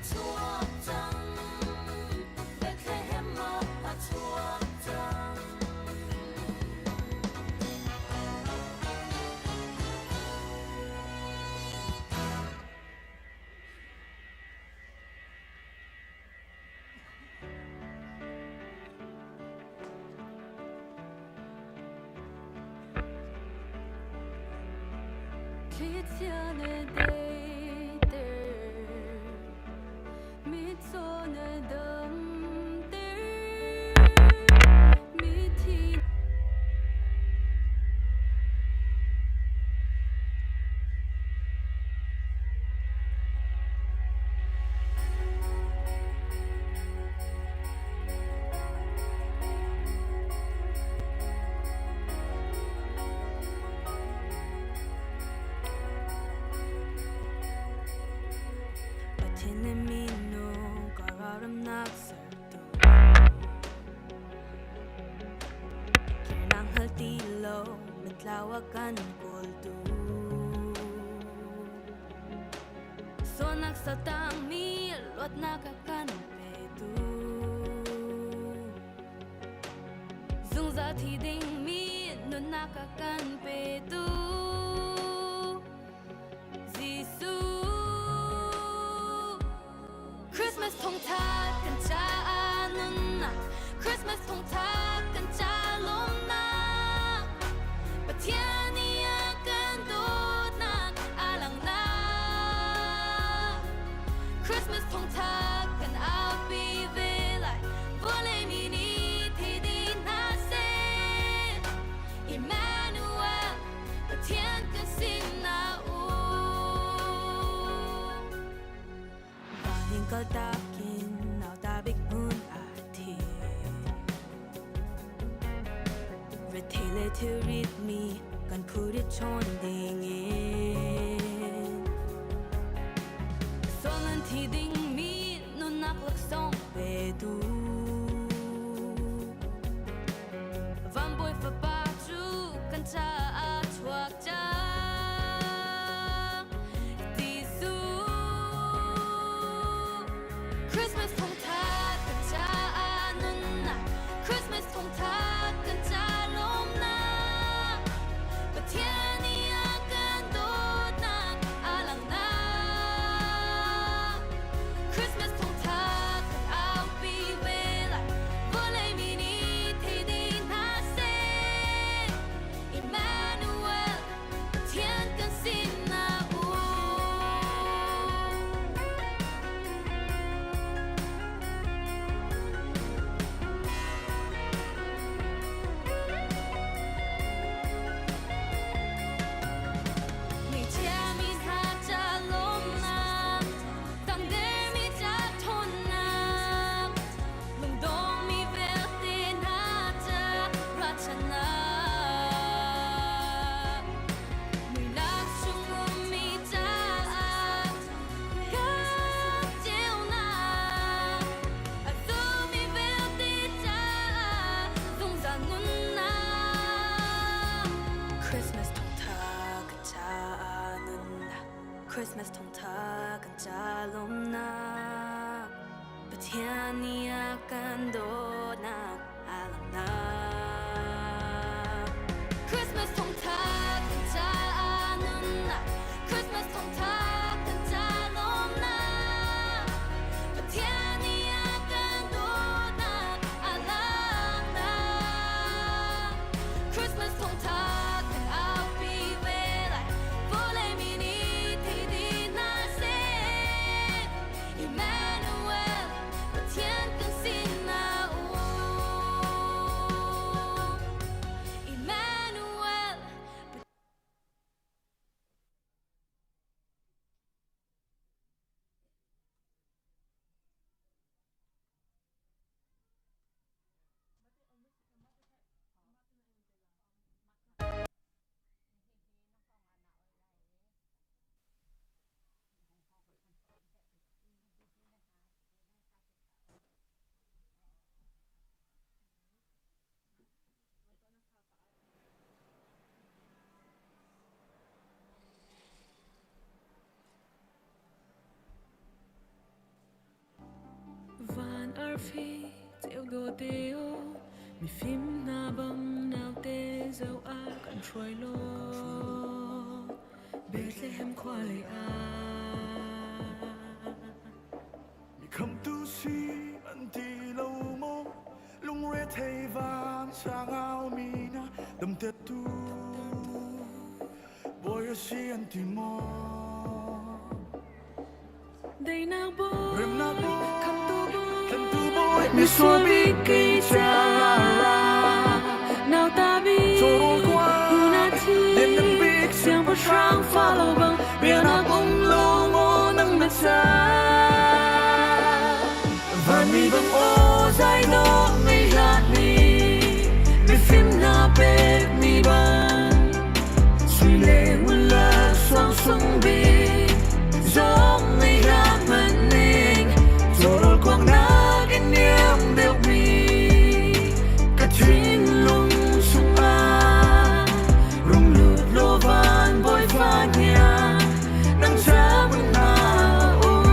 chuak cang Bethlehem ah a chuak cang. Thlichia le deiter, mitcaw na damter, mithi Pathian le minung kararamnak sertu Kirnak hngal ti lo mitlau a kan kawltu Sualnak satangmi luatnak a kan petu. Zungzal thi dingmi nunnak a kan petu. Jesuh. Christmas thawngtha kan caah nunnak Christmas thawngtha kan ca lawmnak Pathian nih a kan dawtnak a langhnak Christmas thawngtha kan aupi ve lai vawlei mi nih thei dih hna seh Emmanuel Pathian kan sinah um Vaning kaltakin nauta bik hmun a thi. Rethei le thilrit mi kan phurit chawn ding in. Sual thi ding mi nunnak laksawng petu. Van bawi fapa cu kan caah chuak cang. Jesuh Christmas thawngtha kan caah nunnak Christmas thawngtha kan ca lawmnak Pathian nih a kan dawtnak a langhnak Christmas thawngtha kan aupi ve lai vawlei mi nih thei dih hna seh Emmanuel Pathian kan sinah um. Ngeichia mi hna ca lawmnak, tangdermi ca ṭhawnnak, lungdongmi vialte hna ca ruahchannak. Muihnak chung ummi caah kan ceunak, a zummi vialte caah zungzal nunnak. Christmas thawngtha kan caah nunnak Christmas thawngtha kan ca lawmnak Pathian nih a kan dawtnak a langhnak Christmas thawngtha kan caah nunnak Christmas thawngtha kan ca lawmnak Pathian nih a kan dawtnak a langhnak Christmas thawngtha kan aupi ve lai vawlei mi nih thei dih hna seh Emmanuel Pathian kan sinah um. arfi ceu dawte aw mifim hna bang naute zoh ah kan hruai law Bethlehem khua lei ah. Mi khamtu si an ti lo maw lungre thei van sangau mi na damtertu Bawi a si an ti maw Daihnak bawi, Remnak bawi, khamtu bawi, Tlantu bawi, misual bik kei caah nauta bik, Cawrawl kua, huna thi, lianngan bik siangpahrang fa lo bang biaknak um lo maw nang na ca. Vanmi bang aw zai dawh ngei hlah ni, mifim hna pek mi bang, sui le ngun laksawng sung bik, zong ngei hlah hmanh ning, cawrawl kuangnak in niam deuhmi, ka thinlung chungah rung lut law van bawipa hniang, nang ca hmun hna um.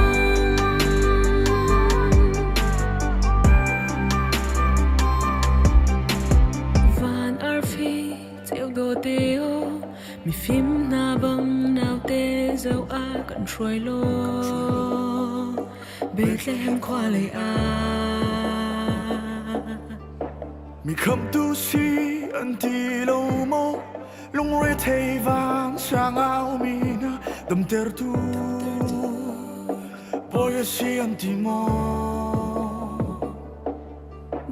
Van arfi ceu dawte aw mifim hna bang naute zoh ah kan hruai law Bethlehem khua lei ah. Mi khamtu si an ti lo maw lungre thei van sangau mi na damtertu Bawi a si an ti maw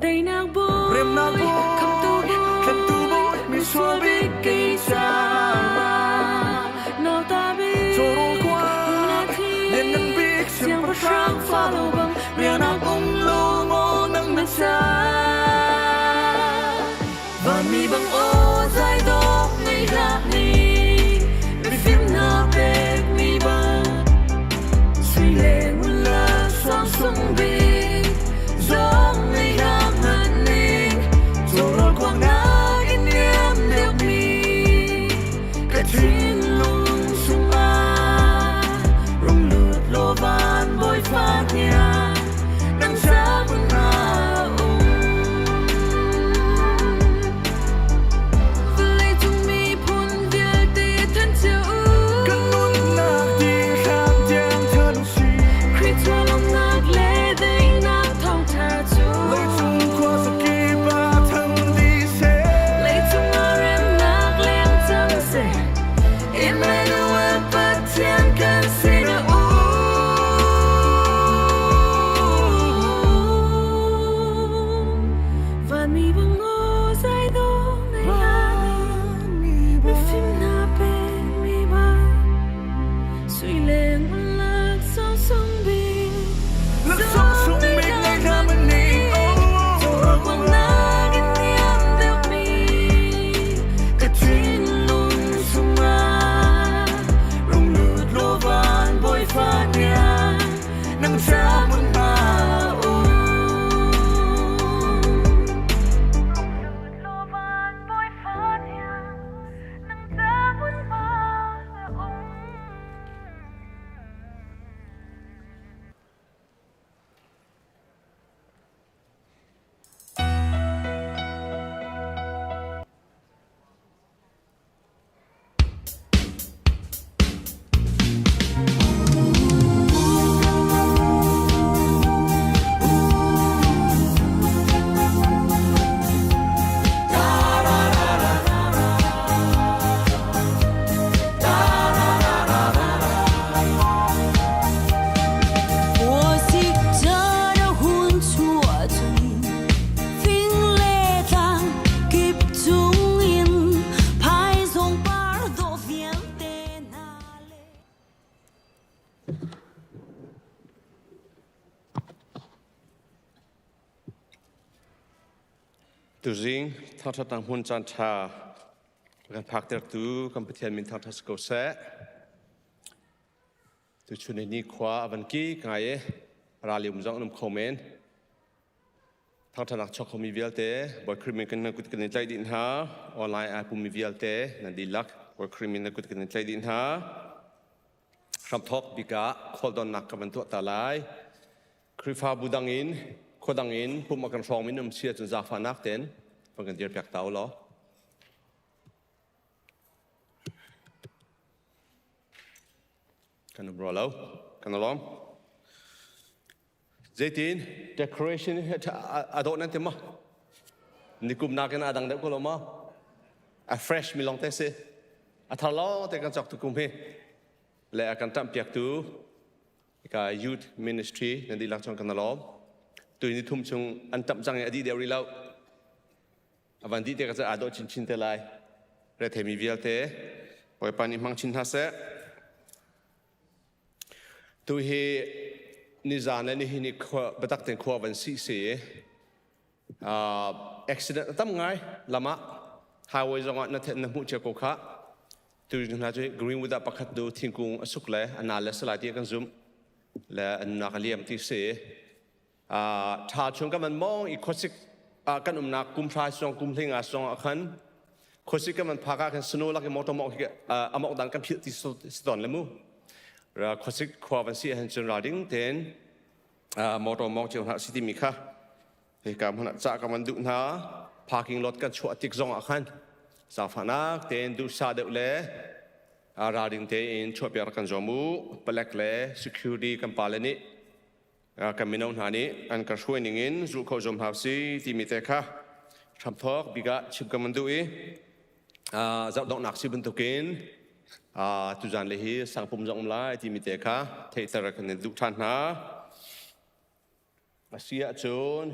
Daihnak bawi, Remnak bawi, khamtu bawi, Tlantu bawi, misual bik kei caah nauta bik, Cawrawl kua, huna thi, lianngan bik siangpahrang fa lo bang rianah um lo maw nang na ca. Vanmi bang aw zai dawh ngei hlah ni, mifim hna pek mi bang, sui le ngun laksawng sung bik, zong ngei hlah hmanh ning, cawrawl kuangnak in niam deuhmi, ka thinlung chungah rung lut law van bawipa hniang, nang ca hmun hna um. Vawleicung miphun vialte thanh cio u. Kan nunnak ti hlan tiang than si. Khrih lawmnak le daihnak thawngṭha cu. Leicung khuazakip ah than dih seh. Leicung ah remnak leng cang seh. Emmanuel Pathian kan sinah um. Vanmi bang aw zai dawh ngei hlah ni. Mifim hna pekmi bang sui le ngun laksawng sung bik. Laksawng sung bik ngei hlah hmanh ning. Cawrawl kuangnak in niam deuhmi ka thinlung chungah rung lut law van bawipa hniang nang ca hmun hna um. Rung lut law van bawipa hniang nang ca hmun hna um. Khuasik caan a hun chuah cun fing le tlang kip cungin phaizawng par dawh vialte hna le. Tuzing thangṭhatnak hmun caan ṭha kan phaktertu kan Pathian min thangṭhat si ko seh. Tuchun hi nikhua a van kik ngai i rali um zong an um kho men. Thangṭhatnak chuak khomi vialte Bawi Khrih min kan nan kut kan in tlaih dih hna. Online ai pummi vialte nan dihlak Bawi Khrih min nan kut kan in tlaih dih hna. Hramthawk bik ah khualdonnak ka van tuah ta lai. Khrihfabu dang in Khuadang in pum a kan hrawng min um si ahcun zaangfahnak tein van kan dirpiak ta u law. Kan um rua lo. Kan alawm. Zeitin decoration a dawh nan ti maw? Nikum nakin a dang deuh ko lo maw? A fresh mi lawng te si. A thar lawng te kan cawk tu kum hi. Le a kan ṭamh piaktu ka youth ministry nan dihlak chung kan lawm. Tu ni thum chung an ṭamh cang i a dih deuh rih lo. A van dih te ka ca aa dawh chinchin te lai. Retheimi vialte Bawipa nih hmang chin hna seh. Tu hi nizan le nihin i khua biatak tein khua van sih si i accident a tam ngai lam ah highway zong ah na na hmuh cia ko kha. Tu hna cu Greenwood ah pakhat tu thingkung a suk le a nal le salai ti kan zumh le an nak a liam ti si. Ṭha chung kan van mong i khuasik kan umnak kum hra song kum hling ah song ah khan khuasik kan van phak ah khan snow lak i motor mok hi amok dan kan philh ti si ton le mu. Khuasik khua van si ahhin cun ralring tein motor mong cio hna si timi kha hika hmun ah cah kan van duh hna. Parking lot kan chuah tik zong ah khan zaangfahnak tein duhsah deuh le ralring tein chuahpiak kan zuam u. Palek le security kan pale nih kan mino hna nih an kan hruai ning in zulh kho zuam hna si timi te kha hramthawk bik ah chim kan van duh i zohdonghnak si bantukin tuzan le hi sangpum zong um lai timi te kha theihter kan in duh ṭhan hna. A si ahcun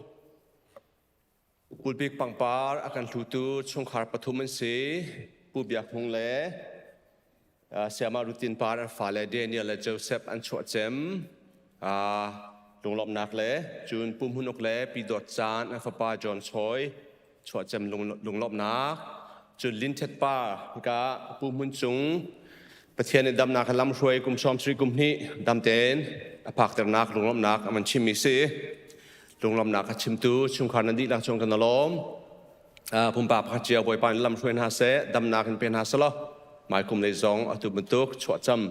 Pulpik pangpar a kan hlutu chungkhar pathum an si. Pu Biak Hmung le Sayama Rutin Par an fale Daniel le Joseph an chuah cem. Lunglawmhnak le cun Pu Hmun Uk le Pi Dawt Caan an fapa John Choi chuah cem lunglawmhnak. Cun Lin Thet Pa hika Pu Hmun Cung Pathian nih damnak lam hruai kum 30 kum hnih dam tein a phakternak lunglawmhnak a man chimmi si. Lunglawmhnak a chimtu chungkhar nan dihlak cung kan lawm. Pumpak pakhat cio Bawipa nih lam hruai hna seh, damnak in pe hna selaw, hmaikum lei zong atu bantuk chuahcam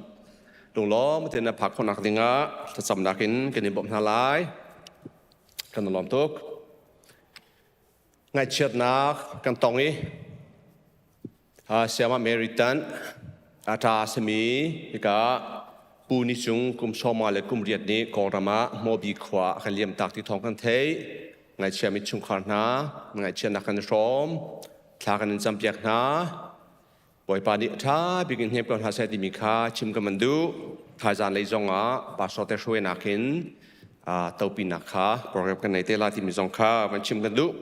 lunglawm tein na phak khawhnak dingah thlacamnak in kan in bawmh hna lai. Kan lawm tuk. Ngaihchiatnak kan tong i Sayama Mary Tan a ṭa simi hika Pu Ni Cung kum sawma le kum riat nih Kawlram ah Hmawbi khua a kan liamtak ti thawng kan theih. Ngaihchiami chungkhar hna, ngaihchiatnak kan i hrawm, thla kan in campiak hna. Bawipa nih a ṭha bik in hnem ko hna seh timi kha chim ka man duh. Thaizan lei zong ah pastor te hruainak in topinak kha program kan nei te la timi zong kha van chim kan duh.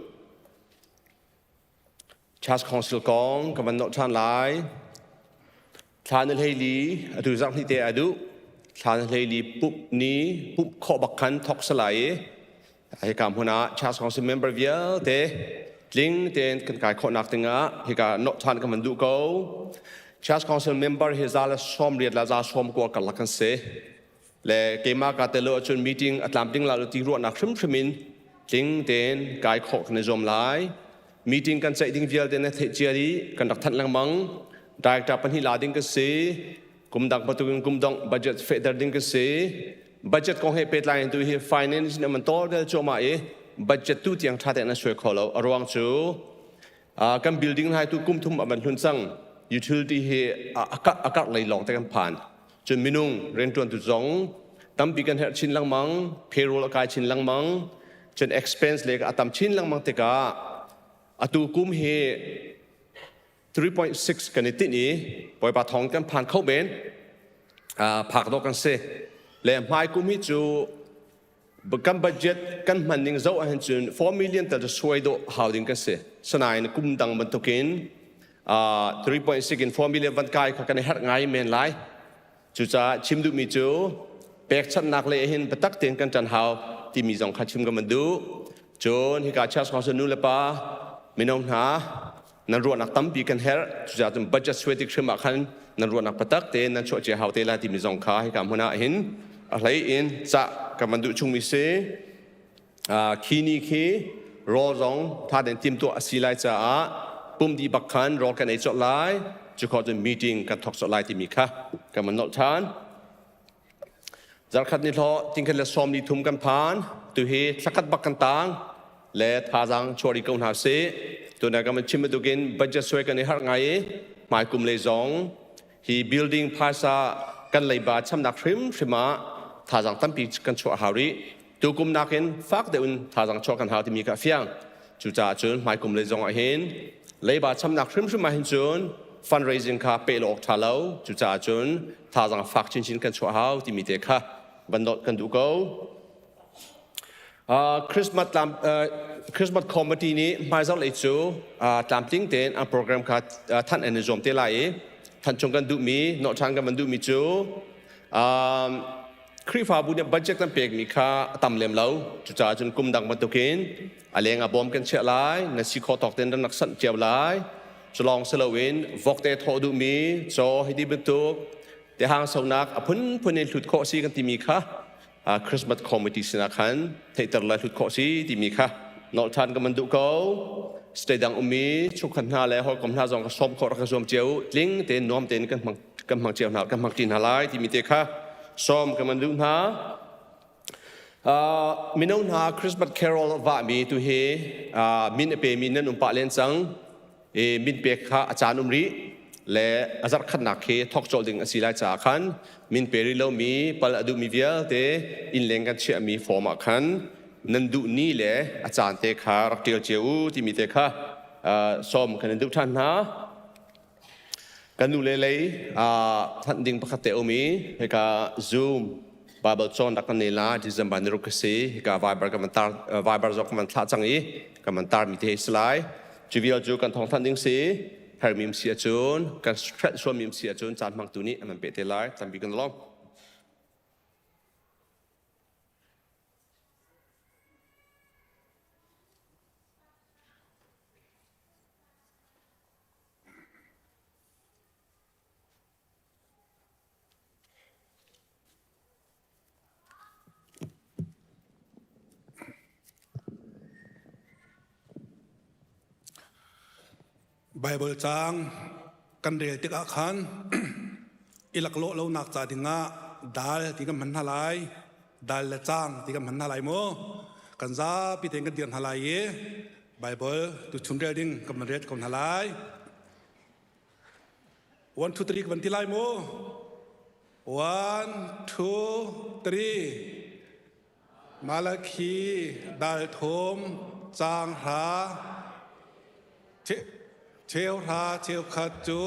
Church Council kong ka van nolh ṭhan lai. Thla na hlei li atu zarh hnih te a duh. Thla na hlei li pup ni pup khawh bak khan thok salai i hika hmun ah Church Council member vialte tling tein kan kai khawhnak dingah hika nolh ṭhan kan van duh ko. Church Council member hi za le 80 la za 90 karlak kan si. Le keimah ka tel lo ahcun meeting a tlamtling la lo ti ruahnak hrimhrim in tling tein kai khawh kan i zuam lai. Meeting kan ceih ding vialte na theih cia dih kan rak thanh lengmang. Director pahnih la ding ka si. Kum dang bantukin kum dong budget fehter ding ka si. Budget kong he pehtlai in tu hi finance nih man tawlrel cuahmah i budget tu tiang ṭha tein an suai kho lo. A ruang cu kan building hna tu kum thum a van hlun cang. Utility hi a karh lei lawng te kan phan. Cun minung rianṭuantu zong tampi kan herh chin lengmang, payroll a kai chin lengmang, cun expense le a tam chin lengmang tikah atu kum hi 3.6 kan i tinh i Bawipa thawng kan phan kho men phak dawh kan si. Le hmai kum hi cu kan budget kan hman ning zoh ahhin cun 4 million tal cu suai dawh hau ding kan si. Sanain kum dang bantukin 3.6 in 4 million van kai kha kan i herh ngai men lai. Cucaah chim duhmi cu pekchanhnak lei hin biatak tein kan ṭan hau timi zong kha chim ka van duh. Cun hika Church Council nu le pa mino hna nan ruahnak tampi kan herh. Cucaah cun budget suai tik hrim ah khan nan ruahnak biatak tein nan chuah cia hau te lai timi zong kha hika hmun ah hin a hlei in cah kan van duh chungmi si. Khi ni khi rawl zong tha tein timtuah a si lai caah pum dih bak khan rawl kan ei colh lai. Cu khawh cun meeting kan thawk colh lai timi kha kan van nolh ṭhan. Zarkhat ni hlawh tingkhat le sawm ni thum kan phan. Tuhi thlakhat bak kan tang le thazaang chuah ko hna sih. Tuna kan chim bantukin budget suai kan i harh ngai i hmai kum lei zong hi building phaisa kan leiba chamnak hrimhrim ah thazaang tampi kan chuah hau rih. Tukum nakin fak deuh in thazaang chuah kan hau timi kha a fiang. Cucaah cun hmaikum lei zong ah hin leiba chamnak hrimhrim ah hin cun fundraising kha peh lo awk ṭha lo. Cucaah cun thazaang fak chinchin kan chuah hau timi te kha van dawt kan duh ko. Christmas tlam Christmas committee nih hmaizarh lei cu tlamtling tein an program kha thanh an i zuam te lai i thanh chung kan duhmi nawh ṭhan kan van duhmi cu Khrihfabu nih budget kan pekmi kha a tam lem lo. Cucaah cun kum dang bantukin a leng ah bawm kan chiah lai, na si khawh tawk tein rak sanh cio lai. Cu lawng si loin vokte thawh duhmi caw hei ti bantuk tehang sonak a phunphun in hlut khawh si kan timi kha Christmas committee sinah khan theihter le hlut khawh si timi kha nolh ṭhan kan van duh ko. State dang ummi chungkhat hna le hawikom hna zong ka sawm khawh rak ka zuam cio tling tein nuam tein kan hmang kan hmang cio hna kan hmang ṭi hna lai timi te kha sawm kan van duh hna. Mino hna Christmas carol vahmi tu hi min a pemi nan um pah len cang. I min pek kha a caan um rih le a zarh khatnak khi thawk colh ding a si lai caah khan min pe rih lomi pal a duhmi vialte innleng kan chiahmi form ah khan nan duh ni le a caan te kha rak ṭial cio u timi te kha sawm kan in duh ṭhan hna. Kan nu le lei thanh ding pakhat te um i hika Zoom Bible cawn rak kan nei la December ni ruk ka si hika Viber kan van tar Viber zong kan van thlah cang i kan van tar mi te hi si lai. Cu vial cu kan thawng thanh ding si hermim si ahcun kan hrelh sualmim si ahcun caan hmangtu nih an van peh te lai tampi kan lawm. Baibal caang kan rel tikah khan i laklawh lonak ca dingah dal ti kan hman hna lai. Dal le caang ti kan hman hna lai mu. Kan zapi tein kan dir hna lai i Baibal tuchun rel ding kan van rel ko hna lai. 1 2 3 kan van ti lai mu. 1 2 3 Malakhi dal thum caang hra cheu hra cheu khat cu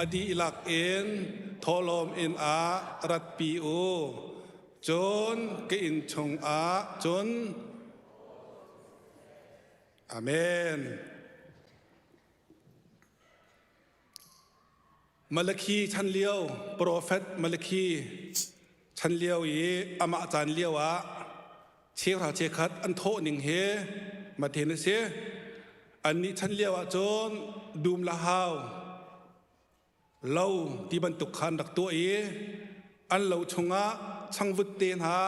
a dihlak in thawhlawm inn ah ratpi u. Cun ka inn chungah cun Amen. Malakhi chan lio, profet Malakhi chan lio i amah caan lio ah cheuhra cheukhat an thawh ning hi mathen a si. Annih chan lio ah cun dum la hau lo ti bantuk khan rak tuah i an lo chungah changvut te hna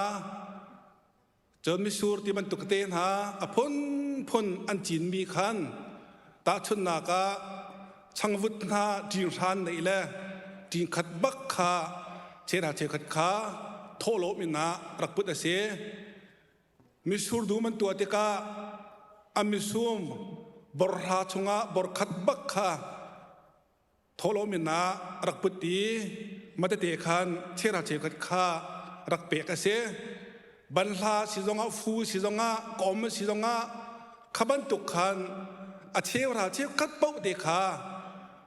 Cun mitsur ti bantuk te hna a phunphun an cinmi khan tahchunhnak ah changvut hna ṭinghran neih le ṭingkhat bak kha cheuhra cheukhat kha thawhlawm inn ah rak put a si. Mitsur dum an tuah tikah a mitsum borhra chungah borkhat bak kha thawhlawm in ah rak put i matete khan cheuhra cheukhat kha rak pek a si. Banhla si zongah fu si zongah kawm si zongah kha bantuk khan a cheuhra cheukhat paoh te kha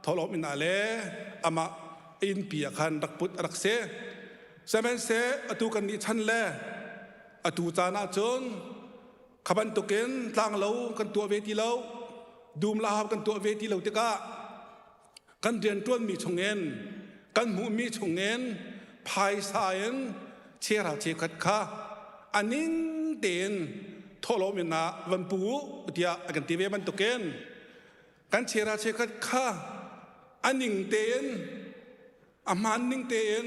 thawhlawm in ah le amah innpi ah khan rak put a rak si. Sihmanhseh atu kan nih chan le atu caan ah cun kha bantukin tlanglo kan tuah ve ti lo dum lahau kan tuah ve ti lo tikah kan rianṭuanmi chungin kan hmuhmi chungin phaisa in chera cheukhat kha a ning tein thawhlawm in ah van pu u tiah a kan ti ve bantukin kan chera cheukhat kha a ning tein a hmaan ning tein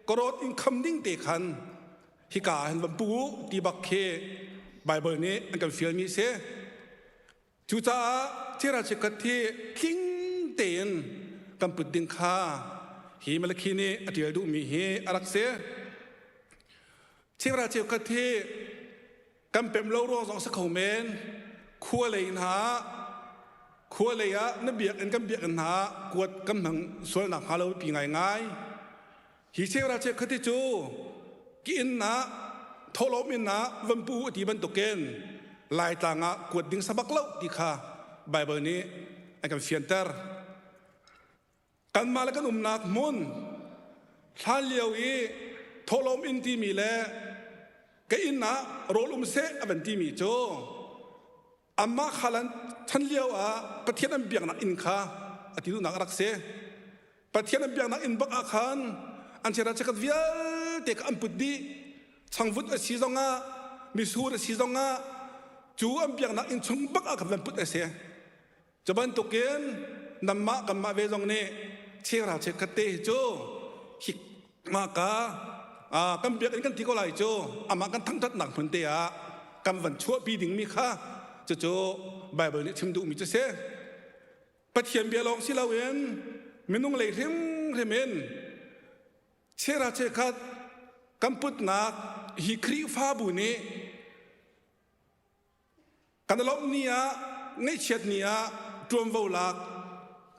kawrawt in kham ding te khan hika ah hin van pu u ti bak khi Baibal nih an kan fialmi si. Cucaah thira chikkhat hi tling tein kan put ding kha hi Malakhi nih a ṭial duhmi hi a rak si. Cheuhra cheukhat hi kan pem lo ruang zong si kho men. Khua lei hna khua lei ah na biakinn kan biakinn hna kuat kan hmang sualnak hnga lo pi ngaingai. Hi cheuhra cheukhat hi cu ki inn ah thawhlawm inn ah van pu ti bantukin Laitlang ah kuat ding sabak lo ti kha Bible nih an kan fianter. Kanmah le kan umnak hmun hlan lio i thawhlawm inn timi le ka inn ah rawl um seh a van timi cu amah khalan chan lio ah Pathian an biaknak inn kha a ti duhnak a rak si. Pathian an biaknak inn bak ah khan an chiara chiakhat vialte kha an put dih. Changvut a si zongah misur a si zongah cu an biaknak inn chung bak ah khan van put a si. Cu bantukin nanmah kanmah ve zong nih cheuhra cheukhat te hi cu mah ka kan biakinn kan ti ko lai cu amah kan thangṭhatnak hmun te ah kan van chuahpi dingmi kha cucu Baibal nih chim duhmi cu si. Pathian bia lawng si loin minung lei hrimhrim in cheuhra cheukhat kan putnak hi Khrihfabu nih Kan i lawmh ni ah, ngaihchiat ni ah ṭuanvo lak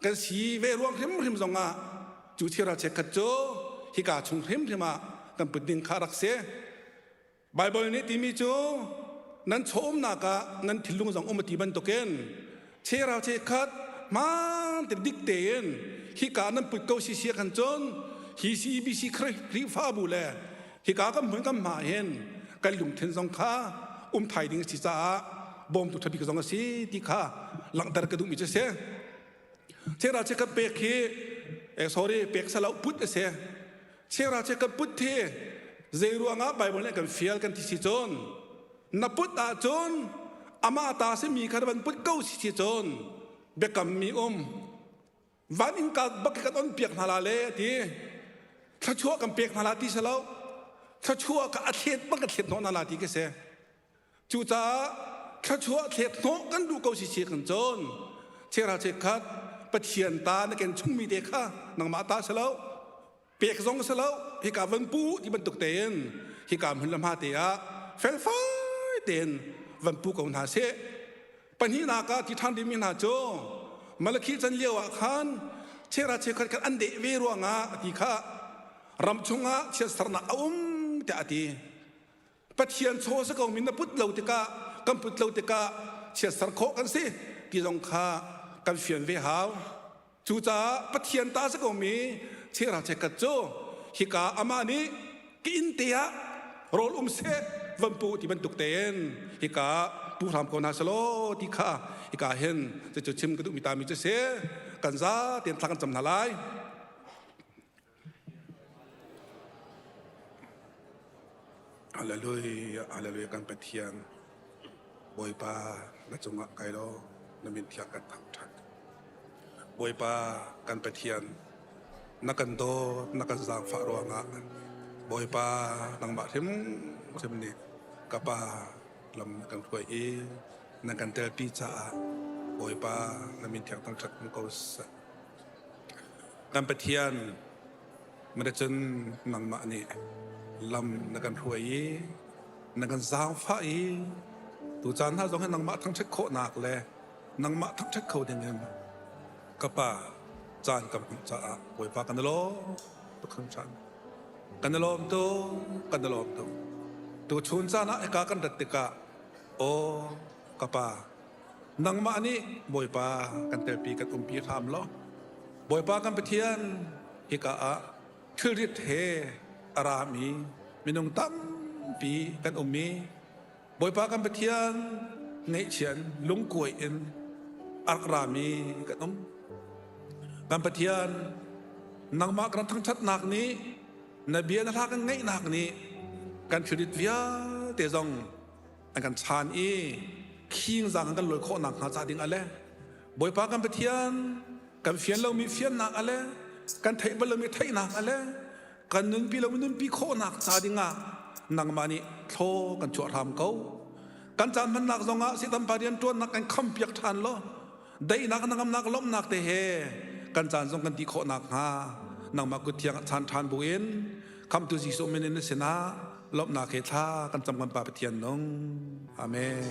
kan si ve ruang hrimhrim zongah cu thil chekkhat cu hika chung hrimhrim ah kan put ding kha rak si. Baibal nih timi cu nan chawmnak ah nan thinlung zong um a ti bantukin chera chekkhat hmaan te dik tein hika nan put ko si sia khan cun hi CBC Khrihfabu le hika kan hmun kan hma hin kan lungthin zong kha um thai ding a si caah bawmtu ṭhabik zong a si ti kha langhter ka duhmi cu a si. Chera che kan pek hi eh, sorry pek salo put a si. Chera che kan put hi zei ruangah Bible nih kan fial kan ti si cun na put ahcun amah ta simi kha van put ko si si cun biakam mi um van innka bak kan on piak hna la le ti thluachuah kan pek hna la ti si lo thluachuah ka a thlet bang ka thlet hnawh hna la ti ka si cucaah thluachuah thlet hnawh kan duh ko si si kan cun chera chekhat pathian ta na ken chungmi te kha nangmah ta si lo pek zong si lo hika van pu ti bantuk tein hika hmun le hma te ah felfai tein van pu ko hna seh Pahnihnak ah ti ṭhan dingmi hna cu Malakhi chan lio ah khan chera cheukhat khan an deh ve ruangah a ti kha ram chungah chiatsernak a um tiah a ti. Pathian chaw si ko mi na put lo tikah kan put lo tikah chiatser khawh kan si ti zong kha kan fian ve hau. Cucaah Pathian ta si komi chera chekkhat cu hika amah nih ka inn te ah rawl um seh van pu ti bantuk tein hika pu hram ko hna selaw ti kha hika hin cucu chim ka duhmi ta mi cu si kan za tein thla kan cam hna lai. Hallelujah, hallelujah kan Pathian Bawipa na cungah kai law na min thiang kan thangṭhat. Bawipa kan Pathian na kan dawt na kan zaangfah ruangah Bawipa nangmah hrimhrim nih ka pa lam na kan hruai i na kan telpi caah Bawipa na min thiang thangṭhat um ko seh. Kan Pathian cun nangmah nih lam na kan hruai i na kan zaangfah i tucaan hna zong hi nangmah thangṭhat khawhnak le nangmah thangṭhat kho dingin ka Pa caan kan hmuh caah Bawipa kan i lawm tuk hringhran. Kan i lawm tuk, kan i lawm tuk. Tuchun caan ah hika kan rat tikah aw ka Pa Nangmah nih Bawipa kan telpi kan umpi hram law Bawipa kan Pathian hika ah thilrit he a rami minung tampi kan um i Bawipa kan Pathian ngaihchian lungkuai in a rak rami kan um. Kan Pathian nangmah kan thangṭhatnak nih na bia na hla kan ngaihnak nih kan thilrit vialte zong an kan chan i khing zang an kan lawi khawh nakhnga ca ding ale Bawipa kan Pathian kan fian lomi fiannak ale kan theih bal lomi theihnak ale kan nunpi lomi nunpi khawhnak ca dingah nangmah nih thlaw kan chuah hram ko kan caan hmannak zongah Satan pa rian ṭuannak kan khampiak ṭhan law daihnak nangamnak lawmhnak te he kan caan zong kan ti khawh nakhnga nangmah kut thiang chan ṭhan buin khamtu Jesuh min in na sinah. Lawmhnak he thla kan cam kan Pa Pathian nung. Amen.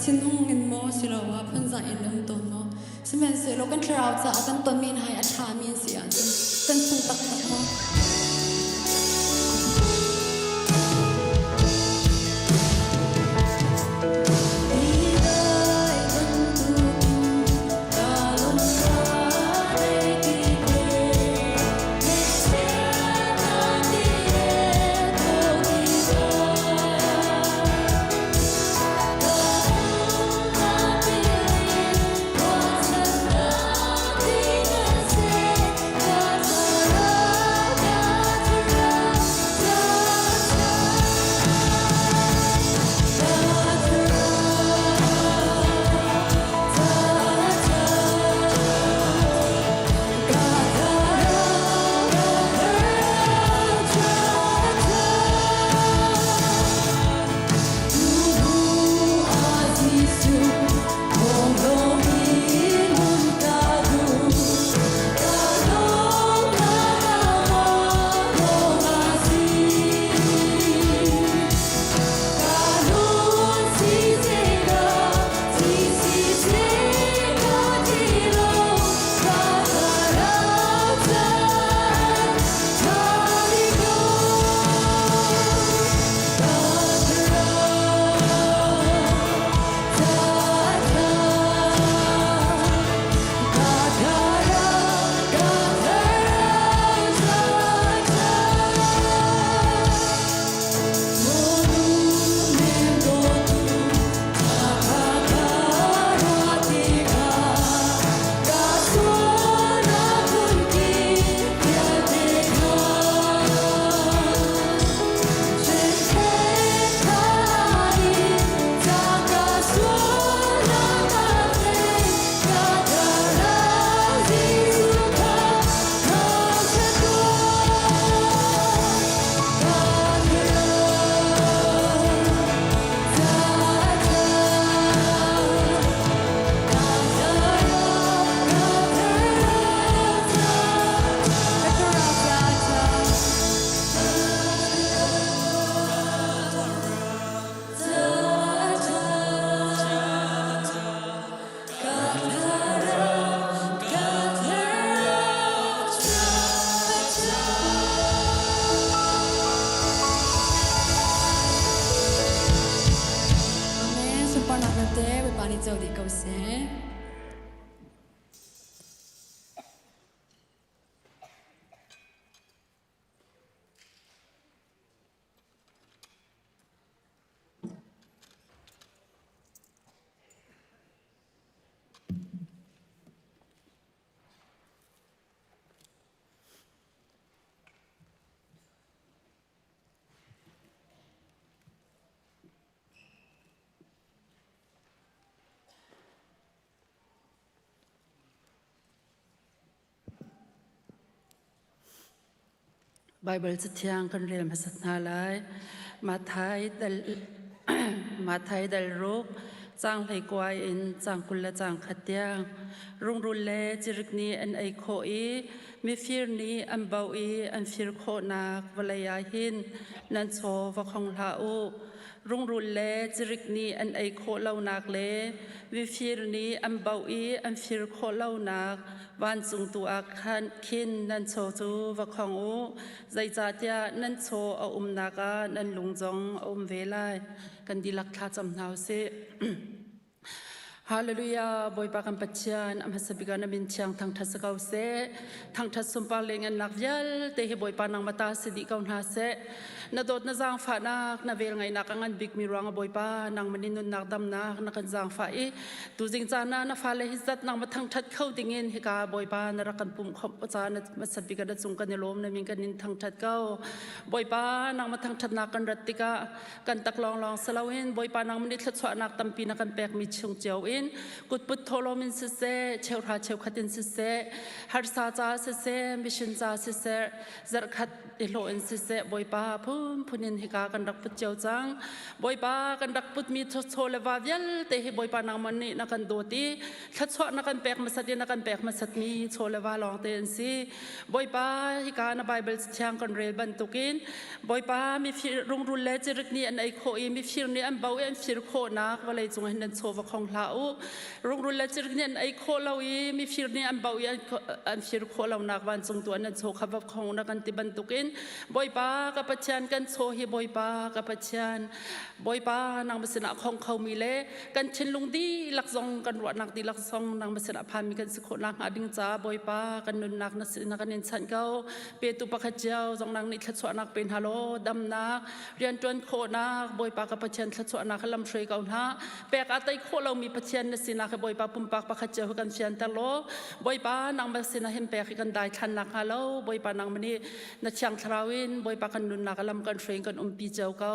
Thinhung in maw siloah phunzai in um tawn maw? Sihmanhsehlaw kan thlarau caah kan tonmi hna hi a ṭhami an si ahcun kan sung taktak maw? Amen. Sunparnak vialte Bawipa nih co dih ko seh. Baibal cathiang kan rel hmasat hna lai. Matthai dal Matthai dal ruk caang 19 in caang 21 tiang rungrul le cirik nih an ei khawh i mifir nih an bauh i an fir khawhnak vawlei ah hin nan chaw va khong hlah u. Rungrul le cirik nih an ei khawh lonak le mifir nih an bauh i an fir khawh lonak vancung tu ah khan khin nan chaw cu va khong u. Zeicahtiah nan chaw a umnak ah nan lung zong a um ve lai. Kan dihlak thla cam hna u sih. Hallelujah Bawipa kan Pathian a hmasa bik ah na min thiang thangthat si ko seh thangthat sunpar le ngannak vialte hi Bawipa nangmah ta si dih ko hna seh na dawt na zaangfahnak na vel ngaihnak a ngan bikmi ruang ah Bawipa nangmah nih nunnak damnak na kan zaangfah i tuzing caan ah na fale hi zat nangmah thangthat kho dingin hika Bawipa na rak kan pumh khawmh ca na hmasa bik ah na cung kan i lawm na min kan in thangthat ko Bawipa nangmah thangthatnak kan rat tikah kan tak lawnglawng si loin Bawipa nangmah nih thluachuahnak tampi na kan pekmi chung cio in. hin kutput thawhlawm in siseh, cheuhra cheukhat in siseh, harsa ca siseh, mission ca siseh, zarhkhat i hlawh in siseh Bawipa phunphun in hika kan rak put cio cang. Bawipa kan rak putmi chaw le va vialte hi Bawipa nangmah nih na kan dawt i thluachuah na kan pek hmasat i na kan pek hmasatmi chaw le va lawng te an si. Bawipa hika na Bible thiang kan rel bantukin Bawipa mifir rungrul le cirik nih an ei khawh i mifir nih an bo i an fir khawhnak vawlei cung hin nan chaw va khong hlah u. Rungrul le cirik nih an ei khawh lo i mifir nih an bo i an fir khawh lonak vancung tu an chaw kha va khong na kan ti bantukin Bawipa ka Pathian kan chaw hi Bawipa ka Pathian Bawipa nangmah sinah khong khomi le kan thinlung dihlak zong kan ruahnak dihlak zong nangmah sinah phanmi kan si khawh nakhnga ding ca Bawipa kan nunnak na sin kan in chanh ko. Petu pakhat cio zong nang nih thluachuahnak pe hna law damnak rianṭuan khawhnak Bawipa ka Pathian thluachuahnak lam hruai ko hna. Pek a tei khawh lomi Pathian na sinak hi Bawipa pumpak pakhat cio hi kan fianter law Bawipa nangmah sinah hin pek hi kan daithlannak hnga lo Bawipa nangmah nih na thiang thlarau in Bawipa kan nunnak a lam kan hruai in kan umpi cio ko.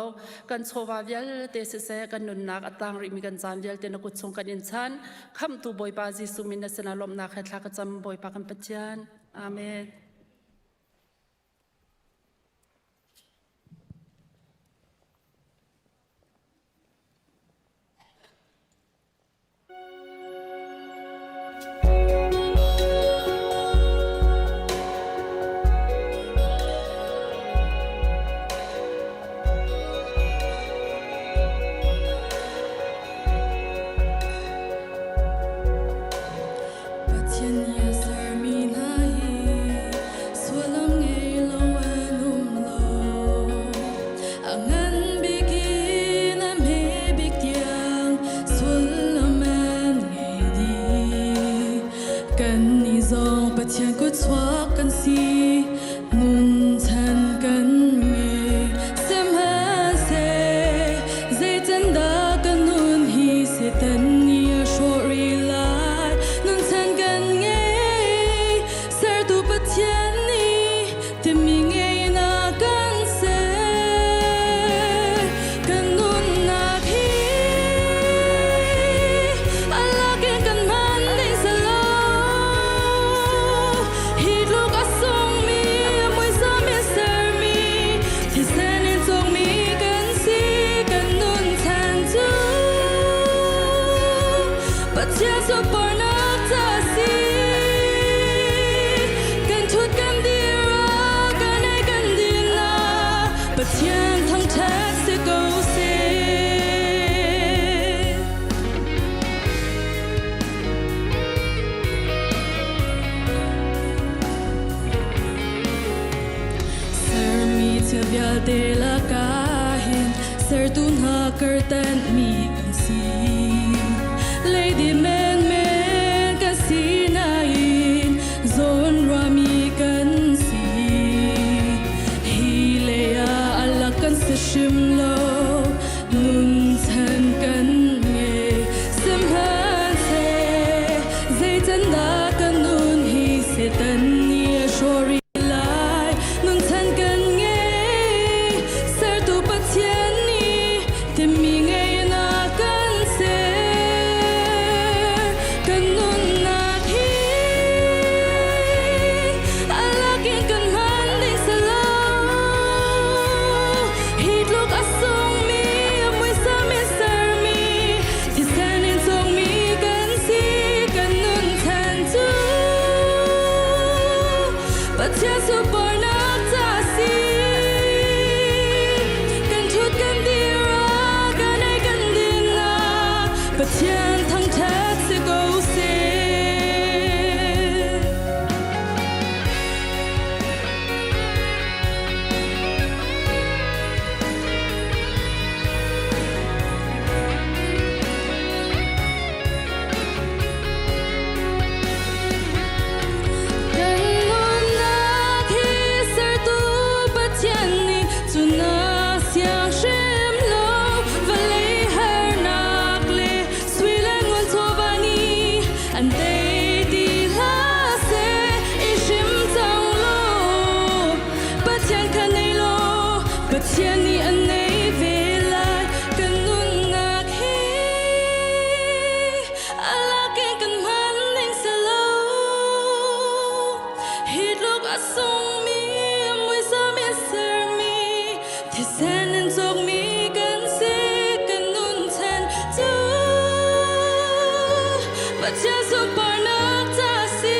Kan chawva vialte siseh kan nunnak a tang rihmi kan caan vialte na kut chung kan in chan. Khamhtu Bawipa Jesuh min na sinah lawmhnak he thla ka cam Bawipa kan Pathian. Amen. Pathian nih a sermi hna hi sullam ngei lo an um lo. A ngan bik in a hme bik tiang sullam an ngei dih. Kannih zong Pathian kutchuak kan si, nun chan kan ngei. Sihmanhseh zeitindah ka nun hi Satan nih a hrawh rih lai. Nun chan kan ngei, sertu Pathian nih timi ngei in a kan ser. Kan nunnak hi a lakin kan hman ding si lo. Hi tluk a sungmi muisam in sermi thisen in cawkmi kan si kan nun chan cu Pathian sunparnak ca a si. Kan ṭhut kan dir ah kan ei kan din ah Pathian thangṭhat si ko seh. Sermi thil vialte lakah hin sertu hna kartanhmi kan si. Lady menmen kan si nain zawnruahmi kan si. Hi lei ah alak kan si hrim lo, nun chan kan ngei. Sihmanhseh zeicandah kan nun hi Satan nih a hrawh rih lai. Nun chan kan ngei, sertu Pathian nih timi ngei in a kan ser. Kan nunnak hi a lakin kan hman ding si lo. Hi tluk a sungmi muisam in sermi thisen in cawkmi kan si kan nun chan cu Pathian sunparnak ca a si. Kan ṭhut kan dir ah kan ei kan din ah Pathian thangṭhat si ko seh. Kan nunnak hi sertu Pathian nih cun a siang hrim lo vawlei harnak le sui le. tluk a sungmi muisam in sermi thisen in cawkmi kan si kan nun chan cu Pathian sunparnak ca si.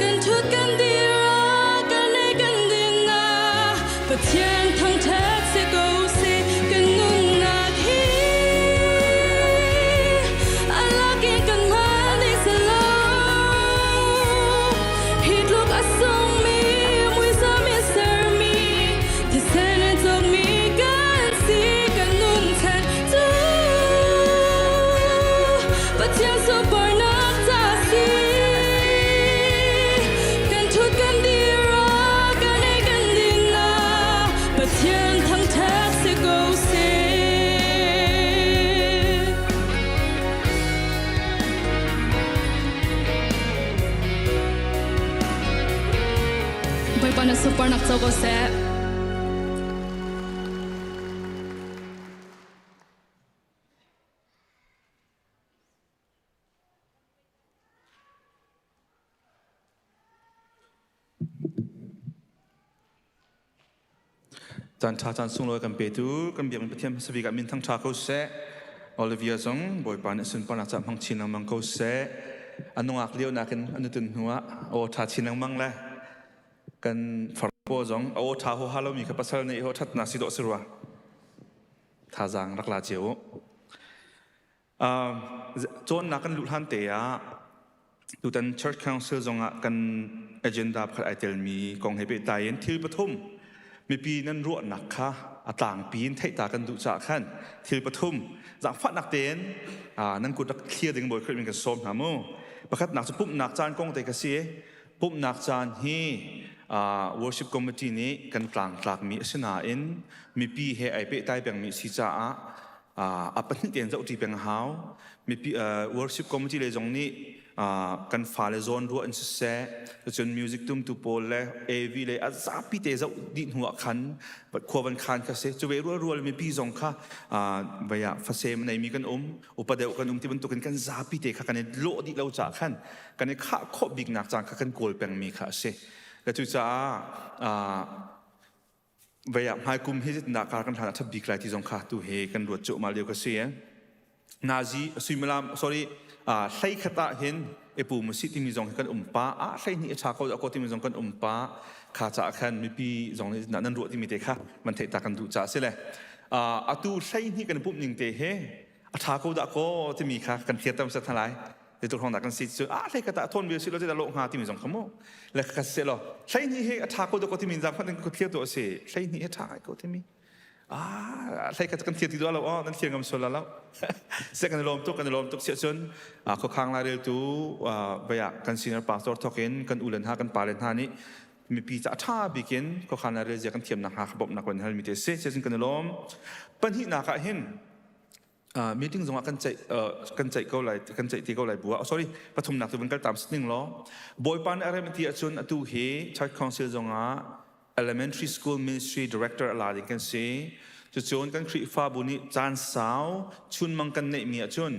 Kan ṭhut kan dir ah kan ei kan din ah Pathian thangṭhat si ko seh kan nunnak hi a lak in kan hman ding si lo. Hi tluk a sungmi muisam in sermi thisen in cawkmi kan si kan nun chan cu Pathian sunparnak ca si. Kan ṭhut kan dir ah kan ei kan din ah Pathian thangṭhat si ko seh. Bawipa na sunparnak co ko seh. Caan ṭha caan sunglawi kan petu kan biakinn Pathian hmasa bik ah min thangṭha ko seh. Olivia zong Bawipa nih sunparnak caah hmang chin lengmang ko seh. A nungak lio nakin a nutun hnu ah aw ṭha chin lengmang le kan farpaw zong aw ṭha huaha lomi kha pasal nih ho ṭhatnak si dawh si rua. Thazaang rak la cio u. Cawnnak kan luh hlan te ah tutan Church Council zongah kan agenda pakhat ai telmi kong he pehtlai in thil pathum mipi nan ruahnak kha a tlangpi in theihta kan duh caah khan thil pathum zaangfahnak tein nan kut rak thlir ding Bawi Khrih min kan sawm hna mu. Pakhatnak cu pumhnak caan kong te ka si. Pumhnak caan hi worship committee nih kan tlangtlakmi a si nain mipi he ai pehtlai pengmi si caah a pahnih tein zohṭi peng a hau. Mipi worship committee lei zong nih kan fale zawn ruah in siseh, cun music tumtu pawl le AV le a zapi te zoh dih hnu ah khan khua van khan kha si. Cu ve rual rual mipi zong kha vei ah fasem nei mi kan um, upa deuh kan um ti bantukin kan zapi te kha kan i lawh dih lo caah khan kan i khah khawh biknak caan kha kan kawl pengmi kha a si. Le cucaah vei ah hmaikum hi zeitindah kar kan hlan ah ṭhat bik lai ti zong kha tu hi kan ruat cuahmah lio ka si. Nazi suimilam sorry hlei khat ah hin epu musi timi zong hi kan um pa a hlei hnih a ṭha ko ko timi zong kan um pa kha caah khan mipi zong nih nan ruah timi te kha man theih ta kan duh caah si le atu hlei hnih kan pumh ning te he a ṭha ko dah ko timi kha kan thiatam set hna lai zeitluk hrawng dah kan si cu a hlei ka ta thawn ve si lo zeidah lawh hnga timi zong kha mu le ka se lo hlei hnih hi a ṭha ko dah ko timi zang hmanh ka thiar tu a si hlei hnih hi ṭha ngai ko timi ah hlei ka kan thiar ti duh lo oh nan thiar ngam sual lo se kan lawm tuk kan lawm tuk sia cun khuakhang lai rel tu vaya kan senior pastor thokin kan ulen ha kan pale hna nih mipi ca ṭha bikin khuakhan lai rel zia kan thiamnak hnga kha bawmhnak kan hal mi te si cun kan lawm pahnihnak ah hin meeting zongah kan ceih kan ceih ko lai kan ceih ti ko lai bua sorry pathumnak tu van kal tam ning law bawipa nih a rem ti ahcun atu hi church council zongah elementary school ministry director ala ding kan si cucun kan Khrihfabu nih caan sau chunmang kan neih mi ahcun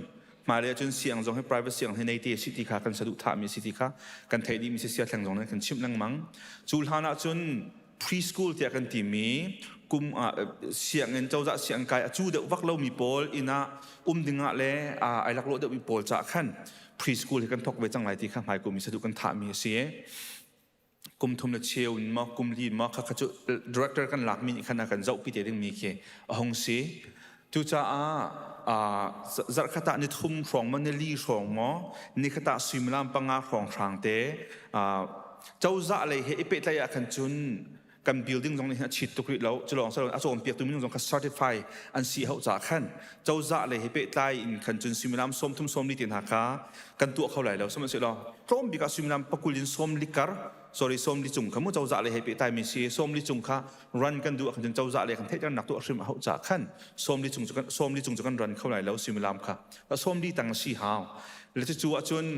hmailei ahcun siang zong hi private siang hi nei te si ti kha kan saduhthah mi si ti kha kan theih dih mi si sia thleng zong kan chimh lengmang cu hlan ahcun preschool tiah kan timi kum sianginn cozah sianginn kai a cu deuh vak lomi pawl inn ah um ding ah le ai laklawh deuhmi pawl caah khan preschool hi kan thawk ve cang lai ti kha hmai kum i saduh kan thahmi a si. Kum thum le cheu in maw kum li in maw kha kha cu director kan lakmi nih khan a kan zohpi te dingmi khi a hung si. Cucaah zarhkhat ah ni thum hrawng maw ni li hrawng maw nikhat ah suimilam panga hrawng hrang te cozah lei he i pehtlaih ah khan cun kan building zong nih hin a chit tuk rih lo cu lawng silo a cawnpiaktu minung zong kha certify an si hau caah khan cozah lei he pehtlai in khan cun suimilam 30 40 te hna kha kan tuah kho lai lo sihmanhsehlaw tlawm bik ah suimilam pakul in sawm li kar sorry sawm li cung kha mu cozah lei he pehtlai mi si sawm li cung kha run kan duh ah khan cun cozah lei kan theihternak tuah hrim a hauh caah khan sawm li cung cu kan sawm li cung cu kan run kho lai lo suimilam kha sawm li tang si hau le cu ahcun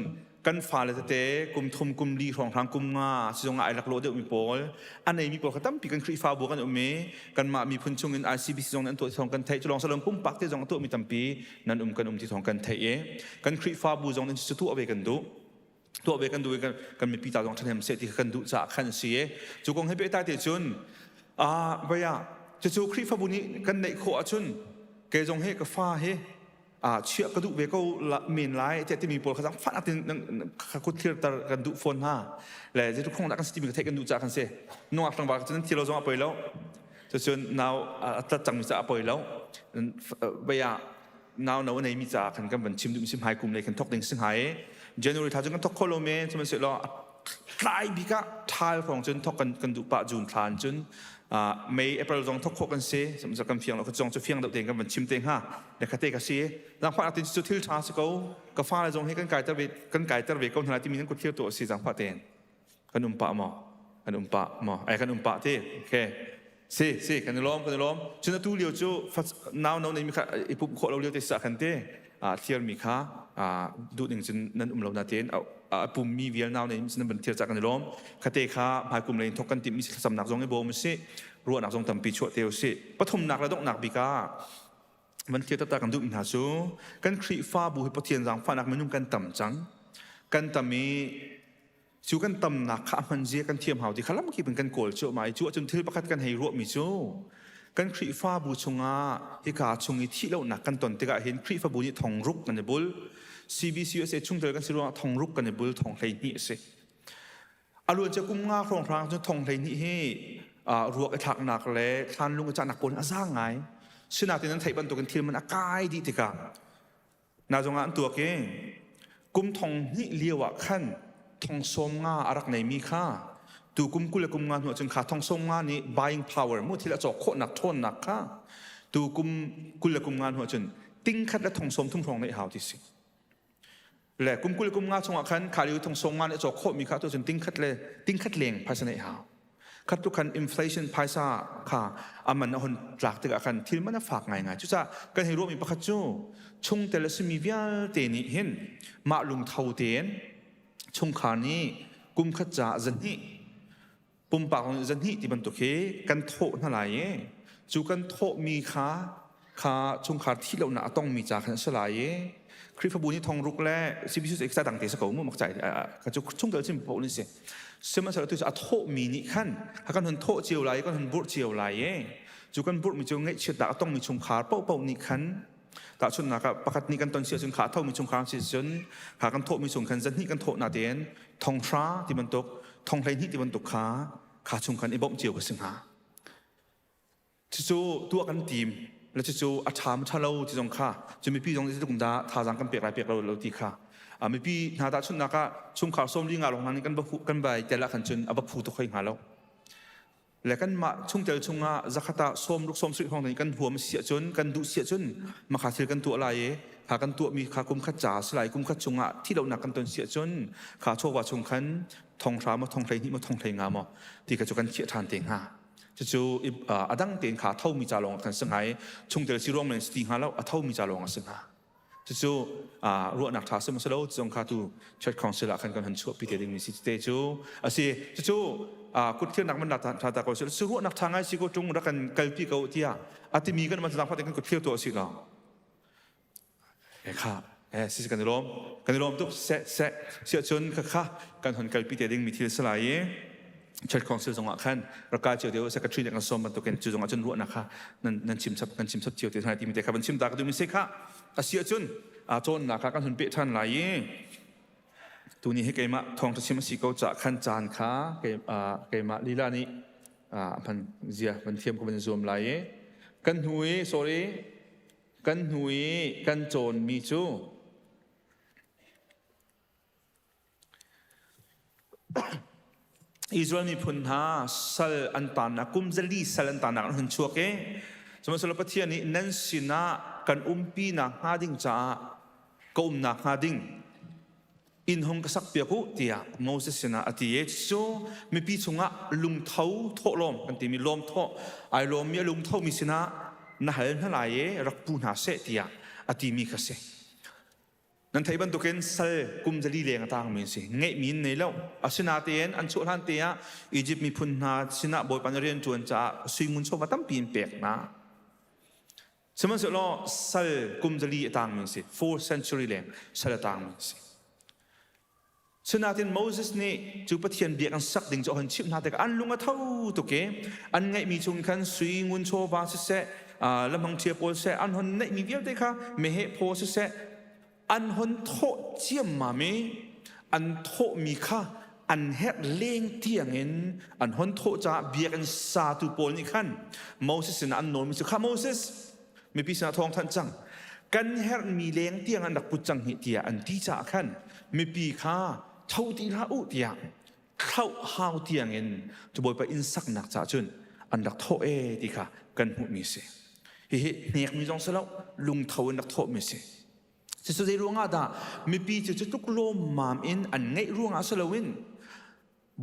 kan fale tete kum thum kum li hrawnghrang kum nga sizong ah ai laklawh deuhmi pawl a neimi pawl kha tampi kan Khrihfabu kan um i kanmah miphun chungin ICBC zong an tuah thawng kan theih cu lawng salon pumpak te zong a tuahmi tampi nan um kan um ti thawng kan theih i kan Khrihfabu zong nan cu tuah ve kan duh. Tuah ve kan duh i kan mipi ta zong ṭhahnem seh ti kha kan duh caah khan a si i cu kong he pehtlai te cun vai ah cucu Khrihfabu nih kan neih khawh ahcun kei zong he ka fa he chiah ka duh ve ko men lai tiah timi pawl kha zang fah tin ka kut thirter kan duh fawn hna le zeitluk khong dah kan si timi ka theih kan duh caah kan si. Nungak tlangval cu nan thi lo zong a poi lo, cucun nau a tlat cangmi caah a poi lo. Vai ah nau no a neimi caah khan kan van chim duh si. Hmai kum lei khan thok ding si hnga i January thla cun kan thok kho lo men, sihmanhsehlaw tlai bik ah ṭhal hrawng cun thok kan duh pah. June thla in cun May, April zong thok khawh kan si. Sihmanhsehlaw kan fiang lo zong cu fiang deuh tein kan van chim te hnga le khate ka si. Zaangfah nak tin cu thil ṭha si ko, ka fale zong hi kan kaiter ve, kan kaiter ve ko hna timi nan kut thlir tu a si. Zaangfah tein kan um pah maw? Kan um pah maw? Ai, kan um pah ti. Okay, si si, kan i lawm, kan i lawm. Cun atu lio cu nau no nei mi kha i pumh khawh lo lio te sa khan te thlir mi kha duh ning cun nan um lo na tein a pum mi vial nau nei nan van thlir ca kan i lawm. Khate kha hmai kum lei thok kan timh mi thlacamnak zong i bawm si, ruahnak zong tampi chuah te si. Pathumnak le donghnak bik ah van thlir taktak kan duh mi hna cu kan Khrihfabu hi Pathian zaangfahnak minung kan tam cang, kan tam i cu kan tamnak kha a hman zia kan thiam hau ti kha lamkip in kan kawl cuahmah i cu ahcun thil pakhat kan hei ruahmi cu kan Khrihfabu chungah hika chung i thih lonak kan ton tikah hin Khrihfabu nih thongruk kan i bul. CBCUSA chungtel kan si ruangah thongruk kan i bul, thong 12 a si. A luancia kum nga hrawnghrang cu thong 12 hi ruak i thlaknak le thlanlung i cahnak pawl a za ngai. Sinain nan theih bantukin thil man a kai dih tikah Na zongah an tuak i kum 2000 lio ah khan thong 50 a rak neimi kha tu kum 20 le kum nga hnu ahcun kha thong 50 nih buying power mu thil a cawk khawhnak ṭhawnnak kha tu kum 20 le kum nga hnu ahcun ting khat le thong 30 hrawng neih hau ti si. Le kum 20 le kum nga chungah khan kha lio thong 50 nih a cawk khawhmi kha tu cun ting khat le ting khat leng phaisa neih hau. Khat tu khan inflation phaisa kha a man a hun tlak tikah khan thil man a fak ngaingai. Cucaah kan hei ruahmi pakhat cu chungtel a simi vialte nih hin mah lungtho tein chungkhar nih kum khat caah zahnih, pumpak nih zahnih ti bantuk hi kan thawh hna lai i cu kan thawhmi kha kha chungkhar thih lonak a tongmi ca khan a si lai i Khrihfabu nih thongruk le CBC cu dang te sa ko mu mak cai ka cu chungtel sim paoh ni si. Sihmanhsehlaw tu cu a thawhmi nih khan kan hun thawh cio lai, kan hun burh cio lai i cu kan burhmi cu ngaihchiatnak a tongmi chungkhar paohpaoh nih khan, tahchunhnak ah pakhat nih kan ton si ahcun kha a thomi chungkhar si cun kha kan thawhmi chung khan zahnih kan thawh na tein 5000 ti bantuk, 12,000 ti bantuk kha kha chung khan i bawmh cio ka si hnga. Cucu tuah kan tim le cucu a ṭha ma ṭha lo ti zong kha cu mipi zong zeitluk dah thazaang kan pek lai pek lo lo ti kha mipi hna tahchunhnak ah chungkhar 45 lawng hna nih kan va kan vai tel ah khan cun a va phu tuk hoi hnga lo. Le kanmah chungtel chungah zakhat ah 60 70 hrawng nih kan huam si ahcun, kan duh si ahcun makha thil kan tuah lai i kha kan tuahmi kha kum khat ca si lai. Kum khat chungah thihlohnak kan ton si ahcun kha chawva chung khan 5000 maw, 12,000 maw, 13,000 maw ti kha cu kan khiah ṭhan te hnga. Cucu a dang tein kha thomi ca lawng kan si hnga i chungtel si ruang men si ti hnga lo, a thomi ca lawng a si hnga. Cucu ruahnak ṭha si maw lo zong kha tu church council ah khan kan han chuahpi te dingmi si te cu a si. Cucu kutthirnak man ṭha ta ko si cu ruahnak ṭha ngai si ko ṭung, rak kan kalpi ko tiah a timi kan man zaangfah tein kan kutthir tu a si lo. Kha si kan i lawm, kan i lawm tuk. Seh seh siah cun kha kha kan hon kalpi te ding mi thil si lai i church council zongah khan rak kai cio deuh secretary nih kan sawm bantukin cu zongah cun ruahnak kha nan nan chim chap, kan chim chap cio te hna timi te kha van chim ta ka duh mi si. Kha a si ahcun cawnnak kha kan hun peh ṭhan lai i tuni hi keimah thawngṭha chim a si ko cah khan caan kha keimah lila nih hman zia van thiam ka van zuam lai i kan hnu i, sorry, kan hnu i kan cawnmi cu Israel miphun hna sal an tannak kum 400 sal an tannak an hun chuak i sihmanhsehlaw Pathian nih nan sinah kan umpi nak hnga ding caah ka umnak hnga ding inn hung ka sak piak u tiah Moses sinah a ti i cu mipi chungah lungtho thawhlawm kan timi lawm thawh ai lawmmi a lungtho mi sinah na hal hna lai i rak pu hna seh tiah a timi kha si. Nan theih bantukin sal kum 400 leng a tangmi an si. Ngeihmi in nei lo. Asinain an chuah hlan te ah Egypt miphun hna sinah Bawipa nih rian ṭuan caah suingun chawva tampi in pek hna. Sihmanhsehlaw sal kum 400 a tangmi an si. Four century leng sal a tangmi an si. Sinain Moses nih cu Pathian biakinn sak ding cu a hun chimh hna tikah an lung a tho tuk i an ngeihmi chung khan sui ngun chawva siseh, lamhang ṭhia pawl siseh, an hon neihmi vialte kha meheh phaw siseh, an hon thawh ciammam i an thawhmi kha an herh leng tiangin an hon thawh caah biakinn satu pawl nih khan Moses sinah an nawlmi cu kha Moses mipi sinah thawng thanh cang kan herhmi leng tiang an rak put cang hi tiah an ti caah khan mipi kha tho ti hlah u tiah thlauh hau tiangin cu Bawipa inn saknak caah cun an rak thawh e ti kha kan hmuhmi si. Hihi hnekmi zong si lo lungtho in rak thawhmi si. Cucu zei ruangah dah mipi cu cu tluk lawmmam in an ngeih ruangah si loin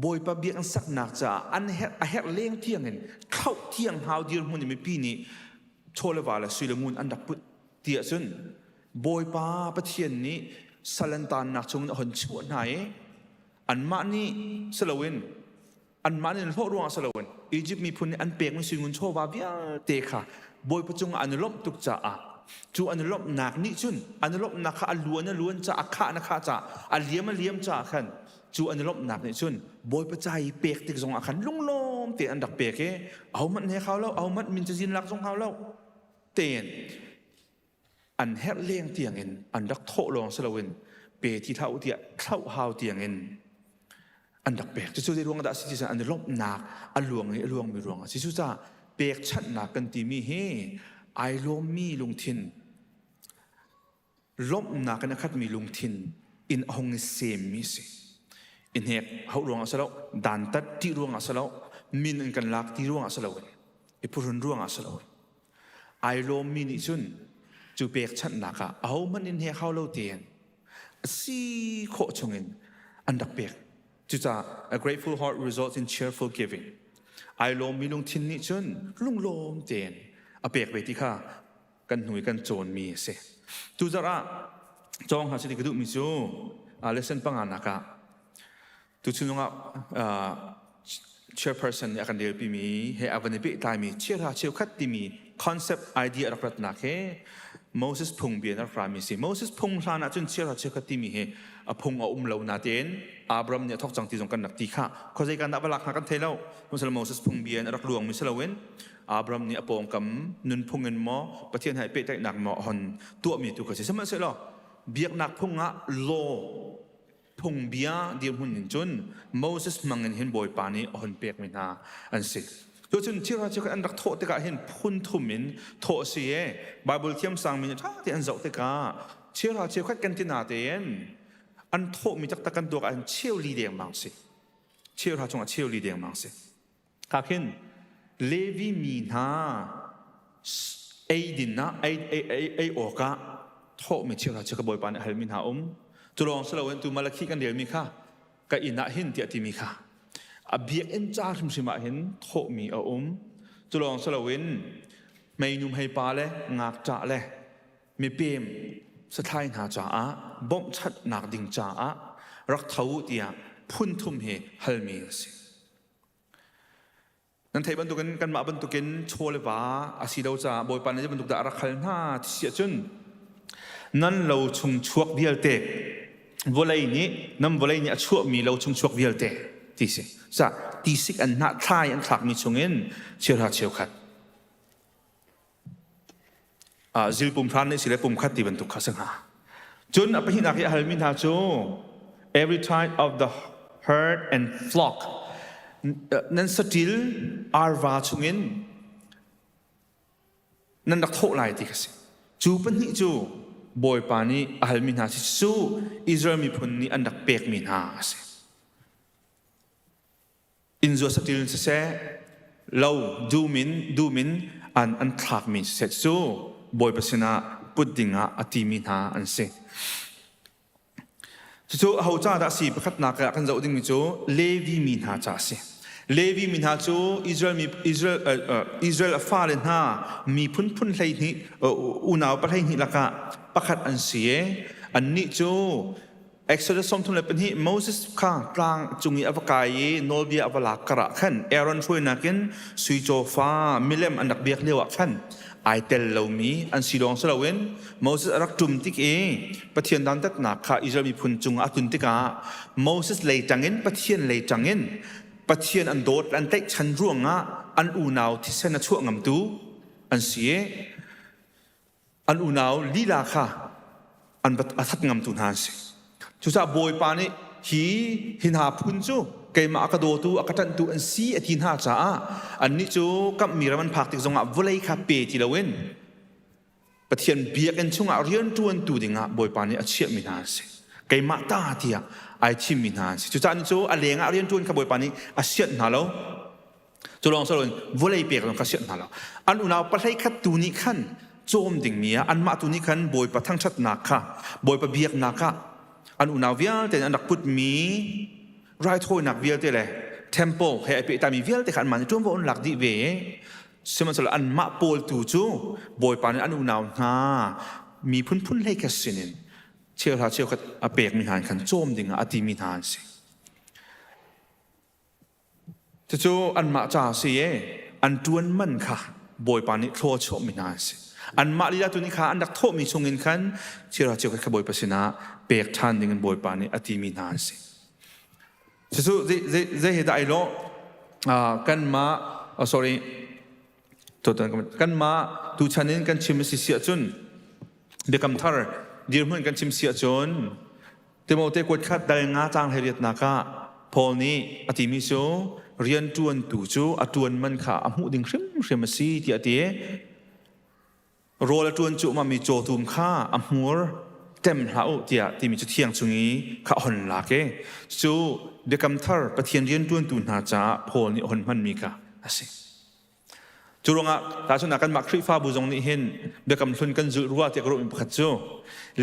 Bawipa biakinn saknak caah an herh a herh leng tiangin thlauh tiang hau dirhmun i mipi nih chaw le va le sui le ngun an rak put ti ahcun Bawipa Pathian nih sal an taannak chungin a hon chuah hna i anmah nih si loin anmah nih an hlawh ruangah si loin Izipt miphun nih an pekmi sui ngun chawva vialte kha Bawipa cungah an i lawmh tuk caah cu an i lawmhnak nih cun an i lawmhnak kha a luan a luan caah a khah na khah caah a liam a liam caah khan cu an i lawmhnak nih cun Bawipa ca i pek tik zongah khan lunglawm tein an rak pek i ahohmanh he hau lo ahohmanh min cazin lak zong hau lo tein an herh leng tiangin an rak thawh lawng si loin pe ti hlah u tiah thlauh hau tiangin an rak pek. Cucu zei ruang dah a si ti an i lawmhnak a luang i a luangmi ruang a si. Cucaah pekchanhnak kan timi hi ai lawmmi lungthin lawmhnak in a khatmi lungthin in a hung i semmi a si. I hnek hauh ruangah si lo, dantat ṭih ruangah si lo, min in kan lak ti ruangah si loin, i phuhrun ruangah si loin. Ai lawmmi nih cun cu pekchanhnak ah ahohmanh in hnek hau lo tein a si khawh chungin an rak pek. Cucaah a grateful heart results in cheerful giving. Ai lawmmi lungthin nih cun lunglawm tein a pek ve ti kha kan hnu i kan cawnmi a si. Tuzarh ah cawng hna sih ka duhmi cu lesson panganak ah tuchun zongah chairperson nih a kan relpimi he a van i pehtlaimi chiahra cheukhat timi concept idea rak ratnak he Moses phung bia in rak rami si. Moses phung hlan ahcun chiahra cheukhat timi hi a phung a um lo natein Abraham nih a thok cang ti zong kan rak ti kha. Khuazei kan dah va lak hna kan thei lo. Moses phung bia in a rak luangmi si loin Abraham nih a pawngkam nunphung in maw Pathian he pehtlaihnak maw a hon tuahmi tu kha si. Sihmanhsehlaw biaknak phung ah law phungbia dirhmun in cun Moses hmang in hin Bawipa nih a hon pekmi hna an si. Cucun thil cu an rak thawh tikah hin phun thum in thawh a si i Bible thiam sangmi nih ṭha tein an zoh tikah cheuhra cheukhat kan ti natein an thawhmi taktak kan tuak ahhin cheu li dengmang si. Cheuhra chungah cheu li dengmang si. Kha khin Levi mi hna eidin ah ei ei ei ei awkah thawhmi cheuhra cu ka Bawipa nih a halmi hna um. Cu lawng si loin tu Malakhi kan relmi kha ka inn ah hin tiah timi kha a biakinn ca hrimhrim ah hin thawhmi a um. Cu lawng si loin hmeinu hmeipa le ngakṭah le mipem sathlai hna caah bawmhchanhnak ding caah rak tho u tiah phun thum hi halmi a si. Nan theih bantukin kanmah bantukin chaw le va a si lo caah Bawipa nih bantuk dah a rak hal hna ti si ahcun nan lo chung chuak vialte vawlei nih nan vawlei nih a chuahmi lo chung chuak vialte ti si. Sa tisik an hnah thlai an thlakmi chungin cheuhra cheukhat zil pum hran nih si le pum khat ti bantuk kha si hnga. Cun a pahnihnak i a halmi hna cu every type of the herd and flock nan saṭil arva chungin nan rak thawh lai ti kha si. Cu pahnih cu Bawipa nih a halmi hna si cu Israel miphun nih an rak pekmi hna a si. Inn zuat saṭil in siseh, lo dum in dum in an an thlakmi siseh cu Bawipa sinah put dingah a timi hna an si. Cucu aho ca dah a si? Pakhatnak ah kan zoh dingmi cu Levi mi hna ca a si. Levi mi hna cu Israel mi Israel uh, Israel a fale hna miphun phun 12 unau pa 12 lakah pakhat an si i annih cu Exodus 32 Moses kha tlang cung i a va kai i nawlbia a va lak karah khan Aaron hruainak in sui cawfa milem an rak biak lio ah khan ai tel lomi an si lawng si loin Moses a rak ṭum tik i Pathian dantatnak kha Israel miphun cungah a tlun tikah Moses lei ṭangin Pathian lei ṭangin Pathian an dawt an tlaihchan ruangah an unau thisen a chuah ngamtu an si i an unau lila kha an a that ngamtu hna an si. Cucaah Bawipa nih hi hi hna phun cu keimah a ka dawtu a ka ṭanhtu an si a ti hna caah annih cu kamhmi ram an phak tik zongah vawlei kha pe ti loin Pathian biakinn chungah rianṭuantu dingah Bawipa nih a chiahmi hna an si. Keimah ta tiah ai thimmi hna an si. Cucaah ni cu a lengah rianṭuan kha Bawipa nih a sianh hna lo. Cu lawng si loin vawlei pek zong kha sianh hna lo. An unau pahlei khat tu nih khan cawm dingmi ah anmah tu nih khan Bawipa thangṭhatnak kha Bawipa biaknak ah an unau vialte an rak putmi raithawinak vialte le temple he ai pehtlaimi vialte kha anmah nih ṭuanvo an lak dih ve. Sihmanhsehlaw anmah pawl tu cu Bawipa nih an unau hna miphun phun hlei khat sinin cheuhra cheukhat a pekmi hna in khan cawm dingah a timi hna an si. Cucu anmah ca a si i an ṭuan man kha Bawipa nih thlua a chuahmi hna an si. Anmah lila tu nih kha an rak thawhmi chungin khan chira cheukhat kha Bawipa sinah pek ṭhan dingin Bawipa nih a timi hna an si. Cucu zei he dah ai lawh? Kanmah, oh sorry, kanmah tuchan in kan chim a si si ahcun Biakam Thar dirhmun kan chim si ahcun Timote kuat khat dal nga caang 18nak ah Paul nih a timi cu rianṭuantu cu a ṭuan man kha a hmuh ding hrimhrim a si tiah a ti. Rawl a ṭuan cuahmahmi cawtum kha a hmur tem hlah u tiah timi cu thiang chung i kha a hon lak i cu Biakam Thar Pathian rianṭuantu hna caah Paul nih a hon hmanmi kha a si. Cu ruangah tahchunhnak kanmah Khrihfabu zong nih hin biakam hlun kan zulh rua tiah ka ruahmi pakhat cu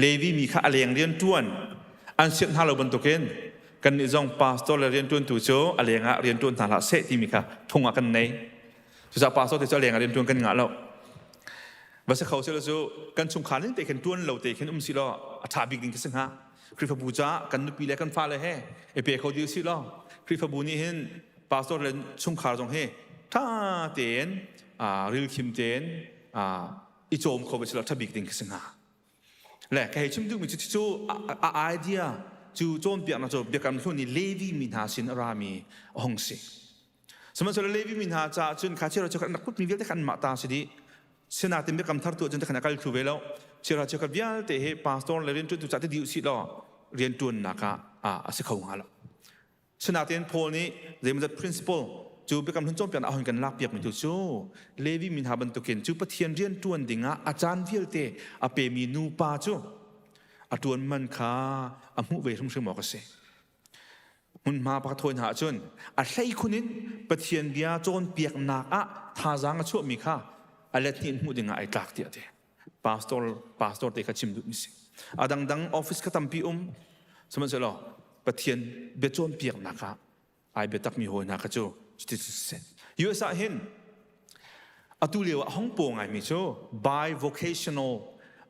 Levi mi kha a leng rian ṭuan an sianh hna lo bantukin kannih zong pastor le rianṭuantu cu a leng ah rian ṭuan hna hlah seh timi kha phung ah kan nei. Cucaah pastor te cu a leng ah rian ṭuan kan ngah lo. Va si kho seh cu kan chungkhar ning te khin ṭuan lo te khin um si law a ṭha bik ding khi si hnga. Khrihfabu caah kan nupi le kan fale he i pe kho dih usih law Khrihfabu nih hin pastor le chungkhar zong hi ṭha tein rilkhim tein i cawm kho ve selaw ṭha bik ding khi si hnga. Le ka hei chim duhmi cu cu a idea cu cawnpiaknak cu Biakam Hlun i Levi mi hna sin a rami a hung si. Sihmanhsehlaw Levi mi hna caah cun kha chiara chiakhat an rak putmi vialte kha anmah ta si dih. Sinain Biakam Thar tu ahcun khan a kal thlu ve lo. Chiara chiakhat vialte hi pastor le rianṭuantu caah ti dih usih law rianṭuannak ah a si kho hnga lo. Sinain Paul nih zeimawzat principle cu Biakam Hlun cawnpiaknak a hun kan lakpiakmi tu cu Levi mi hna bantukin cu Pathian rianṭuan dingah a caan vialte a pemi nupa cu a ṭuan man kha a hmuh ve hrimhrim awk a si. Hmunhma pakhat hawi hna ahcun a hleikhun in Pathian bia cawnpiaknak ah thazaang a chuahmi kha a let hnih in hmuh dingah ai tlak tiah a ti. Pastor pastor te kha chim duhmi si. A dangdang office kha tampi um sihmanhsehlaw Pathian bia cawnpiaknak ah ai biatakmi hawi hna kha cu cuti siseh. US ah hin atu lio ah hong paw ngaimi cu bivocational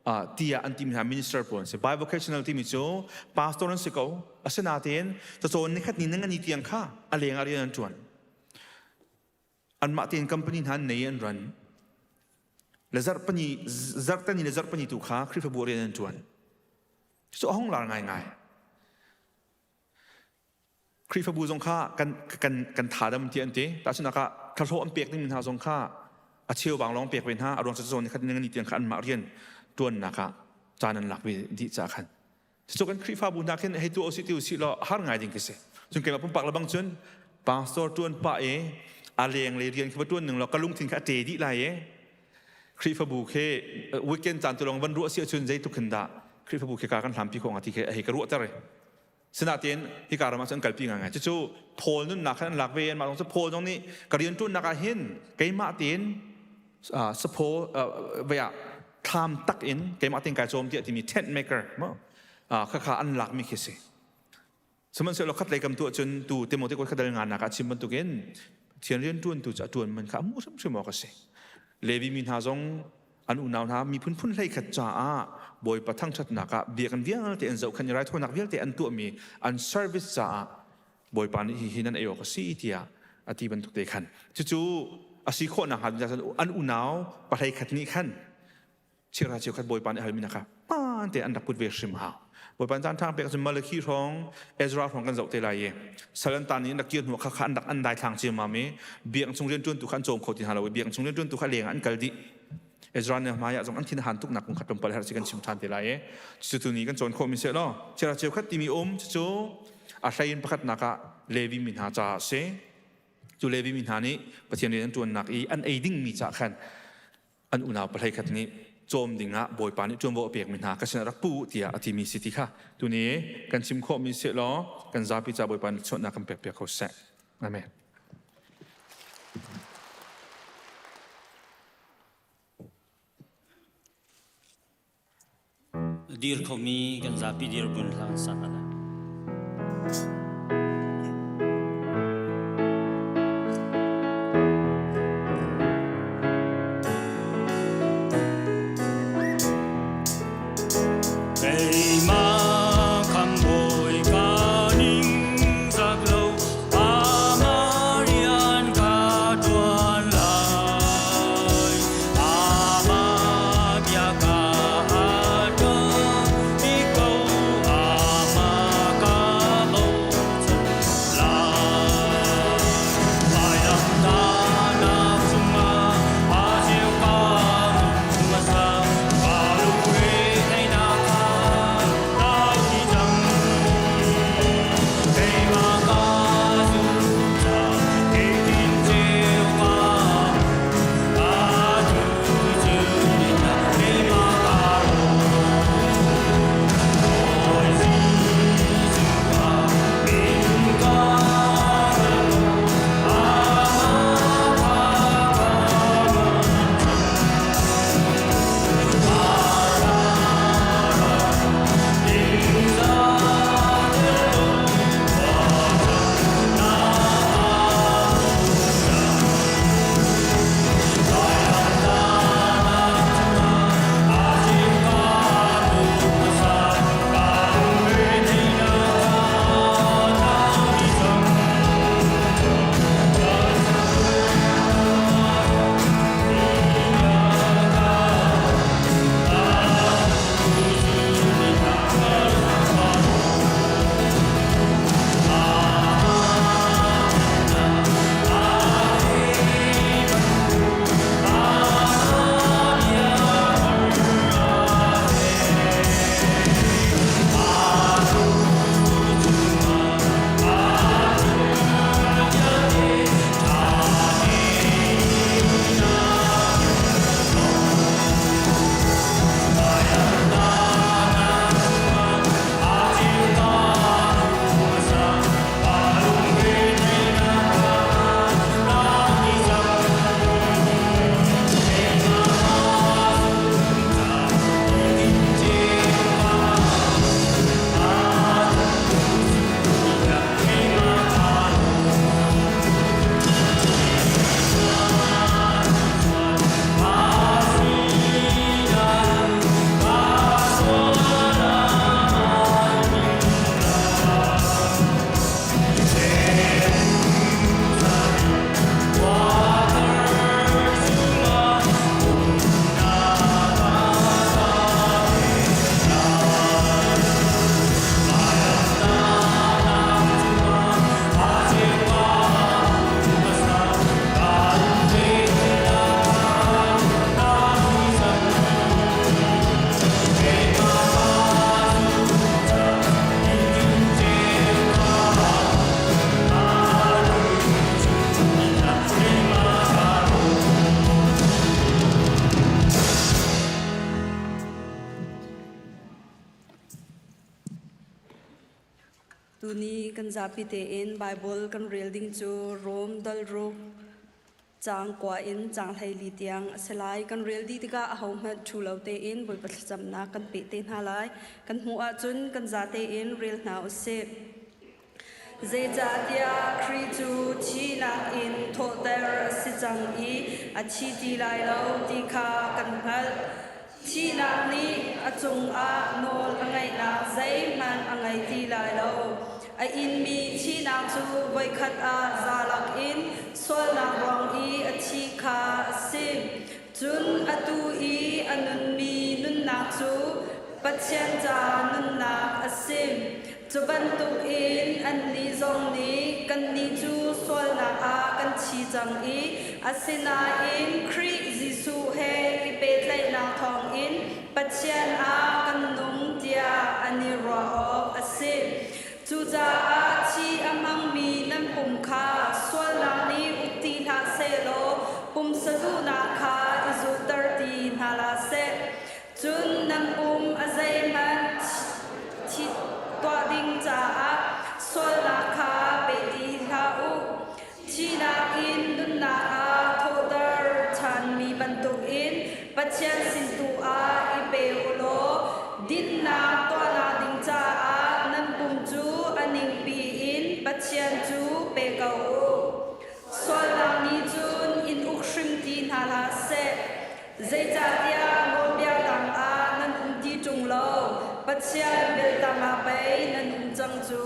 uh, tiah an timi hna minister pawl an si. Bivocational timi cu pastor an si ko. Asinain cacawn nikhat ni nangani tiang kha a leng ah rian an ṭuan. Anmah tein company hna an nei an run. Le zarhpani zarhtani le zarhpani tu kha Khrihfabu rian an ṭuan. Cu a hong lar ngaingai. Khrihfabu zong kha kan kan kan thadam ti an ti. Tahchunhnak ah thlahlawh an pek dingmi hna zong kha a cheubang lawng pek ve hna. A ruang cu zawn khat ni tiang kha anmah rian ṭuannak ah caan an lak ve dih caah khan. Cucu kan Khrihfabu hna khin hei tuah usih ti usih law har ngai ding khi si. Cun keimah pumpak le bang cun pastor ṭuan pah i a leng le rian khi va ṭuan ning law ka lungthin kha a ṭe dih lai i Khrihfabu khi weekend caan tu lawng van ruah si ahcun zeitluk hin dah Khrihfabu khi ka kan hlampi khawh hnga ti khi hei ka ruahter i Sinain hika ram ah cun an kalpi ngaingai. Cucu Paul nunnak khan an lak ve. Anmah zong cu Paul zong nih ka rianṭuannak ah hin keimah tein saphaw vei ah thlam tak in keimah tein kai cawm tiah timi tent maker khakha an lakmi khi si. Sihmanhsehlaw khat lei kam tu ahcun tu Timote kut khadal nganak ah chim bantukin Pathian rianṭuantu cu a ṭuan man kha a hmuh hrimhrim awk a si. Levi mi hna zong an unau hna miphun phun hleikhat caah Bawipa thangṭhatnak ah biakinn vialte an zohkhenh i raithawinak vialte an tuahmi an service caah Bawipa nih hihi nan ei awk a si tiah a ti bantuk te khan cucu. a si khawh nakhnga an unau pahlei khat nih khan chira cheu khat Bawipa nih halmi kha hmaan te an rak put ve hrim hau. Bawipa caan ṭhang pek cun Malakhi hrawng Ezra hrawng kan zoh te lai i salantan in rak kir hnu kha kha an rak an daithlang ciammam i biakinn chung rianṭuantu kha an cawm kho ti hna lo i biakinn chung rianṭuantu kha leng ah an kal dih. Ezra nih hmai ah zong an thin a han tuk nak kong kha tlawmpal herh si kan chim ṭhan te lai i cucu tu ni kan cawn khawh mi seh law chira cheu khat timi um cucu a hlei in pakhatnak ah Levi mi hna caah a si. Cu Levi mi hna nih Pathian rian an ṭuannak i an ei dingmi cah khan an unau pahlei khat nih cawm dingah Bawipa nih ṭuanvo a pekmi hna ka sinah rak pu tiah a timi si ti kha tuni kan chim khawhmi seh law kan zapi ca Bawipa nih chuahnak kan pekpiak ko seh. Amen. Dir khomi kan zapi dir bun hlang sak ala. Keimah khambawi ka ning zak lo, amah rian ka ṭuan lai. Amah bia ka ṭuan i ko, amah ka bochan lai. Vailamtahnak cungah a ceu ka hmasa, ka lungre theihnak kha tlau dih cang. Keimah ka zum caah keitin ceu ka Tuni kan zapi tein Baibal kan rel ding cu Rom dal ruk caang kua in caang 14 tiang a si lai. Kan rel dih tikah ahohmanh ṭhu lo tein Bawipa thlacamnak kan peh te hna lai. Kan hmuh ahcun kan za tein rel hna u sih. Zeicahtiah Khrih cu thihnak in thawhter a si cang i a thi ti lai lo ti kha kan hngalh. Thihnak nih a cungah nawl a ngeihnak zeihmanh a ngei ti lai lo. A inmi thihnak cu voikhat ah zalak in. sualnak ruang i a thi kha a si. Cun atu i a nunmi nunnak cu Pathian ca nunnak a si. Cu bantukin annih zong nih kannih cu sualnak ah kan thi cang i asinain Khrih Jesuh he i pehtlaihnak thawngin Pathian ah kan nung tiah an i ruah awk a si. Cucaah thi a hmangmi nan pum kha sualnak nih uk ti hlah sehlaw pumsa duhnak kha i zulhter ti hna hlah seh. Cun nan pum a zeihmanh thi tuah ding caah sualnak kha pe ti hlah u. Thihnak in nunnak ah thawhter ṭhanmi bantukin Pathian sin tu ah i pe u law dinnak tuahnak ding caah nan pum cu a ningpi in Pathian cu pe ko u. Sualnak nih cun in uk hrim ti hna hlah seh. Zeicahtiah nawlbia tangah nan um ti ṭung lo, Pathian vel tangah pei nan um cang cu.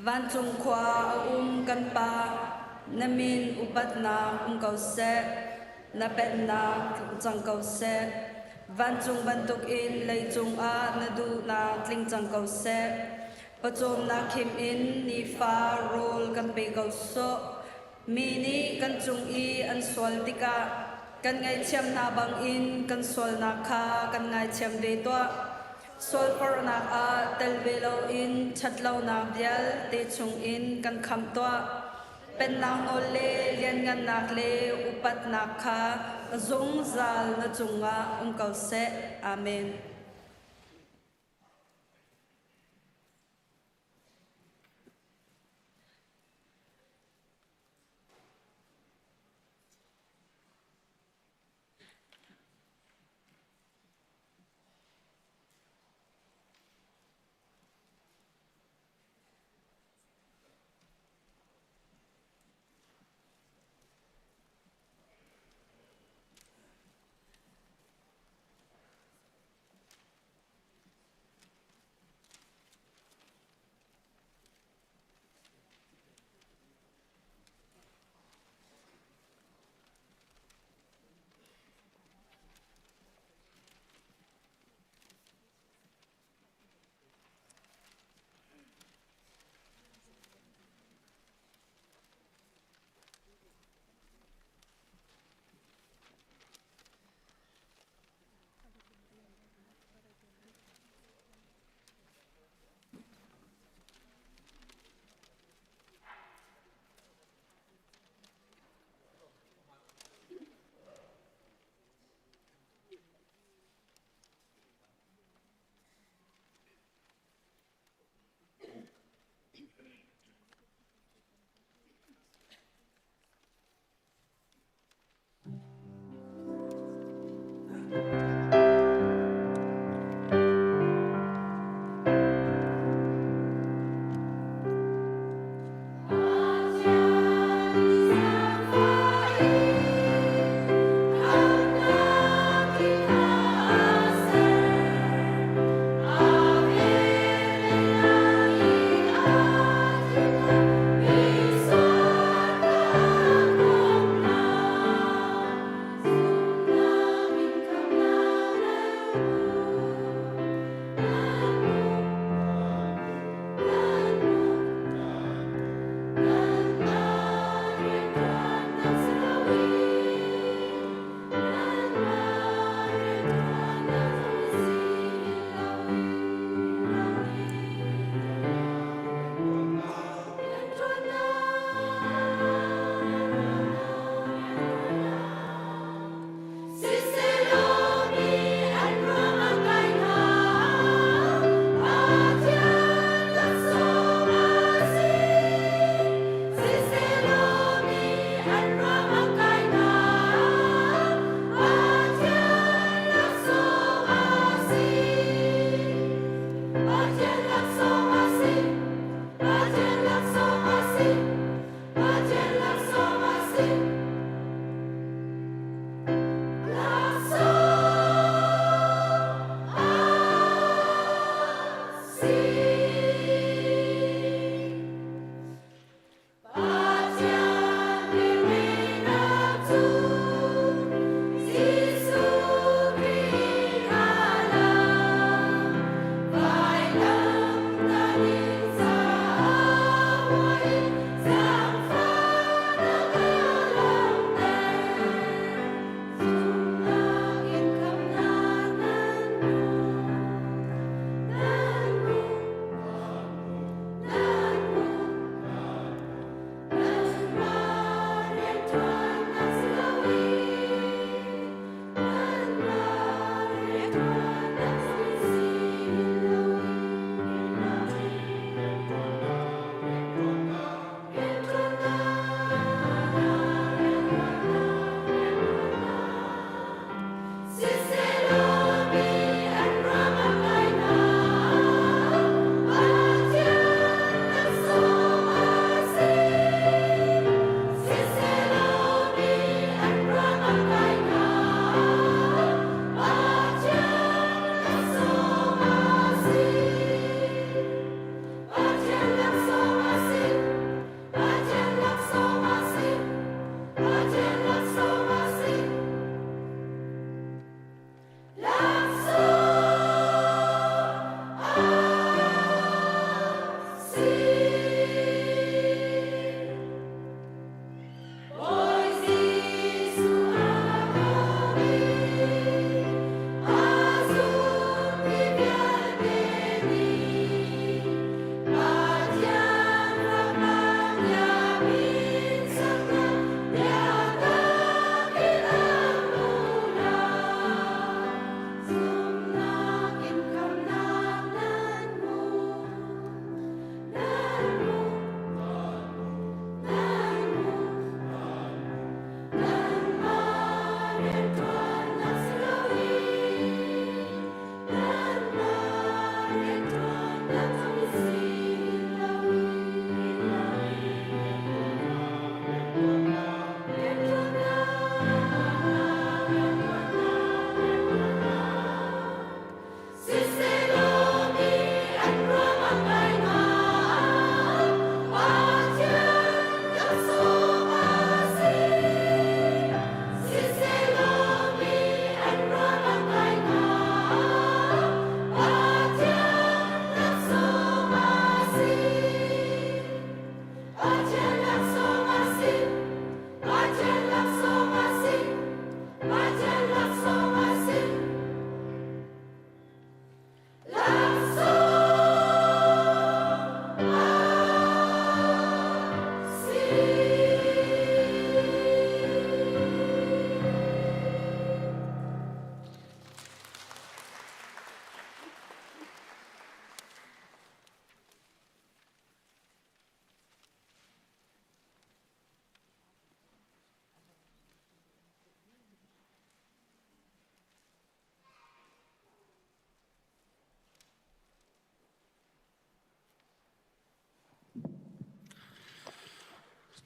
Vancung khua a um kan Pa, na min upatnak um ko seh, na pennak tlung cang ko seh. Vancung bantukin leicung ah na duhnak tling cang ko seh. Pawcawmnak khim in nifa rawl kan pe ko sawh. Mi nih kan cung i an sual tikah kan ngaihthiam hna bangin kan sualnak kha kan ngaithiam ve tuah. Sualforhnak ah tel ve loin ṭhatlonak vialte chungin kan khamh tuah. Pennak nawl le lianngannak le upatnak kha zungzal na cungah um ko seh. Amen.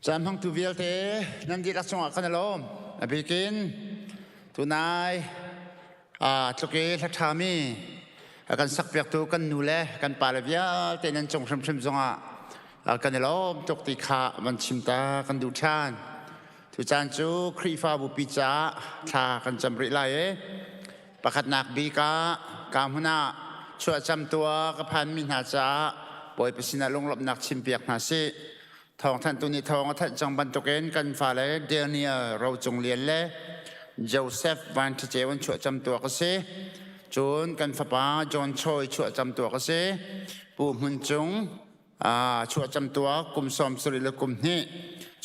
Caan hmangtu vialte nan dihlak cungah kan i lawm. A bikin tunai tluk i hla ṭhami a kan sakpiaktu kan nu le kan pale vialte nan cung hrimhrim zongah kan i lawm tuk ti kha van chim ta kan duh ṭhan. Tucaan cu Khrihfabu pi caah thla kan cam rih lai i pakhatnak bik ah ka hmun ah chuahcam tua ka phanmi hna caah Bawipa sinah lunglawmhnak chimpiak hna sih. Thawngthanhtu nih thawng a thanh cang bantukin kan fale Daniel Rocung Lian le Joseph Van Ṭha Ceu an chuahcam tuak a si. Cun kan fapa John Choi chuahcam tuak a si. Pu Hmun Cung chuahcam tuak kum 70 le kum hnih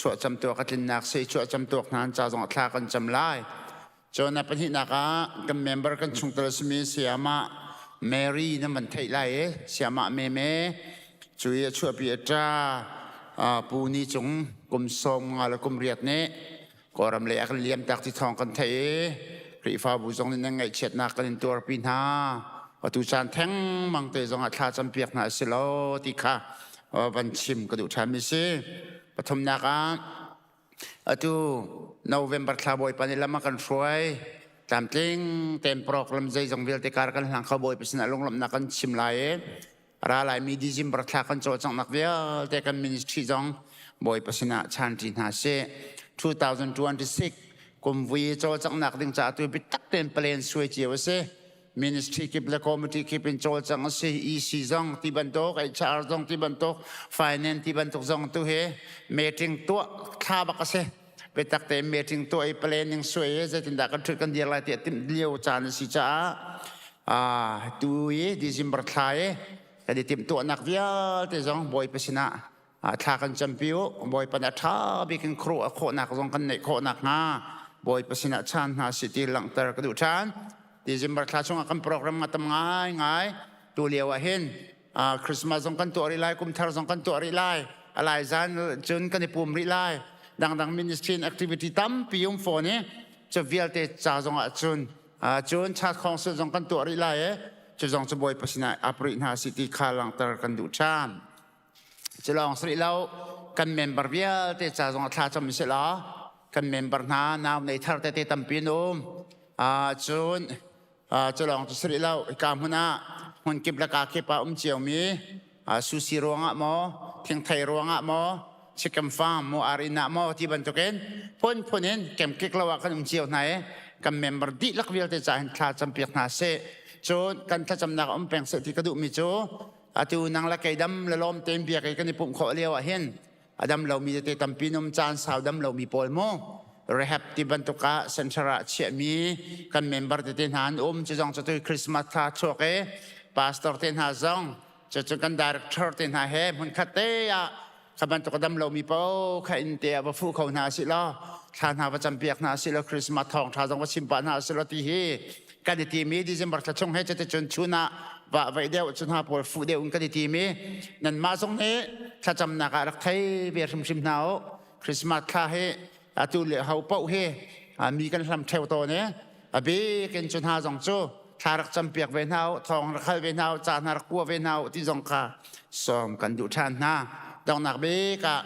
chuahcam tuak a tlinnak si chuahcam tuak hna an ca zong thla kan cam lai. Cun a pahnihnak ah kan member kan chungtel a simi Sayamah Mary nan van theih lai i Sayamah Meme cu i a chuahpi a ṭa Pu Ni Cung kum 50 le kum riat nih Kawlram lei a kan liamtak ti thawng kan theih i Khrihfabu zong nih nan ngaihchiatnak kan in tuarpi hna. Atu caan thengmang te zong ah thla campiak hna a si lo ti kha van chim ka duh ṭhanmi si. Pathumnak ah Atu November thla Bawipa nih lam a kan hruai. Tlamtling tein program zeizong vialte kar kan hlang kho Bawipa sinah lunglawmhnak kan chim lai i ra laimi December thla kan cawlcanghnak vialte kan ministry zong Bawipa sinah chanṭi hna sih. 2026 kum vui cawlcanghnak ding caah tu biatak tein plan suai cio a si. Ministry kip le committee kip in cawlcang a si. EC zong ti bantuk, HR zong ti bantuk, finance ti bantuk zong tu hi meeting tuah thla bak a si. Biatak tein meeting tuah i planning suai i zeitindah kan ṭhut kan dir lai tiah timh lio caan a si caah tu i December thla i kan i timhtuahnak vialte zong Bawipa sinah thla kan campi u. Bawipa nih a ṭha bik in khuaruah khawhnak zong kan neih khawh nakhnga Bawipa sinah chaan hna sih ti langhter ka duh ṭhan. December thla chungah kan program nga tam ngaingai. Tu lio ah hin Christmas zong kan tuah rih lai, kum thar zong kan tuah rih lai. A lai zan cun kan i pum rih lai. Dangdang ministry and activity tampi um fawn i cu vialte ca zong ah cun cun chat council zong kan tuah rih lai i cu zong cu Bawipa sinah ap rih hna si ti kha langhter kan duh ṭhan. Culawng si rih lo kan member vialte ca zong ah thla cam si law kan member hna nau nei thar tete tampi an um. Cun culawng cu si rih lo hika hmun ah hmun kip le ka kip ah um ciomi sushi ruangah maw thingthei ruangah maw chicken farm maw ar-inn ah maw ti bantukin phunphun in kemkik lo ah kan um cio hna i kan member dihlak vialte ca hin thla campiak hna sih. Cun kan thlacamnak um peng seh ti ka duhmi cu atu nang le kei dam le lawm tein biak i kan i pumh khawh lio ah hin a dam lomi tete tampi num caan sau dam lomi pawl mu rehab ti bantuk ah center ah chiahmi kan member tete hna an um cu zong cu tu Christmas thla chuak i pastor te hna zong cu kan director te hna he hmun khat te ah kha bantuk a dam lomi paoh kha inn te ah va fuh kho hna si law thla hna va campiak hna si law Christmas thawng tha zong va chim pah hna si law ti hi kan i timi December thla chung he cuti cun chun ah va vaih deuh cu hna pawl fuh deuh in kan i timi nanmah zong nih thlacamnak ah rak thei ve hrimhrim hna u Christmas thla hi atu le ho paoh hi mi kan hlam ṭheo tawn i a bik in cu hna zong cu thla rak campiak ve hna u thawng rak hal ve hna u ca hna rak kua ve hna u ti zong kha sawm kan duh ṭhan hna donghnak bik ah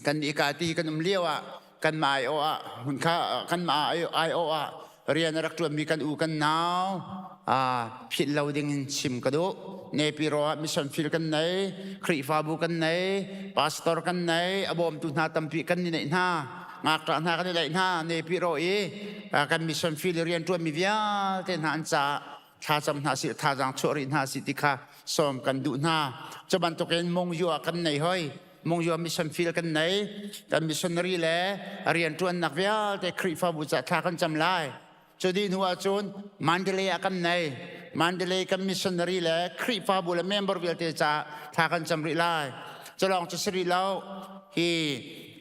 kan ika ti kan um lio ah kan mah aiawh ah hun kha kan mah aiawh ah rian a rak ṭuanmi kan u kan nau philh lo ding in chim ka duh Nepiro ah mission field kan nei Khrihfabu kan nei pastor kan nei a bawmtu hna tampi kan ni neih hna ngakṭah hna kan i laih hna Nepiro i kan mission field rian ṭuanmi vialte hna an caah thlacam hna sih thazaang chuah rih hna sih ti kha sawm kan duh hna cu bantukin Mungyu ah kan nei hoi Mungyu mission field kan nei kan missionary le rianṭuannak vialte Khrihfabu ca thla kan cam lai cu dih hnu ahcun Mandalay ah kan nei Mandalay kan missionary le Khrihfabu le member vialte ca thla kan cam rih lai cu lawng cu si rih lo hi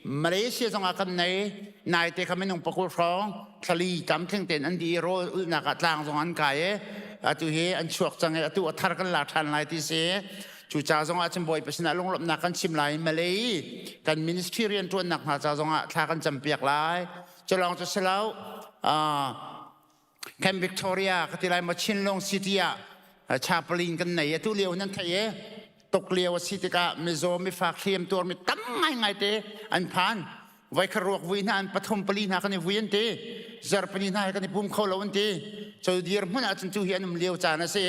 Malaysia zong ah kan nei naite kha minung pakul hrawng thlali tlamtling tein an dih i rawl ulhnak ah tlang zong an kai i atu hi an chuak cang i atu a thar kan la ṭhan lai ti si cu ca zong ah cun Bawipa sinah lunglawmhnak kan chim lai Malay kan ministry rianṭuannak hna ca zong ah thla kan campiak lai cu lawng cu si lo Camp Victoria ka ti lai maw Chinlung City ah chaplain kan nei atu lio nan theih i Tuk lio a si tikah mizaw mifak hliam tuarmi tam ngaingai te an phan. Voikhat ruak vui hna an pathum pali hna kan i vui an ti. Zarhpini hna he kan i pum kho lo an ti. Cu dirhmun ahcun cu hi an um lio caan a si.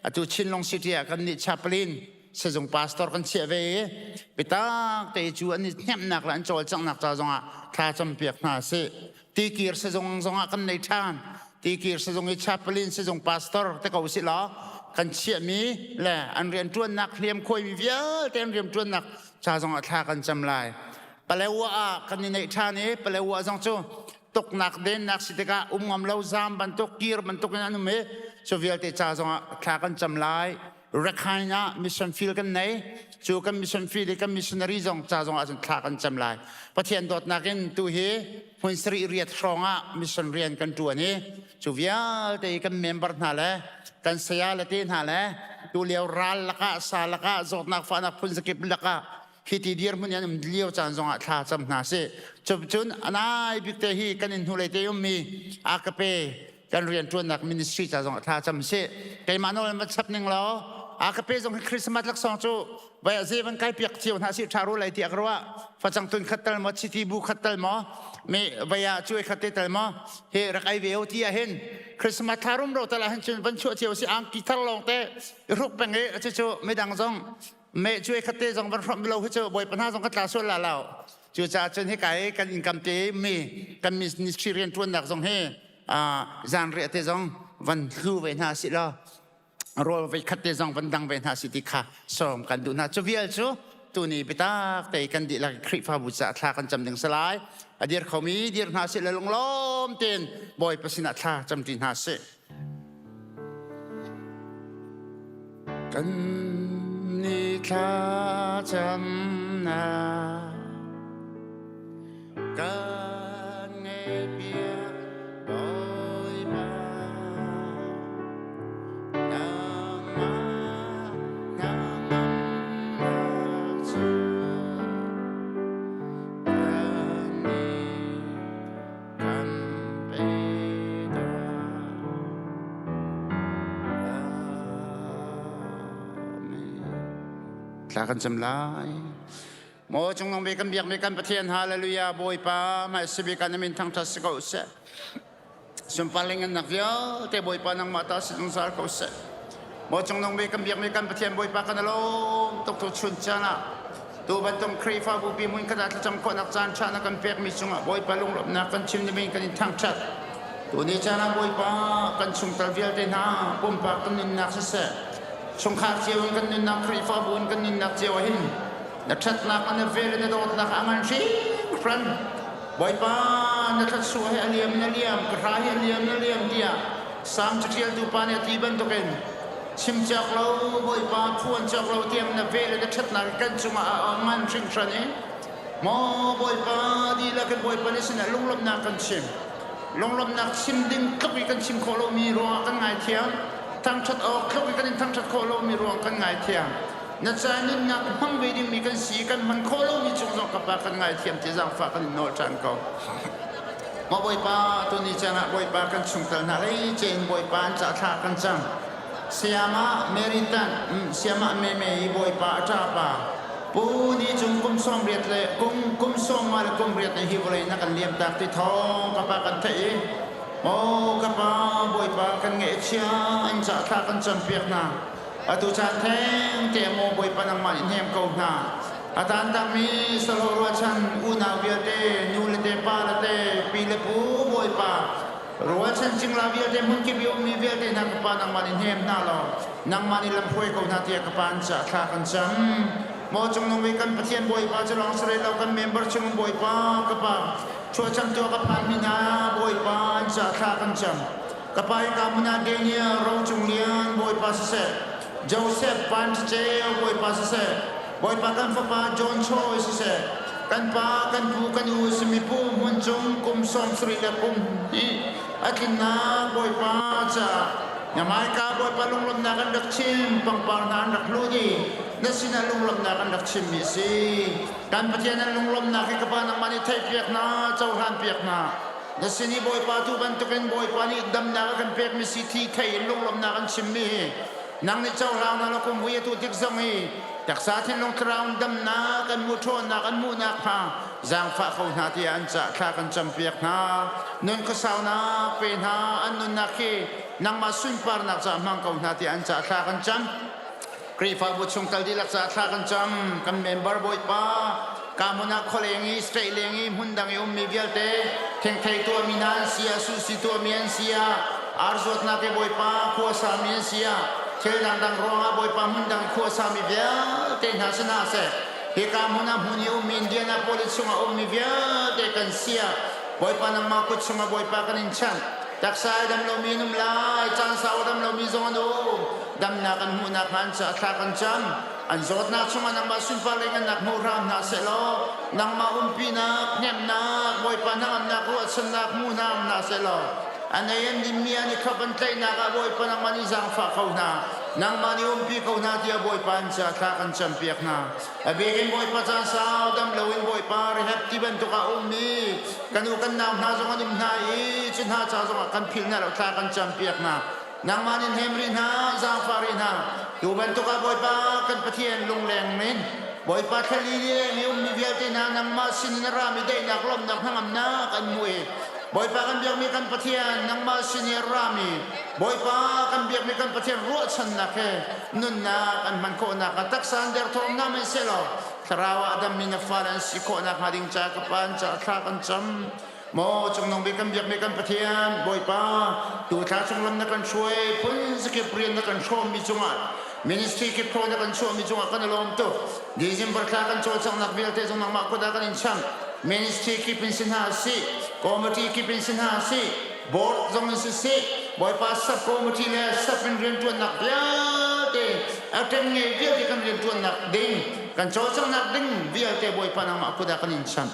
Atu Chinlung City ah kan nih chaplain sizung pastor kan chiah ve i bitak te cu an i hnemhnak le an cawlcanghnak ca zongah thla campiak hna sih. Tikir sizung zongah kan nei ṭhan. Tikir sizung i chaplain sizung pastor te ko sih law kan chiahmi le an rianṭuannak hliam khuaimi vialte an rianṭuannak ca zongah thla kan cam lai. Palewa ah kan i neih ṭhan i Palewa zong cu tuknak dennak si tikah um ngam lo zaam bantuk kir bantuk in an um i cu vialte ca zongah thla kan cam lai. Rakhine ah mission field kan nei cu kan mission field i kan missionary zong ca zong ahcun thla kan cam lai. Pathian dawtnak in tu hi hmun sarih riat hrawng ah mission rian kan ṭuan i cu vialte i kan member hna le kan saya le te hna le tu lio ral lakah sa lakah zawtnak fahnak phun zakip lakah hi ti dirhmun in an um lio caan zongah thla cam hna sih. Cun anai bik te hi kan in hnulei te ummi akape kan rianṭuannak ministry ca zongah thla cam sih. Keimah nawl in va chap ning law akape zong hi Christmas laksawng cu vai a ze van kai piak cio hna sih ṭha ru lai tiah ka ruah. Facang tun khat tal maw chiti bu khat tal maw me vai ah cuai khat te tal maw he rak ai ve o ti ah hin Christmas thla rumro tal ah hin cun van chuah cio si angki thar lawng te i hruk peng i cucu midang zong me cuai khat te zong van hrawmh lo hi cu bawipa hna zong ka tla sual la lo cucaah cun hika i kan income te mi kan ministry rianṭuannak zong hi zanriah te zong van hlu ve hna si law rawl voi khat te zong van dang ve hna si ti kha sawm kan duh hna cu vial cu tuni bitak te kan dihlak Khrihfabu caah thla kan cam ding salai a dir khomi dir hna si le lunglawm tein Bawipa sinah thla camṭi hna sih. Kan ni thlacamnak kan ngaihpiak Bawipa nangmah hnangamnak cu kan nih kan pe Thla kan cam lai. Maw cungnung bik kan biakmi kan Pathian hallelujah Bawipa hmai sibik ah na min thangṭhat si ko seh. Sunparling ngannak vialte Bawipa nangmah ta si zungzal ko seh. Maw cungnung bik kan biakmi kan Pathian Bawipa kan lawm tuk tu chun caan ah tu bantuk Khrihfabu pi hmun khat ah thlacam khawhnak caan ṭha na kan pekmi cungah Bawipa lunglawmhnak kan chim dingin kan in thangṭhat. Tuni caan ah Bawipa kan chungtel vialte hna pumpak kan nunnak siseh, chungkhar cio in kan nunnak Khrihfabu in kan nunnak cio ah hin na ṭhatnak na vel na dawtnak a ngan hringhran. Bawipa na thluachuah hi a liam na liam, ka hra hi a liam na liam tiah Salm caṭialtu pa nih a ti bantukin chim cawk lo Bawipa phuan cawk lo tiang na vel le na ṭhatnak kan cungah a ngan hringhran i maw Bawipa dihlak in Bawipa nih sinah lunglawmhnak kan chim. Lunglawmhnak chim ding tluk i kan chim khawh lomi ruangah kan ngaithiam. Thangṭhat awk tluk i kan in thangṭhat khawh lomi ruang kan ngaithiam. Na ca nunnak hmang ve dingmi kan si kan hman khawh lomi cung zong ka pa kan ngaithiam ti zaangfah kan in nawl ṭhan ko. Maw Bawipa, tuni caan ah Bawipa kan chungtel hna lei cein Bawipa an ca thla kan cam. Sayama Mary Tan, Sayama Meme i Bawipa a ṭapa. Pu ni cung kum 80 le kum kum 50 le kum riat le hi vawlei na kan liam tak ti thawng ka pa kan theih i maw ka pa Bawipa kan ngaihchia an ca thla kan campiak hna. Atu caan theng te maw Bawipa nangmah nih hnem ko hna. A taantakmi salo ruahchan unau vialte, nu le te, pa le te, pi le pu Bawipa, rualchan cingla vialte, hmunkip i ummi vialte hna ka pa nangmah nih hnem hna law, nangmah nih lamhruai ko hna tiah ka pa an cah thla kan cam. Maw cungnung i kan Pathian Bawipa cu lawng si lo kan member chung Bawipa ka pa, chuahcam tuah ka phanmi hna Bawipa an cah thla kan cam. Ka pa i ka hmun ah Daniel Rocung Lian Bawipa siseh, Joseph Van Ceu Bawipa siseh, Bawipa kan fapa John Choi siseh, kan pa kan pu kan u simi pu hmun cung kum 70 le kum hnih a tlinnak Bawipa caah na hmaika Bawipa lunglawmhnak an rak chim, pangpar hna an rak hlut i na sinah lunglawmhnak an rak chimmi a si. Kan Pathian an lunglawmhnak hi ka pa nangmah nih theihpiak hna, cohlanpiak hna. Na sin i Bawipa tu bantukin Bawipa nih damnak a kan pekmi si thi thei in lunglawmhnak an chimmi hi nang nih cohlang na la kum vui atu tik zong hi. Taksa thinlung thlarau damnak an hmuh ṭhawnnak an hmuhnak hnga zaangfah ko hna tiah an cah thla kan campiak hna. Nun khuasaunak pe hna an nunnak hi nangmah sunparnak caah hmang ko hna tiah an cah thla kan cam. Khrihfabu chungtel dihlak caah thla kan cam. Kan member Bawipa ka hmun ah khualeng i state leng i hmun dang i ummi vialte thengthei tuahmi hna an si ah susi tuahmi an si ah ar zuatnak i Bawipa khua sami an si ah thil dangdang ruangah Bawipa hmun dang i khua sami vialte hna si hna seh. Hika hmun ah hmun i ummi Indianapolis chungah ummi vialte kan si ah Bawipa nangmah kut chungah Bawipa kan in chanh. Taksa ai dam lomi an um lai, caan sau a dam lomi zong an um. Damnak an hmuhnak hnga an caah thla kan cam. An zawtnak chungah nangmah sunpar le ngannak hmu hram hna sehlaw, nangmah umpinak, hnemhnak, Bawipa hnangamnak, ruahchannak hmu hna hna sehlaw, an ei an dinmi an i khap an tlaihnak ah Bawipa nangmah nih zaangfah ko hna. Nangmah nih umpi ko hna tiah Bawipa an caah thla kan campiak hna. A bik in Bawipa caan sau dam loin Bawipa rehab ti bantuk ah ummi kan u kan nau hna zong an um hna i cu hna ca zongah kan philh hna lo thla kan campiak hna. Nangmah nih hnem rih hna, zaangfah rih hna. Tu bantuk ah Bawipa kan Pathian lungleng in Bawipa thlali leng i ummi vialte hna nangmah sinin a rami daihnak lawmhnak hnangamnak an hmu i Bawipa kan biakmi kan Pathian nangmah sin i a rami Bawipa kan biakmi kan Pathian ruahchannak he nunnak an hman khawh nakhnga taksa an derthawm hna hmanhsehlaw thlarau ah a dammi na fale an si khawh nakhnga ding ca ka pa an caah thla kan cam. Maw cungnung bik kan biakmi kan Pathian Bawipa tu thla chung lam na kan hruai phun zakip rian na kan hrawmmi cungah ministry kip thaw na kan chuahmi cungah kan i lawm tuk. December thla kan cawlcanghnak vialte zong nangmah kut ah kan in cham. Ministry kip in si hna sih, committee kip in si hna sih, board zong in siseh Bawipa sub committee le sub in rianṭuannak vialte a ṭengnge vialte kan rianṭuannak ding kan cawlcanghnak ding vialte Bawipa nangmah kut ah kan in chanh.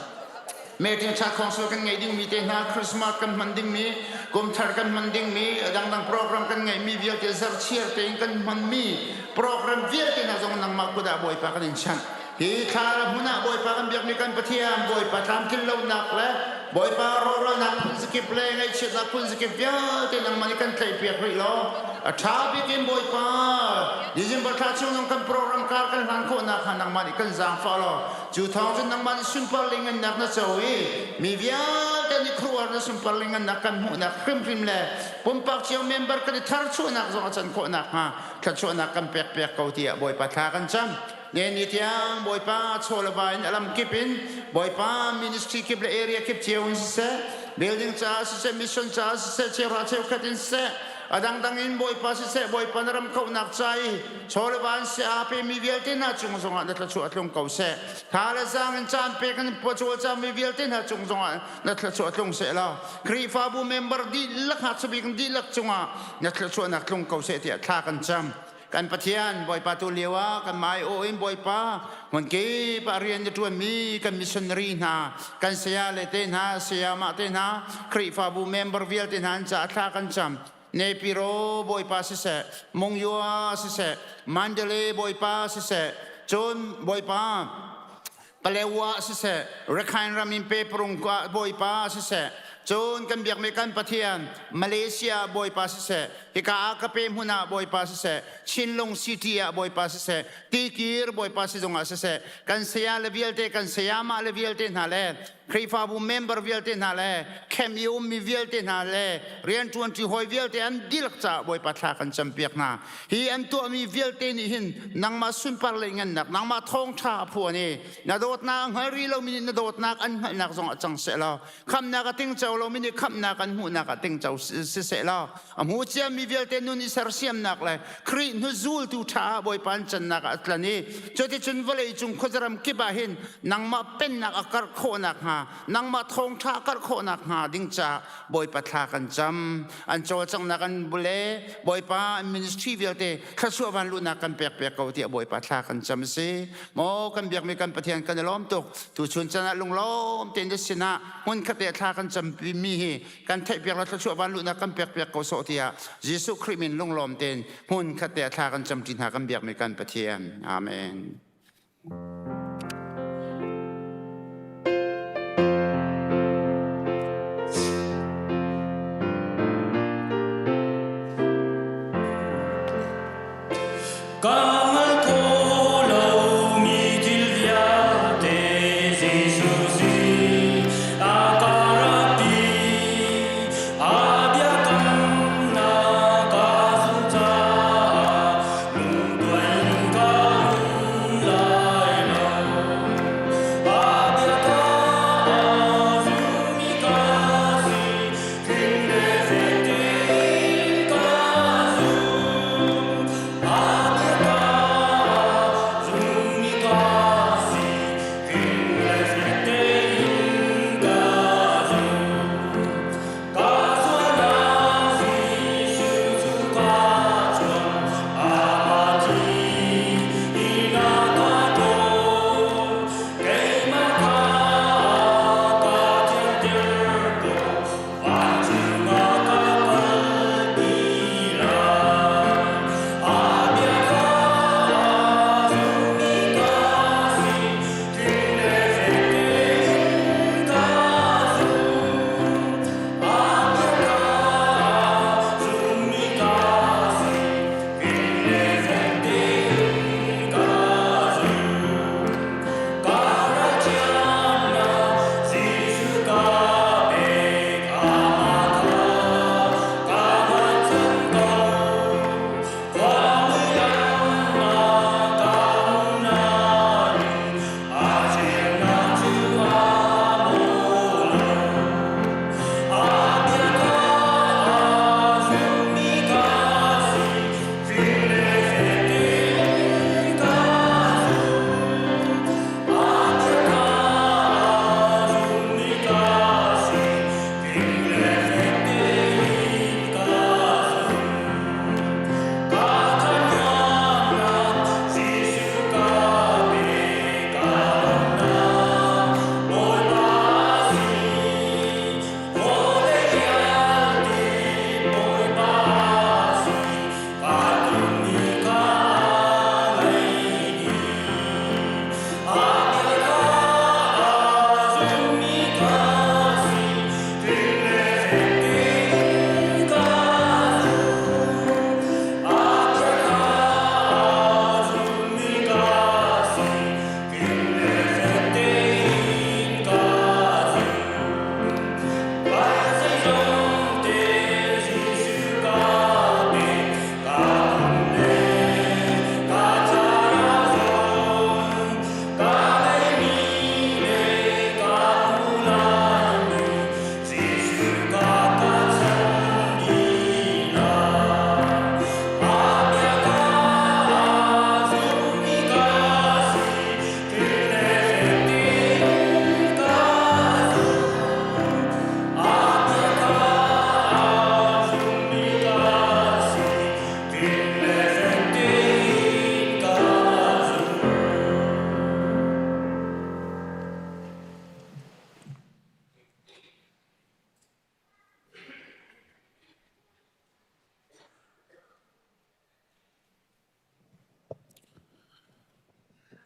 Meeting ṭha council kan ngeih dingmi te hna Christmas kan hman dingmi kum thar kan hman dingmi a dangdang program kan ngeihmi vialte zarhchiar tein kan hmanmi program vialte hna zong nangmah kut ah Bawipa kan in chanh. Hi thla hmun ah Bawipa kan biakmi kan Pathian Bawipa tlamtlin lonak le Bawipa rawhralnak phunzakip le ngaihchiatnak phunzakip vialte nangmah nih kan tlaihpiak rih law a ṭha bik in Bawipa December thla chung zong kan program kar kan hlan khawh nakhnga nangmah nih kan zaangfah law cu thawng cun nangmah nih sunpar le ngannak na co i mi vialte nih khuaruahhar na sunpar le ngannak kan hmuhnak hrimhrim le pumpak cio member kan i tharchuahnak zong a can khawh nakhnga thluachuahnak kan pek piak ko tiah Bawipa thla kan cam. Ne ni tiang Bawipa chaw le va in a lam kip in Bawipa ministry kip le area kip cio in siseh building caah siseh mission caah siseh cheuhra cheukhat in siseh a dangdang in Bawipa siseh Bawipa na ram kauhnak ca i chaw le va in siseh aa pemi vialte hna cung zongah na thluachuah a tlung ko seh tha le zaang in caan pek in pacawl mi vialte hna cung zongah na thluachuah tlung seh law Khrihfabu member dihlak ngakchia bik dihlak cungah na thluachuahnak tlung ko seh tiah thla kan cam Kan Pathian Bawipa tu lio ah kan mai aw in Bawipa hmunkip ah rian na ṭuanmi kan missionary hna kan saya le te hna sayamah te hna Khrihfabu member vialte hna an caah thla kan cam Nepiro Bawipa siseh Mongyua siseh Mandalay Bawipa siseh cun Bawipa Palewa siseh Rakhine ram in Peprung Bawipa siseh cun kan biakmi kan Pathian Malaysia Bawipa siseh hika ah ka pe hmun ah Bawipa siseh Chinlung City ah Bawipa siseh Tikir Bawipa sizung ah siseh kan saya le vialte kan sayamah le vialte hna le Khrihfabu member vialte hna le camp i ummi vialte hna le rianṭuanṭi hawi vialte an dihlak caah Bawipa thla kan campiak hna. Hi an tuahmi vialte nih hin nangmah sunpar le ngannak, nangmah thawngṭha a phuan i na dawtnak a hngal rih lomi nih na dawtnak an hngalhnak zong ah cang seh law khamhnak a tingco lomi nih khamhnak an hmuhnak ah tingco si seh law a hmu ciami vialte nun i sersiamnak le Khrih hnuzultu ṭha ah Bawipa an cannak ah a tlan i cuticun vawlei cung khuazaram kip ah hin nangmah pennak a karh khawh nakhnga nangmah thawngṭha a karh khawh nakhnga ding caah Bawipa thla kan cam an cawlcanghnak an bule Bawipa an ministry vialte thluachuah van luhnak kan pek piak ko tiah Bawipa thla kan cam si maw kan biakmi kan Pathian kan i lawm tuk tuchun chan ah lunglawm tein na sinah hmunkhat te thla kan campi mi hi kan theihpiak le thluachuah van luhnak kan pek piak ko sawh tiah Jesuh Khrih min lunglawm tein hmunkhat te thla kan camṭi hna kan biakmi kan Pathian. Amen. Ka ngal kho lo.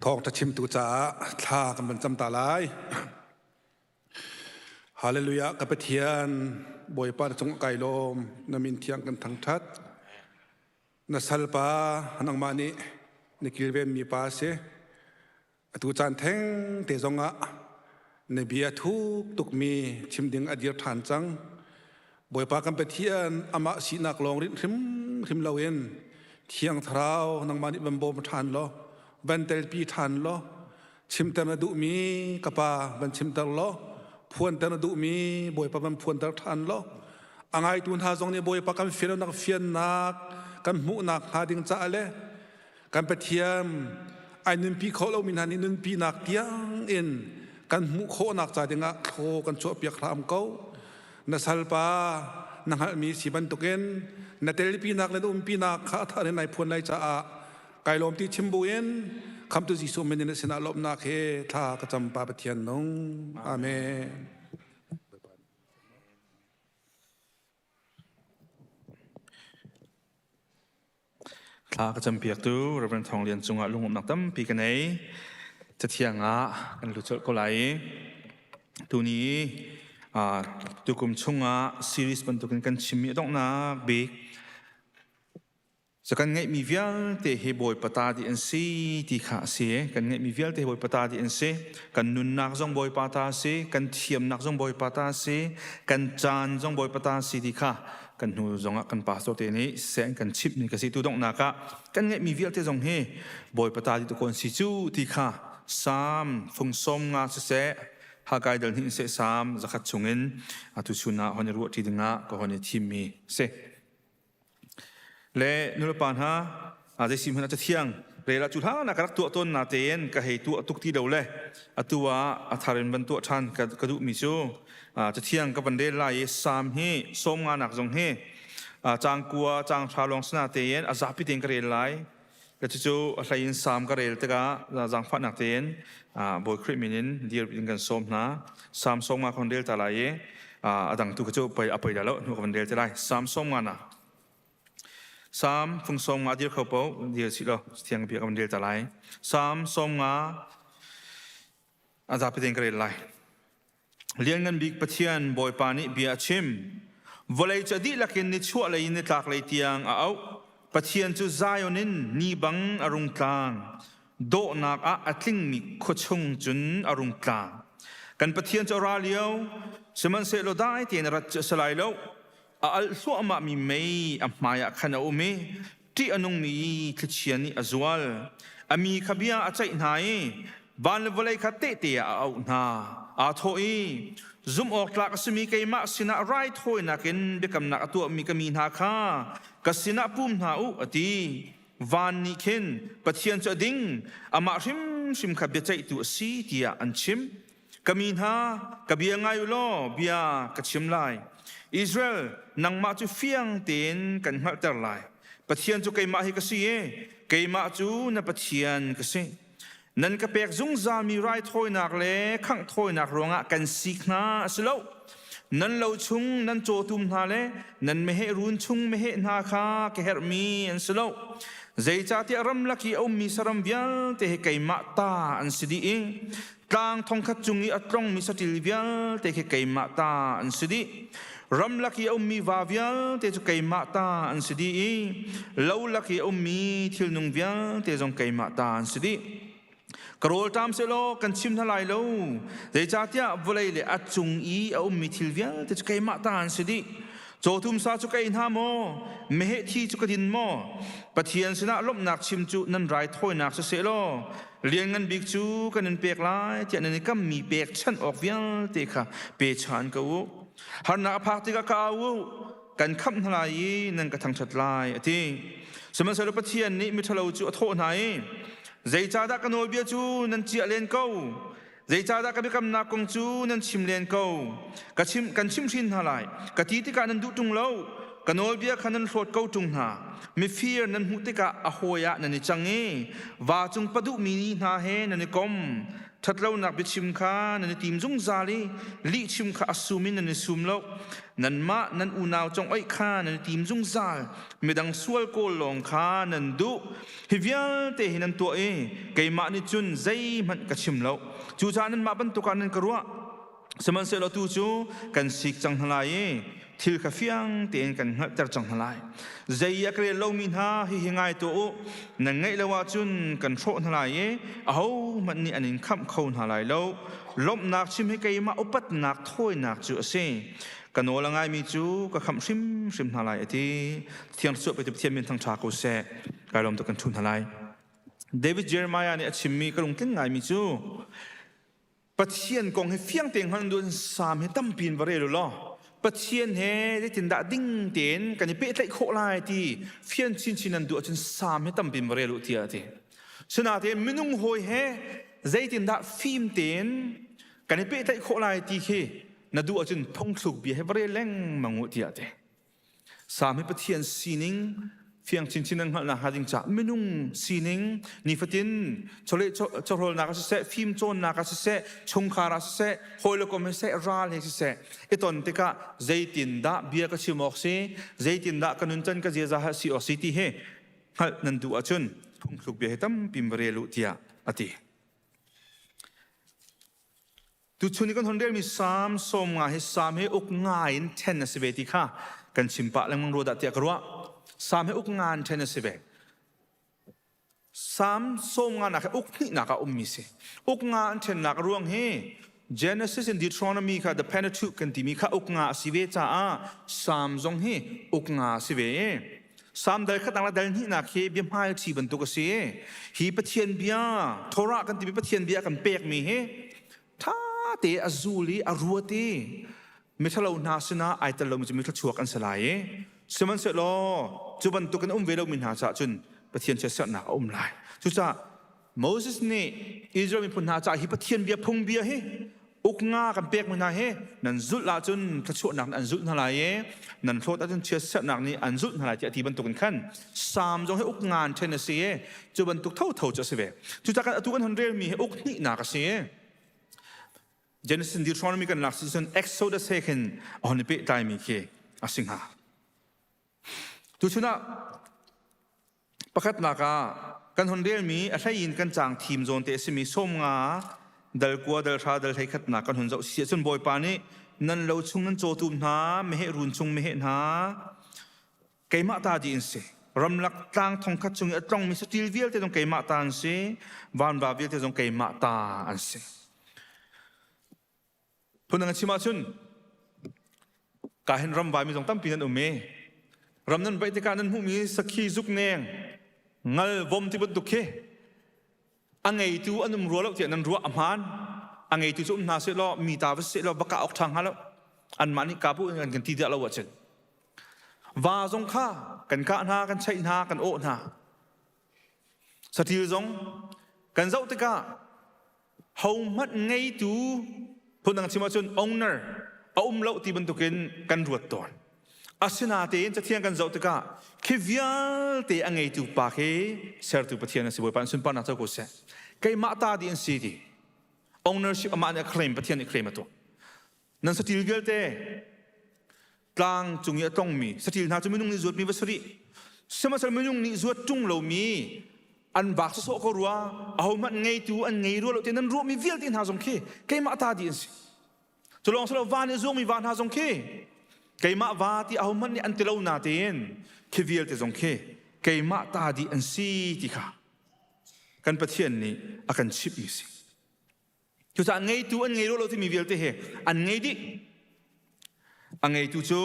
Thawngṭha chimtu caah thla kan van cam ta lai. Hallelujah ka Pathian Bawipa na cungah kai lawm na min thiang kan thangṭhat. Na salpa nangmah nih na kilvenmi pa a si. Atu caan theng te zongah na bia thuk tukmi chim ding a dir ṭhan cang. Bawipa kan Pathian amah sinak lawng rinh hrimhrim loin Thiang Thlarau nangmah nih van bawm ṭhan law van telpi ṭhan law chimter na duhmi ka pa van chimter law phuanter na duhmi Bawipa van phuanter ṭhan law a ngaitu hna zong nih Bawipa kan fiannak fiannak kan hmuhnak hnga ding caah le kan Pathian ai nunpi kho lomi hna nih nunpinak tiang in kan hmuh khawhnak ca dingah thlaw kan chuahpiak hram ko. Na salpa na hngalhmi si bantukin na telpinak le na umpinak kha a thar in nai phuan lai caah kai lawm ti chim buin khamtu Jesuh min in sinah lawmhnak he thla ka cam pa Pathian nung. Amen. Thla ka campiaktu Reverend Thawng Lian cungah lungumnak tampi ka nei. Cathiang ah kan lut colh ko lai i tuni tukum chungah series bantukin kan chimmi a donghnak bik So kan ngeihmi vialte hi Bawipa ta dih an si ti kha a si. Kan ngeihmi vialte hi Bawipa ta dih an si. Kan nunnak zong Bawipa ta a si. Kan thiamnak zong Bawipa ta a si. Kan caan zong Bawipa ta a si ti kha kan hnu zongah kan pastor te nih seh an kan chimh ni ka si tu donghnak ah kan ngeihmi vialte zong hi Bawipa ta dih kon si cu ti kha Psalm fung som nga siseh Hagai dal hnih seh Psalm zakhat chungin atu chun ah hon i ruah ṭi dingah ka hon i thimmi si. Le nulepa hna zei si hmanh ah cathiang rel ah cu hlan ah ka rak tuah tawn na tein ka hei tuah tuk ti lo le atu ah a thar in van tuah ṭhan ka duhmi cu cathiang ka van rel lai i Salm hi sawm nga nak zong hi caang kua caang hra lawng sana tein a zapi tein ka rel lai le cucu a hlei in Salm ka rel tikah zaangfahnak tein Bawi Khrih min in dir in kan sawm hna. Salm 50 ka van rel ta lai i a dang tu kha cu pei a pei dah lo hnu ka van rel te lai. Salm 50 nak Salm fung 50 dir kho po dir si lo thiang bia ka van rel ta lai. Salm 50 a zapi tein ka rel lai. Lianngan Bik Pathian Bawipa nih bia a chim. Vawlei cu a dihlak in nichuahlei in nitlaklei tiang a auh. Pathian cu Zion in ni bang a rung tlang. Dawhnak ah a tlingmi khua chung cun a rung tlang. Kan Pathian cu a ra lio, sihmanhsehlaw dai tein a rat cu a si lai lo. A alh hluahmahmi mei a hmaiah khan a um i ṭih a nungmi thlichia nih a zual. A mi kha bia a ceih hna i van le vawlei kha tehte ah a auh hna. Aa thawh i, Zumh awk tlak a simi keimah sinah raithawinak in biakamnak a tuahmi ka mi hna kha ka sinah pum hna u, a ti. Van nih khin Pathian cu a ding, amah hrimhrim kha biaceihtu a si tiah an chim. Ka mi hna, ka bia ngai u law bia ka chim lai. Israel, nangmah cu fiang tein kan hngalhter lai. Pathian cu keimah hi ka si i keimah cu na Pathian ka si. Nan ka pek zungzalmi raithawinak le khangh thawinak ruangah kan sik hna a si lo. Nan lo chung nan cawtum hna le nan meheh run chung meheh hna kha ka herhmi an si lo. Zeicahtiah ramlak i a ummi saram vialte hi keimah ta an si dih i Tlang thongkhat cung i a tlongmi saṭil vialte khi keimah ta an si dih. Ramlak i a ummi va vialte cu keimah ta an si dih i lo lak i a ummi thilnung vialte zong keimah ta an si dih. Ka rawlṭam sehlaw kan chim hna lai lo, zeicahtiah vawlei le a cung i a ummi thil vialte cu keimah ta an si dih. Cawtum sa cu ka ei hna maw? Meheh thi cu ka din maw? Pathian sinah lawmhnak chim cu nan raithawinak si sehlaw Lianngan bik cu kan in pek lai tiah nan i kammi pekchanh awk vialte kha pe chan ko u. Harnak a phak tikah ka au u, kan khamh hna lai i nan ka thangṭhat lai, a ti. Sihmanhsehlaw Pathian nih miṭhalo cu a thawh hna i, Zeicahdah ka nawlbia cu nan ciah len ko? Zeicahdah ka biakamnak kong cu nan chim len ko? Ka chim, kan chimhhrin hna lai, ka ti tikah nan duh ṭung lo. Ka nawlbia kha nan hlawt ko ṭung hna. Mifir nan hmuh tikah a hawi ah nan i cang i va cung paduhmi ni hna he nan i kom. Ṭhatlonak biachim kha nan i tim zungzal i lihchim kha a sum in nan i sum lo. Nanmah nan unau congoih kha nan i tim zungzal. Midang sual kawl lawng kha nan duh. Hi vialte hi nan tuah i keimah nih cun zeihmanh ka chim lo. Cucaah nanmah bantuk ah nan ka ruah. Sihmanhsehlaw tu cu kan sik cang hna lai i thil kha fiang tein kan hngalhter cang hna lai. Zei i a ka rel lomi hna hihi ngai tuah u, nan ngaih lo ahcun kan hrawh hna lai i ahohmanh nih an in khamh kho hna lai lo. Lawmhnak chim hi keimah upatnak thawinak cu a si. Ka nawl a ngaimi cu ka khamh hrimhrim hna lai a ti. Thiang Thlarau pe Pathian min thangṭha ko seh. Kai lawm tuk kan ṭhu hna lai. David Jeremiah nih a chimmi ka lungtling ngaimi cu Pathian kong hi fiang tein hngalh duh Salm hi tampi in va rel u law Pathian he zeitindah ding tein kan i pehtlaih khawh lai ti fian chinchin nan duh ahcun Salm hi tampi in va rel u tiah a ti. Sinain minung hawi he zeitindah fim tein kan i pehtlaih khawh lai ti khi na duh ahcun phungthluk bia he va rel lengmang u tiah a ti. Salm hi Pathian sining fiang chinchin an hngalhnak hnga ding caah minung sining nifatin chawleh chawhrawlnak ah siseh, fim cawnnak ah siseh, chungkhar ah siseh, hawi le kom he siseh, ral he siseh i ton tikah zeitindah bia ka chim awk si, zeitindah ka nuncan ka ziaza ha si awk si ti hi hngalh nan duh ahcun phungthluk bia hi tampi va rel u tiah a ti. Tuchun i kan hon relmi Salm 90 hi Salm hi uk nga in ṭhen a si ve ti kha kan chim pah lengmang rua dah tiah ka ruah. Salm hi uk nga in ṭhen a si ve. Salm 90 nak hi uk hnihnak ah ummi si. Uk nga an ṭhennak ruang hi Genesis and Deuteronomy kha the Pentateuch kan timi kha uk nga a si ve caah Salm zong hi uk nga a si ve. Salm dal khat le dal hnihnak hi biahmai ṭhi bantuk a si. Hi Pathian bia, Torah kan timi Pathian bia kan pekmi hi ṭha te a zul i a ruat i miṭhalo hna sinah ai tel lomi cu mithluachuak an si lai i sihmanhsehlaw cu bantuk in um ve lomi hna caah cun Pathian chiatserhnak a um lai. Cucaah Moses nih Israel miphun hna caah hi Pathian bia phung bia hi uk nga kan pekmi hna hi nan zulh ahcun thluachuahnak nih an zulh hna lai i nan hlawt ahcun chiatserhnak nih an zulh hna lai tiah a ti bantukin khan Salm zong hi uk nga in ṭhen a si i cu bantuk thotho cu a si ve. Cucaah kan atu kan hon relmi hi uk hnihnak a si i Genesis Deuteronomy kan lak si cun Exodus he khin a hon i pehtlaimi khi a si hnga. Tuchun ah Pakhatnak ah kan hun relmi a hlei in kan caang thim zawn te a simi 50 dal kua dal hra dal hlei khatnak kan hun zoh si ahcun Bawipa nih nan lo chung nan cawtum hna meheh run chung meheh hna keimah ta dih an si ramlak tlang thongkhat chung i a tlongmi saṭil vialte zong keimah ta an si vanva vialte zong keimah ta an si Phundang in chim ahcun ka hin ram vaimi zong tampi nan um i ram nan vaih tikah nan hmuhmi sakhi zukneng ngal vom ti bantuk khi a ngeitu an um rua lo tiah nan ruah a hmaan a ngeitu cu um hna seh law mi ta va seh law va kah awk ṭha hnga lo anmah nih ka bu in an kan ti dah lo ahcun va zong kha kan kah hna kan cheih hna kan awh hna Saṭil zong kan zoh tikah hohmanh ngeitu phundang chim ahcun owner a um lo ti bantukin kan ruat tawn. Asinatein Cathiang kan zoh tikah khi vialte a ngeitu pa khi sertu Pathian a si Bawipa in sunparnak co ko seh. Keimah ta dih an si ti. Ownership amah nih a claim Pathian nih claim a tuah. Nan saṭil vialte tlang cung i a tlongmi saṭil hna cu minung nih zuatmi va si rih. Sihmanhsehlaw minung nih zuat ṭung lomi an vak sawsawh ko rua ahohmanh ngeitu an ngei rua lo ti nan ruahmi vialte hna zong khi keimah ta dih an si. Cu lawng si lo va nih zuangmi va hna zong khi keimah va ti ahohmanh nih an ti lo natein khi vialte zong khi keimah ta dih an si ti kha kan Pathian nih a kan chimhmi si. Cucaah ngeitu an ngei lo timi vialte he an ngei dih. A ngeitu cu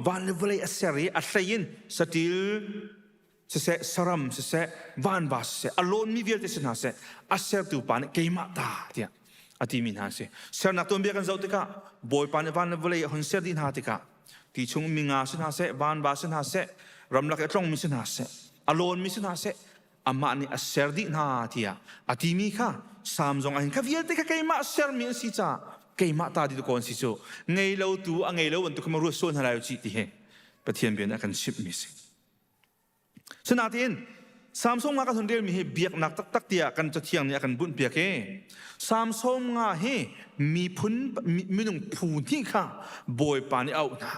van le vawlei a ser i a hlei in saṭil siseh, saram siseh, vanva siseh, a lawnmi vialte si hna seh, a sertu pa nih keimah ta tiah a timi hna a si. Sernak tuanbia kan zoh tikah Bawipa nih van le vawlei a hun ser dih hna tikah ti chung mi nga si hna seh, vanva si hna seh, ramlak i a tlongmi si hna seh, a lawnmi si hna seh, amah nih a ser dih hna tiah a timi kha Salm zong ah hin kha vialte kha keimah sermi an si caah keimah ta dih ko an si cu ngei lo tu a ngei lo bantuk kha ruat sual hna lai u cih ti hi Pathian bia nih a kan chimhmi si. Sinain. Samsung nga kan hun relmi hi biaknak taktak tiah kan cathiang nih a kan bunh piak i Samsung nga hi miphun minung phu hnih kha Bawipa nih a auh hna.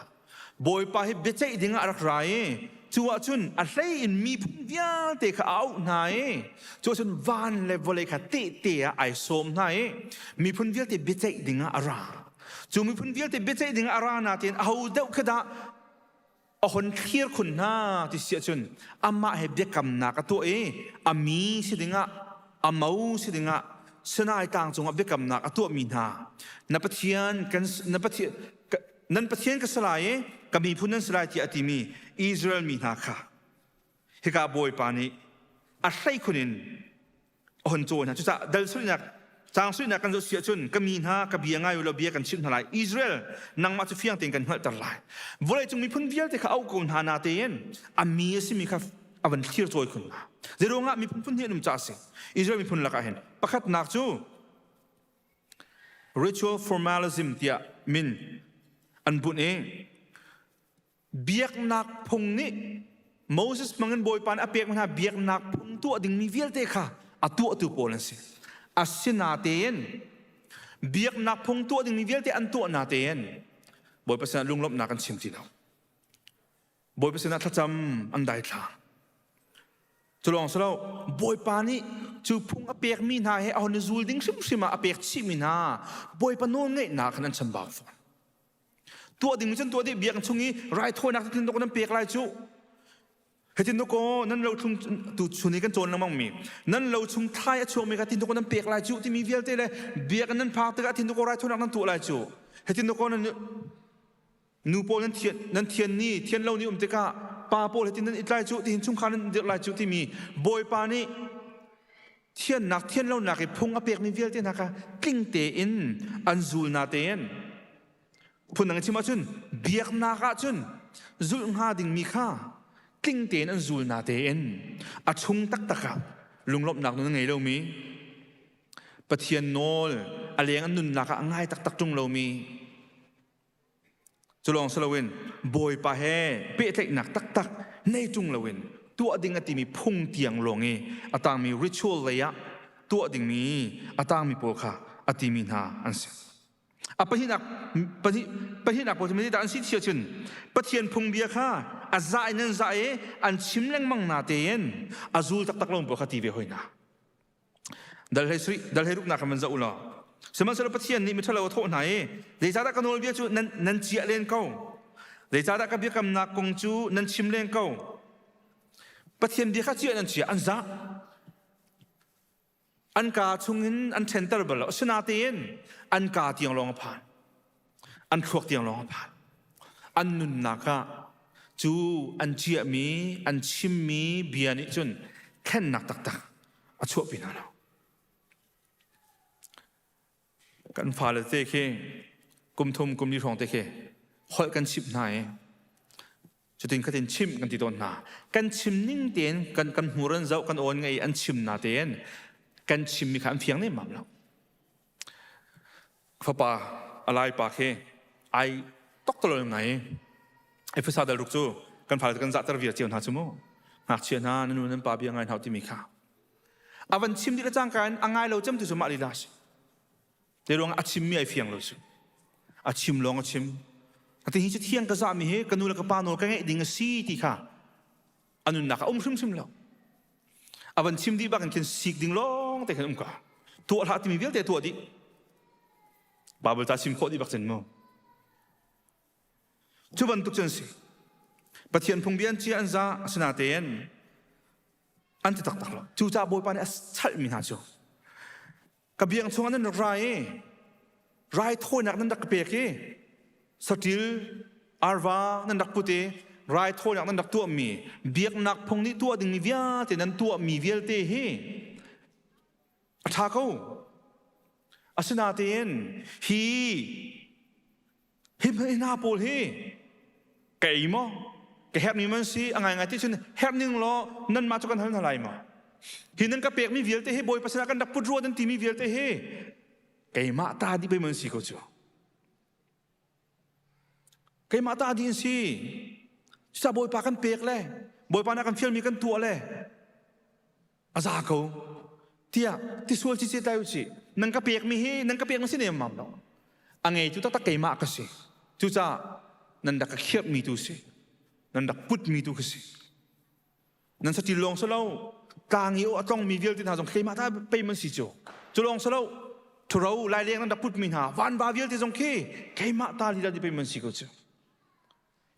Bawipa hi biaceih ding ah a rak ra i cu ahcun a hlei in miphun vialte kha a auh hna i cu ahcun van le vawlei kha tehte ah ai sawm hna i miphun vialte biaceih ding ah a ra. Cu miphun vialte biaceih ding ah a ra nain aho deuh kha dah a hon thlir khun hna ti si ahcun amah he biakamnak a tuah i a mi si dingah a mo si dingah Sinai tlang cungah biakamnak a tuahmi hna na Pathian kan na Pathian nan Pathian ka si lai i ka miphun nan si lai tiah a timi Israel mi hna kha hika Bawipa nih a hleikhun in a hon cawn hna. Cucaah dal suinak caang suinak kan zoh si ahcun ka mi hna ka bia ngai u law bia kan chimh hna lai. Israel nangmah cu fiang tein kan hngalhter lai. Vawleicung miphun vialte kha auh ko hna na tein a mi a simi kha a van thlir cawi khun hna. Zeiruangah miphun phun hnih an um caah a si. Israel miphun lakah hin pakhatnak cu ritual formalism tiah min an bunh i Biaknak phung nih Moses hmangin Bawipa nih a pek hna biaknak phung tuah dingmi vialte kha a tuahtu pawl an si. Asinatein biaknak phung tuah dingmi vialte an tuah natein Bawipa sinah lunglawmhnak an chim ti lo. Bawipa sinah thlacam an daithlang. Cu lawng si lo, Bawipa nih cu phung a pekmi hna he a hon i zul ding hrimhrim ah a pek chihmi hna Bawipa nawlngeihnak khan an chambau fawn. Tuah ding cun tuah dih biakinn chung i raithawinak tin nan pek lai cu. Hitin ko nan lo chung tu chun i kan cawn lengmang mi nan lo chung thlai a chuakmi kha tin ko nan pek lai cu timi vialte le biakinn nan phak tikah tin ko raithawinak nan tuah lai cu. Hitin ko nan nu pawl nan thian nan thian ni thian lo ni um tikah pa pawl hitin nan i tlai cu tihin chungkhar nan dirh lai cu timi Bawipa nih thiannak thian lonak i phung a pekmi vialte hna kha tling tein an zul na tein Phundang in chim ahcun biaknak ahcun zulh hnga dingmi kha tling tein an zul na tein a chung taktak ah lunglawmhnak nun a ngei lomi Pathian nawl a leng an nunnak ah a ngai taktak ṭung lomi cu lawng si loin Bawipa he pehtlaihnak taktak nei ṭung loin tuah ding a timi phung tiang lawng i a tangmi ritual lei ah tuah dingmi a tangmi pawl kha a timi hna an si. A pahnihnak pahnih pahnihnak pawl cu dah an si ti ahcun Pathian phungbia kha a za in an za i an chim lengmang na tein a zul taktak lo pawl kha ti ve hoi hna. Dal hlei sui dal hlei ruknak kan van zoh u law sihmanhsehlaw Pathian nih miṭhalo a thawh hna i zeicahdah ka nawlbia cu nan nan ciah len ko zeicahdah ka biakamnak kong cu nan chim len ko Pathian bia kha ciah nan ciah an zah An kaa chungin an ṭhenter bal lo. Asinain an kaa tiang lawng a phan. An thluak tiang lawng a phan. An nunnak ah cu an ciahmi, an chimmi bia nih cun thlennak taktak a chuahpi hna lo. Kan fale te khi kum thum kum li hrawng te khi holh kan chimh hna i cutin khatin chim kan ti tawn hna kan chim ning tein kan kan hmur an zoh kan awn ngei an chim na tein kan chimmi kha an fiang nemmam lo fapa alai pa khi ai tok tolol ngai Efesa dal ruk cu kan fale kan zahter viar cio hna cu mu ngakchia hna nan nu nan pa bia ngai hna timi kha a van chim dih le cangka in a ngai lo cem tu cu mah lila si Te ruang a chimmi ai fiang lo cu. A chim lawng a chim. Ati hi cu thiang ka zahmi hi ka nu le ka pa nawl ka ngeih ding a si ti kha a nunnak a um hrimhrim lo. A van chim dih bak in khin sik ding lawng te khan um ka. Tuah hlah timi vialte tuah dih. Bible ca chim khawh dih bak cun mu. Cu bantuk cun si. Pathian phungbia an chia an za asinatein an ti taktak lo. Cucaah Bawipa nih a chalhmi hna cu ka biang chungah nan rak ra i raithawinak nan rak ka pek i saṭil arva nan rak put i raithawinak nan rak tuahmi biaknak phung nih tuah dingmi vialte nan tuahmi vialte hi a ṭha ko asinatein hi Hi hna pawl hi ka ei maw? Ka herhmi man si a ngaingai ti cun herh ning law nanmah cu kan hal hna lai maw? Hi nan ka pekmi vialte hi Bawipa sinah kan rak put rua nan timi vialte hi keimah ta dih pei man si ko cu. Keimah ta dih an si. Cucaah Bawipa kan pek le Bawipa nih a kan fialmi kan tuah le. A za ko. Tiah tisual cici tai uci. Nan ka pek mi hi nan ka pek mi si nem mam lo. A ngei tu taktak keimah ka si. Cucaah nan rak ka khiap mi tu si. Nan rak put mi tu ka si. Nan satil lawng si lo. Tlang i a tlong mi vialte hna zong keimah ta pei man si cu. Cu lawng si lo. Thuro laileng nan rak put mi hna vanva vialte zong khi keimah ta lila di pei man si ko cu.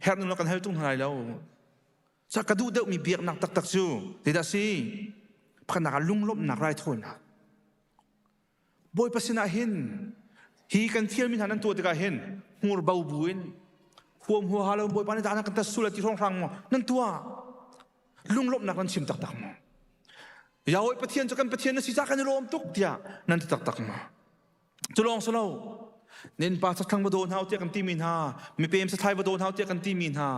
Herh ning lo kan hal tung hna lai lo. Sa ka duh deuhmi biaknak taktak cu zeidah si? Pakhatnak ah lunglawmhnak raithawinak. Bawipa sinah hin hi kan fialmi hna nan tuah tikah hin hmur bo bu in huam huaha lo Bawipa nih dah kan tas sul ti hrawnghrang maw nan tuah? Lunglawmhnak nan chim taktak maw? Yahweh Pathian cu kan Pathian na si ca kan i lawm tuk tiah nan ti taktak maw? Cu lawng si lo. Nin pa sathlang va daw hna tiah kan timi hna, mipem sathlai va daw hna tiah kan timi hna,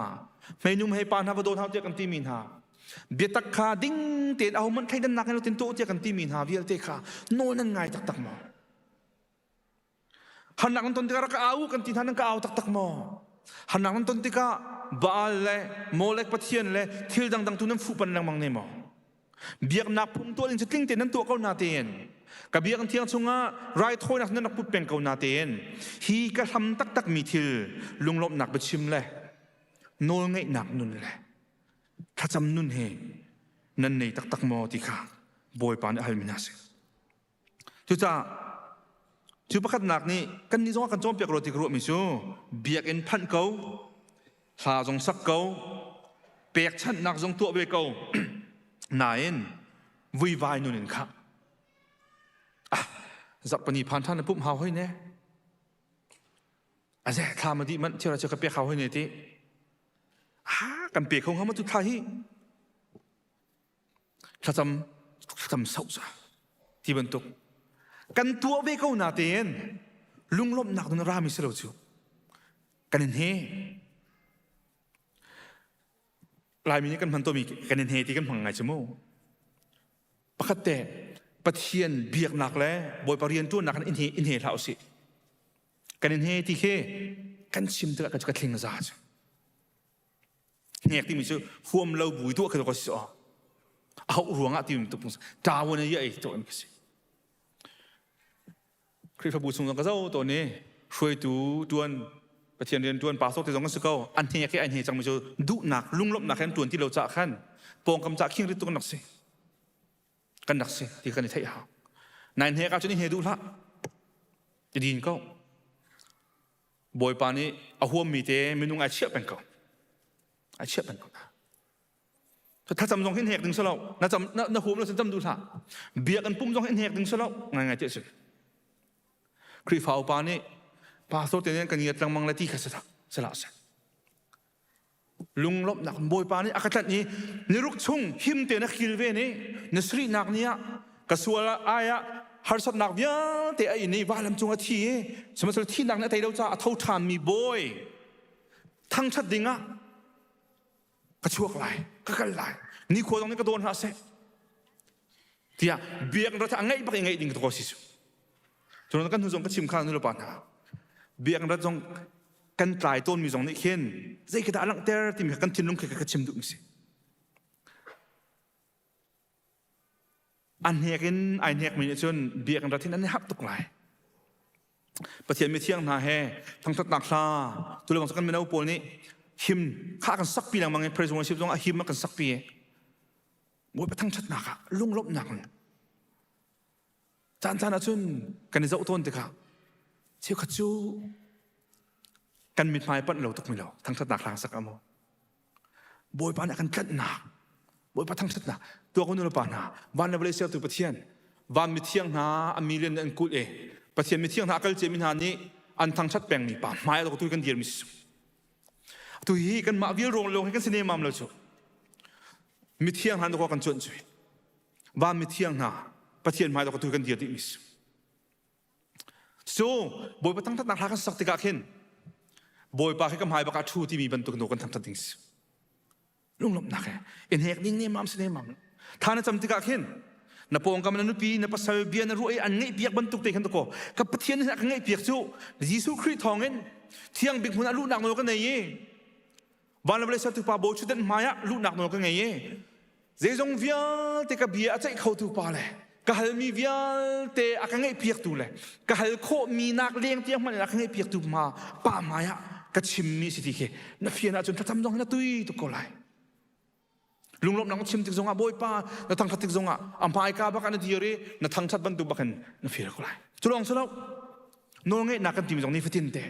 hmeinu hmei pa hna va daw hna tiah kan timi hna. Biatak kha ding tein ahohmanh thleidannak in tin tuah tiah kan timi hna vialte kha nawl nan ngai taktak maw? Harnak nan ton tikah rak ka au kan ti hna nan ka au taktak maw? Harnak nan ton tikah Baal le Molek pathian le thil dangdang tu nan fuhpan lengmang ne maw? Biaknak phung tuah ding cu tling tein nan tuah ko na tein ka biakinn thiang chungah raithawinak nan rak put peng ko na tein hi ka hlam taktak mi thil lunglawmhnak biachim le nawlngaihnak nun le thlacam nun he nan nei taktak maw ti kha Bawipa nih a halmi hna si. Cucaah cu pakhatnak nih kan nih zong kan cawnpiak rua ti ka ruahmi cu biakinn phanh ko, hla zong sak ko, pekchanhnak zong tuah ve ko. Nain vuivai nun in khah. Ah, zarhpini phan ṭhan na pumh hau hoi ne. Aze thla ma dih manh thil ka pek hau hoi ne ti. Ah, kan pe kho hnga ma tu thla hi. Thlacam thlacam soh sa ti bantuk kan tuah ve ko na tein lunglawmhnak nun rami si lo cu kan in he Laimi nih kan hman tomi kan in he ti kan hmang ngai cu mu pakhat te Pathian biaknak le Bawipa rian ṭuannak in he in he hlah usih kan in he ti khi kan chim tikah ka thling za cu Hnek timi cu huam lo bui tuah kha ka si a hauh ruangah timi tuk ṭawan i ai to ka si. Khrihfabu chung zong ka zo to ni hruaitu tuan Pathian rian tuan pastor te zong kan si ko an hnek i an hne cangmi cu duhnak lunglawmhnak he tuan ti lo cah khan pawngkam cah khing rit tuk kan rak si kan rak si ti kan i theih hau nain hnek ah cun i hne duh hlah i din ko Bawipa nih a huammi te minung ai chiah peng ko. Ai chiah peng ko. Thlacam zong hin hek ding si lo. Na cam na, na huam lo cun cam duh hlah. Biakinn pum zong hin hek ding si lo. Ngai ngai ti si. Khrihfa upa nih pastor te nih kan ngiat lengmang le ti kha si sila si. Lunglawmhnak Bawipa nih a ka tlanh i niruk chung him tein a khil ve ni na sarihnak ni ah ka sual ai ah harsatnak vialte a in i vailam cung a thi i sihmanhsehlaw thihnak nih a tei lo caah a tho ṭhanmi bawi thangṭhat ding ah ka chuak lai ka kal lai nikhua zong nih ka dawn hlah seh tiah biakinn rat a ngaih bak i ngaih ding ka si cu cun kan hnu zong ka chim kha nu le pa hna biakinn rat zong kan tlai tawnmi zong nih khin zei khi dah a langhter timi kha kan thinlung khi ka chim duhmi si a hnek in ai hnekmi nih cun biakinn rat hin an i harh tuk lai Pathian mithiang hna he thangthatnak hla tu le bang kan mino pawl nih him kha kan sakpi lengmang i praise worship zong ah him a kan sakpi Bawipa thangṭhatnak ah lunglawmhnak in caan caan ahcun kan i zoh tawn tikah cheukhat cu kan mithmai panh lo tuk mi lo thangṭhatnak hlang sak amaw Bawipa nih a kan tlanhnak Bawipa thangṭhatnak tuak nu le pa hna van le vawlei sertu Pathian van mithiang hna a million an kulh i Pathian mithiang hna a kal ciami hna nih an thangṭhat pengmi pa hmai ah tu kan dirmi si tu hi kanmah vial ruang lawng hi kan si nemam lo cu mithiang hna na kan cuanh cu van mithiang hna Pathian hmai tu kan dir dih mi si so Bawipa thangthatnak hla kan sak tikah khin Bawipa khi ka hmai bak ah thu timi bantuk no kan thangthat ding si lunglawmhnak he in hek ding nemam si nemam tha na cam tikah khin na pawngkam na nupi na pasal bia na ruah i an ngeih piak bantuk te khan to ko ka Pathian nih a ka ngeih piak cu Jesuh Khrih thawngin thiang bik hmun ah luhnak nawl ka nei i van le vawlei sertu pa bawi ṭhutdan hmai ah luhnak nawl ka ngei i. Zeizong vialte ka bia a ceih khotu pa le ka halmi vialte a ka ngeihpiaktu le ka hal khawhmi nak leng tiang hmanh in a ka ngeihpiaktu ma pa hmai ah ka chimmi si ti khi na fian ahcun thlacam zong na tui tuk ko lai. Lunglawmhnak na chim tik zongah Bawipa na thangṭhat tik zongah a hmaika bak ah na dir i na thangṭhat bantuk bak in na feel ko lai. Cu lawng si lo nawlngeihnak kan timi zong nifatin te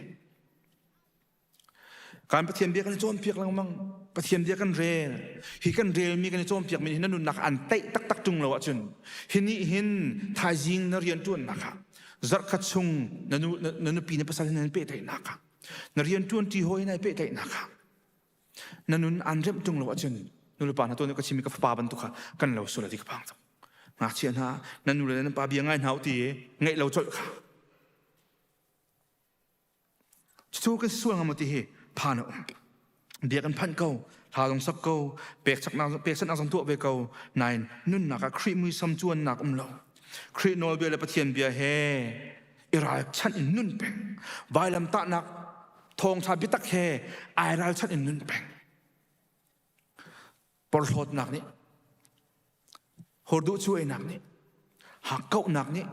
Kan Pathian bia kan i cawnpiak lengmang. Pathian bia kan rel. Hi kan relmi kan i cawnpiakmi hi na nunnak an teih taktak ṭung lo ahcun hi nih hin thaizing na rianṭuannak ah zarhkhat chung na, nu, na, na nupi na pasal hin nan pehtlaihnak ah na rianṭuanṭi hawi hin ai pehtlaihnak ah na nun an remh ṭung lo ahcun nulepa hna tuan ka chimmi ka fapa bantuk kha kan lo sual ti ka phang cang. Ngakchia hna nan nu le nan pa bia ngai hna u ti ngaih lo colh kha Cucu kan sual ngam ti hi phan a um. Bia kan phanh ko, hla zong sak ko, pekchaknak peksannak zong tuah ve ko, nain nunnak ah Khrih muisam cuannak um lo. Khrih nawlbia le Pathian bia he i ralchanh in nun peng. Vailamtahnak thawngṭha biatak he ai ralchanh in nun peng. Porhlawtnak nih, horduh cuainak nih, hakkauhnak nih,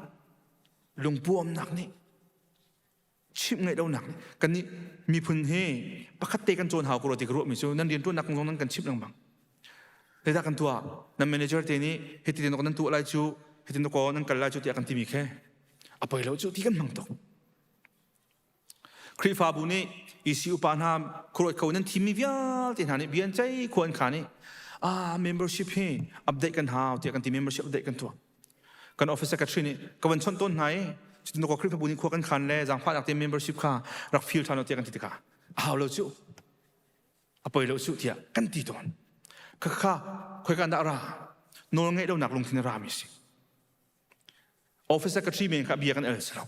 lungpuamnak nih, chimh ngeih lonak nih kannih miphun hi pakhat te kan cawn hau ko ti ka ruahmi cu nan rianṭuannak kong zong nan kan chimh lengmang. Zeidah kan tuah? Nan manager te nih hiti te nan tuah lai cu, hiti ko nan kal lai cu tiah kan timi khi a poi lo cu ti kan hmang tuk. Khrihfabu nih EC upa hna khuaruat ko nan thimmi vialte hna nih bia an ceih khua an khan i ah membership hi update kan hau tiah kan ti membership update kan tuah. Kan office secretary nih ka van chawnh tawn hna i cutin ko Khrihfabu nih khua kan khan le zaangfahnak te membership kha rak feel ṭhan lo tiah kan ti tikah a hau lo cu a poi lo cu tiah kan ti tawn. Khakha khoika dah ra nawl ngeih lonak lungthin a rami si. Office secretary men kha bia kan el si lo.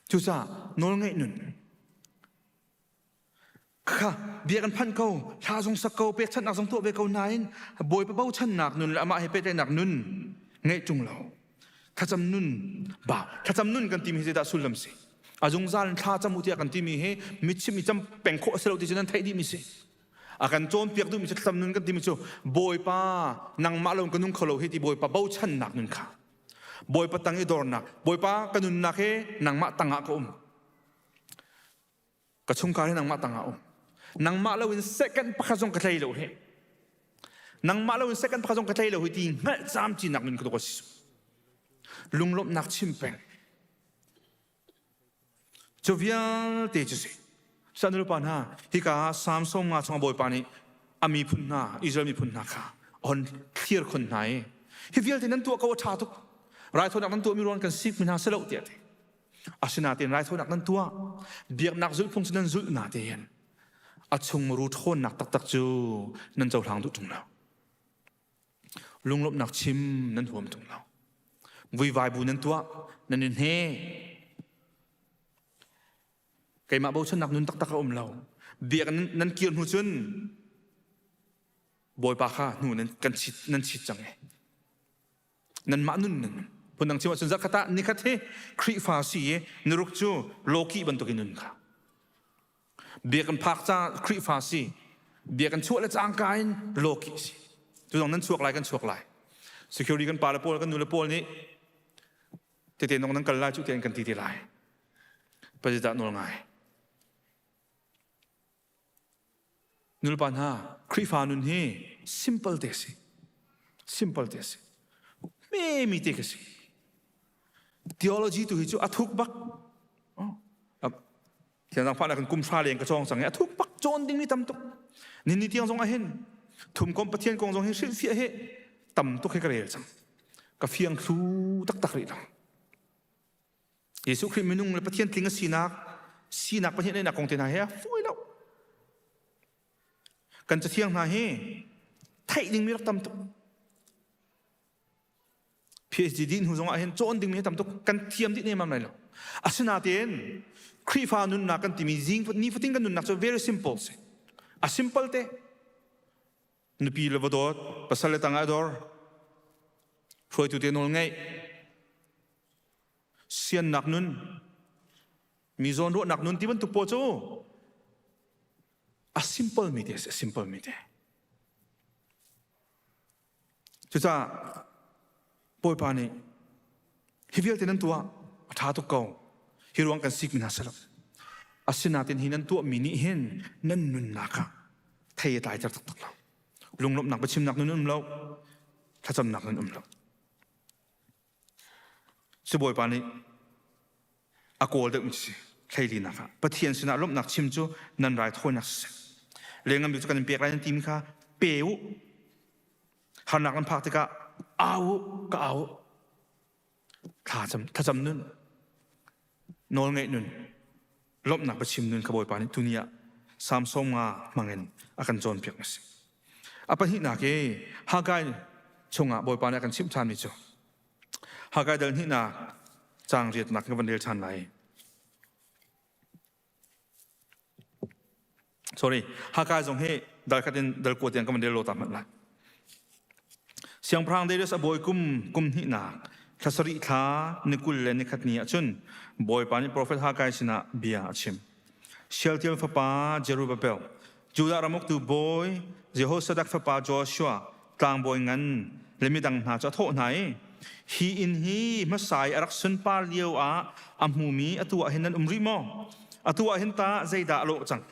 Cucaah nawlngaih nun kha bia kan phanh ko, hla zong sak ko, pekchanhnak zong tuah ve ko nain Bawipa bochannak nun le amah he pehtlaihnak nun ngeih ṭung lo. Thlacam nun ba thlacam nun kan timi hi zeidah sullam si? A zungzal in thla cam u tiah kan timi hi mitchim i cam peng khawh a si lo ti cu nan theih dihmi si. A kan cawnpiak duhmi cu thlacam nun kan timi cu Bawipa nangmah lo in ka nung kho lo hi ti Bawipa bochannak nun kha Bawipa tang i dornak Bawipa ka nunnak hi nangmah tangah ka um ka chungkhar hi nangmah tangah um nangmah lo in second pakhat zong ka tlei lo hi nangmah lo in second pakhat zong ka tlei lo hi ti hngalh camcinak nun ka tuk a si lunglawmhnak chim peng Cu vialte cu si. Sanupa hna, hika Psalm 150 chung Bawipa nih a miphun hna, Israel miphun hna kha a hon thlir khun hna i hi vialte nan tuah ko a ṭha tuk. Raithawinak nan tuahmi ruang kan sik mi hna si lo tiah ti. Asinain raithawinak nan tuah, biaknak zulhphung cu nan zulh na tein a chung muru ṭhawnnak taktak cu nan cohlang duh ṭung lo. Lunglawmhnak chim nan huam tung lo. Vuivai bu nan tuah, nan i hne. Keimah bochannak nun taktak a um lo. Biak nan kir hnu cun Bawipa kha hnu nan kan chit nan chit cang e. Nanmah nun nan phundang chim ahcun zarhkhat ah nikhat hi Khrihfa si i niruk cu lawki bantukin nun kha. Bia kan phak ca Khrihfa si. Bia kan chuah le cangka in lawki si. Tu zong nan chuak lai kan chuak lai. Security kan pa le pawl kan nu le pawl nih tete nong nan kal lai cu tian kan ti te lai. President nawl ngai. Nulepa hna Khrihfa nun hi simple te si. Simple te si. Me mi te ka si. Theology tu hi cu a thuk bak. Thiang Zangfahnak in kum hra leng ka cawng cang i a thuk bak cawn dingmi tam tuk. Ni ni tiang zong ah hin thumkom Pathian kong zong hi hrilhfiah hi tam tuk hi ka rel cang. Ka fiang thlu taktak rih lo. Jesuh Khrih minung le Pathian tling a sinak sinak Pathian einak kong te hna hi a fawi lo. Kan cathiang hna hi theih dingmi rak tam tuk. PhD dih hnu zongah hin cawn dingmi hi tam tuk kan thiam dih nemam lai lo. Asinain Khrihfa nunnak kan timi zing nifatin kan nunnak cu very simple si. A simple te. Nupi le va dawt, pasal le tangah dor, hruaitu te nawl ngeih, siannak nun, mi zawn ruahnak nun ti bantuk pawl cu a simple mi te a simple mi te. Cucaah Bawipa nih hi vialte nan tuah a ṭha tuk ko. Hi ruang kan sikmi hna si lo. Asinain hi nan tuahmi nih hin nan nunnak ah thei a tlaiter taktak lo. Lunglawmhnak biachimnak nun um lo, thlacamnak nun um lo. Sibawipa nih a kawl deuhmi si hleilinak ah Pathian sinah lawmhnak chim cu nan raithawinak siseh lengam bik cu kan in pek lai nan timi kha pe u harnak nan phak tikah au u ka au u thlacam thlacam nun nawl ngeih nun lawmhnak biachim nun kha Bawipa nih tuni ah Samson nga hmangin a kan cawnpiak a si a pahnihnak i Haggai chungah Bawipa nih a kan chimh ṭhanmi cu Haggai dal hnihnak caang riatnak ka van rel ṭhan lai. Sorry, Haggai zong hi dal khat in dal kua tiang ka van rel lo ta hmanh lai. Siangpahrang Darius a bawi kum kum hnihnak thla sarih thla ni 20 le ni khat ni ah cun Bawipa nih profet Haggai sinah bia a chim. Shealtiel fapa Zerubbabel, Judah ramuktu bawi Jehosadak fapa Joshua, tlangbawi ngan le midang hna cu a thawh hna i hi inn hi hmasa i a rak sunpar lio ah a hmumi atu ah hin nan um rih maw? Atu ah hin tah zeidah a lawh cang?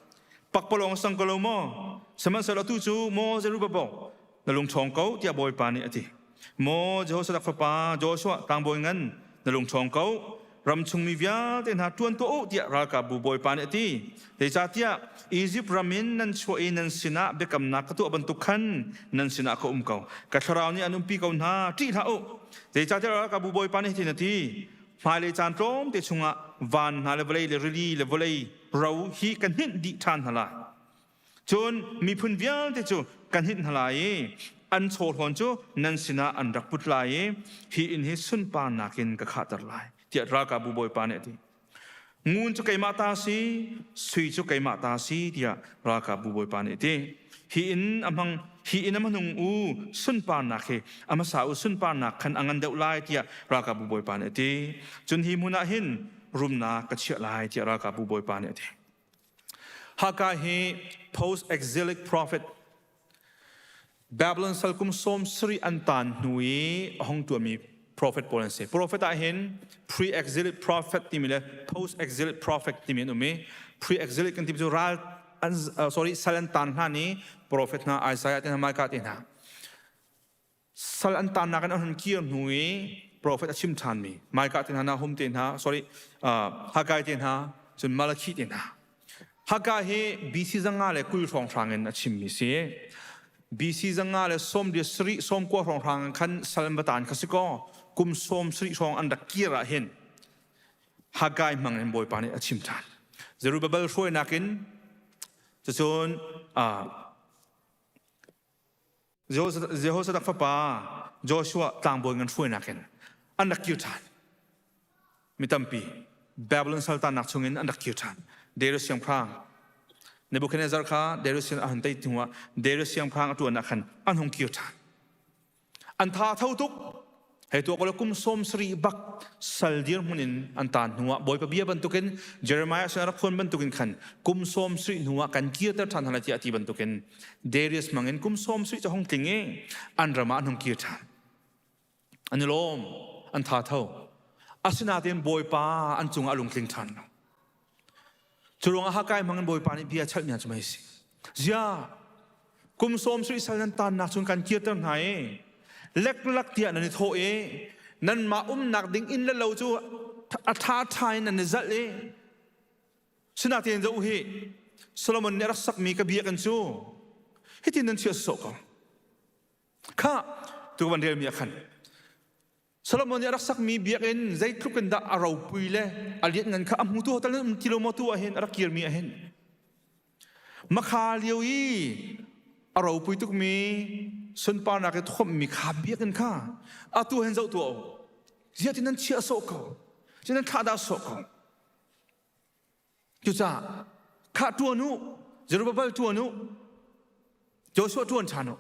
Pakpalawng a sang ko lo maw? Sihmanhsehlaw atu cu maw Zerubbabel, na lung ṭhawng ko tiah Bawipa nih a ti. Maw Jehosadak fapa Joshua tlangbawi ngan na lung ṭhawng ko ram chungmi vialte hna ṭuan tuah u tiah ralkapbu bawipa nih a ti. Zeicahtiah Izipt ram in nan chuah i nan sinah biakamnak ka tuah bantuk khan nan sinah ka um ko. Ka thlarau nih an umpi ko hna, ṭih hlah u. Zeicahtiah ralkapbu bawipa nih hitin a ti, hmailei caan tlawmte chungah van hna le vawlei le rili le vawlei ro hi ka hninh dih ṭhan hna lai. Cun miphun vialte cu ka hninh hna lai i an chawhlawn cu nan sinah an rak put lai i hi inn hi sunparnak in ka khahter lai, tiah ralkapbu Bawipa nih a ti. Ngun cu keimah ta si, sui cu keimah ta si, tiah ralkapbu Bawipa nih a ti. Hi inn a hmang hi inn a hmanung u sunparnak hi a hmasa u sunparnak khan a ngan deuh lai, tiah ralkapbu Bawipa nih a ti. Cun hi hmun ah hin rumnak ka chiah lai, tiah ralkapbu Bawipa nih a ti. Haggai hi post-exilic prophet Babylon sal kum 70 an taan hnu i a hung tuahmi prophet pawl an si. Prophet ah hin pre-exilic prophet timi le post-exilic prophet timi an um i pre-exilic kan ti cu ral an sorry sal an taan hlan i prophet hna Isaiah te hna Micah te hna sal an tannak in an hun kir hnu i profet a chim ṭhanmi Micah te hna Nahum te hna sorry Haggai te hna cun Malachi te hna Haggai hi BC 120 hrawnghrang in a chimmi si BC 137 sawmkua hrawnghrang khan sal an va tan kha si kaw kum 70 hrawng an rak kir ah hin Haggai hmang in Bawipa nih a chim ṭhan Zerubbabel hruainak in cucun Jehosadak fapa Joshua tlangbawi ngan hruainak in an rak kir ṭhan. Mi tampi Babylon saltannak chungin an rak kir ṭhan. Darius siangpahrang Nebuchadnezzar kha Darius sin a hun tei hnuah Darius siangpahrang a ṭuan ah khan an hung kir ṭhan. An tha tho tuk. Hei tuah ko kum 70 bak sal dirhmun in an taan hnuah Bawipa bia bantukin Jeremiah sin a rak phuan bantukin khan kum 70 hnuah kan kirter ṭhan hna lai tiah a ti bantukin Darius mangin kum 70 cu hung tling i an ram ah an hung kir ṭhan. An i lawm, an tha tho. Asinain Bawipa an cungah a lungtling ṭhan lo. Cu ruangah Haggai hmangin Bawipa nih bia chalhmi hna cu mei si. Zia, kum 70 sal nan taannak cun kan kirter hna i leklak tiah nan i thawh i nanmah umnak ding inn le lo cu a ṭha ṭha in nan i zalh i sinatein zoh hi Solomon nih a rak sakmi ka biakinn cu hitin nan chia sawh ko. Kha tu van relmi ah khan Solomon nih a rak sakmi biakinn zeitluk in dah a ropui le a lianngan kha a hmutu hotel um ti lo maw tu ah hin a rak kirmi ah hin makha lio i a ropui tukmi sunparnak i thommi kha biakinn kha atu hin zoh tuah u ziah ti nan chiah sawh ko ziah nan thlah dah sawh ko Cucaah khah ṭuan u, Zerubbabel ṭuan u, Joshua ṭuan ṭhan u.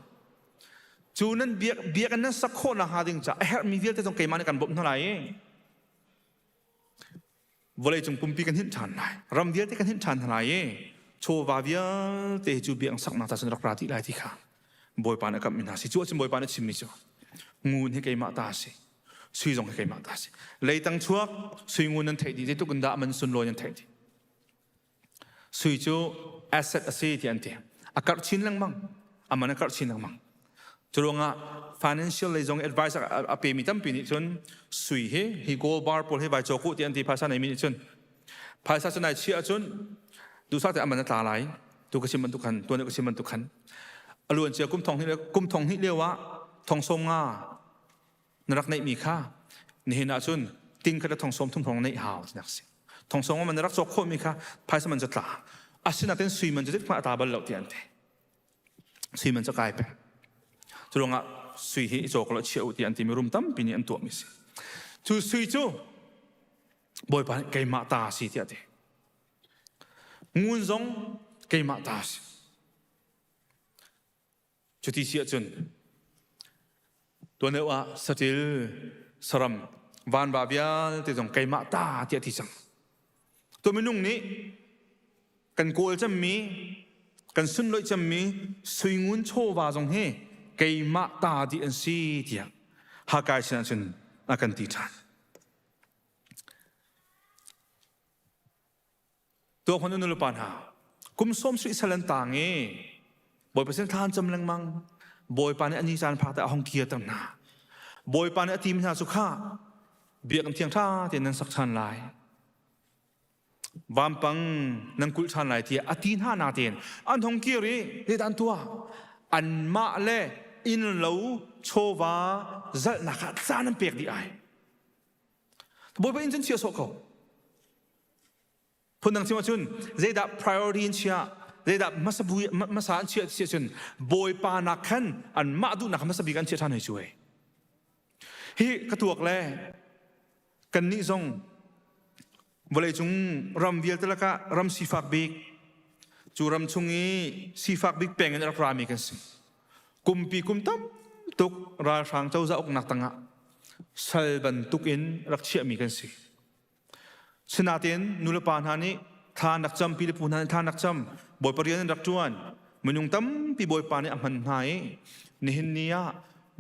Cu nan biak biakinn nan sak khawh nakhnga ding caah a herhmi vialte zong keimah nih kan bawmh hna lai i vawleicung pumpi kan hinh ṭhan lai. Ram vialte kan hinh ṭhan hna lai i chawva vialte cu biakinn saknak ca cun rak ra dih lai ti kha Bawipa nih a kamhmi hna si. Cu ahcun Bawipa nih a chimmi cu. Ngun hi keimah ta si. Sui zong hi keimah ta si. Leitang chuak sui ngun nan theih dih zeitluk in dah man sunlawi nan theih dih. Sui cu asset a si ti an ti. A karh chin lengmang. A man a karh chin lengmang. Cu ruangah financial lei zong advice a pemi tampi nih cun sui hi hi gold bar pawl hi vai cawk u ti an ti phaisa neimi nih cun phaisa cu nai chiah ahcun duhsah te a man a tla lai tu ka chim bantuk khan tuan ka chim bantuk khan a luan cia kum thong hnih kum thong hnih lio ah thong som nga na rak neihmi kha nihin ah cun ting khat le thong som thum hrawng neih hau tinak si thong som man na rak cawk khawhmi kha phaisa man cu tla asinain sui man cu zeitik hmanh a tla bal lo ti an ti sui man cu kai peng cu ruangah sui hi i cawk lo chia u ti an timi rum tampi nih an tuahmi si cu sui cu Bawipa nih keimah ta si tiah ti ngun zong keimah ta si Cuti si ahcun tuan deuh ah saṭil saram vanva vialte zong keimah ta tiah ti cang. Tu minung nih kan kawl cemmi kan sunloih cemmi suingun chawva zong hi keimah ta dih an si tiah Hakai sinah cun a kan ti ṭhan. Tuahhmun nu le pa hna, kum sawm sui sal an tang i Bawipa sin thla an cam lengmang. Bawipa nih a ni caan phak te a hong kirter hna. Bawipa nih a tim hna cu kha biakinn thiang ṭha tein nan sak ṭhan lai. Vampang nan kulh ṭhan lai tiah a ti hna natein an hong kir i zeidah an tuah? Anmah le innlo chawva zalhnak ah caan an pek dih ai. Bawipa inn cun chia sawh ko. Phundang chim ahcun zeidah priority in chia zeidah hmasa bu hmasa an chiah si ahcun Bawipa nak khan anmah duhnak hmasa bik an chiah ṭhan hei cu hei. Hi ka tuak le kannih zong vawleicung ram vialte lakah ram sifak bik cu ram chung i sifak bik peng in rak rami kan si. Kumpi kum tam tuk ralhrang cozah uknak tangah sal bantuk in rak chiahmi kan si. Sinain nulepa hna nih thla an rak cam, pi le pu hna nih thla an rak cam, Bawipa rian an rak ṭuan. Minung tampi Bawipa nih a hman hna i nihin ni ah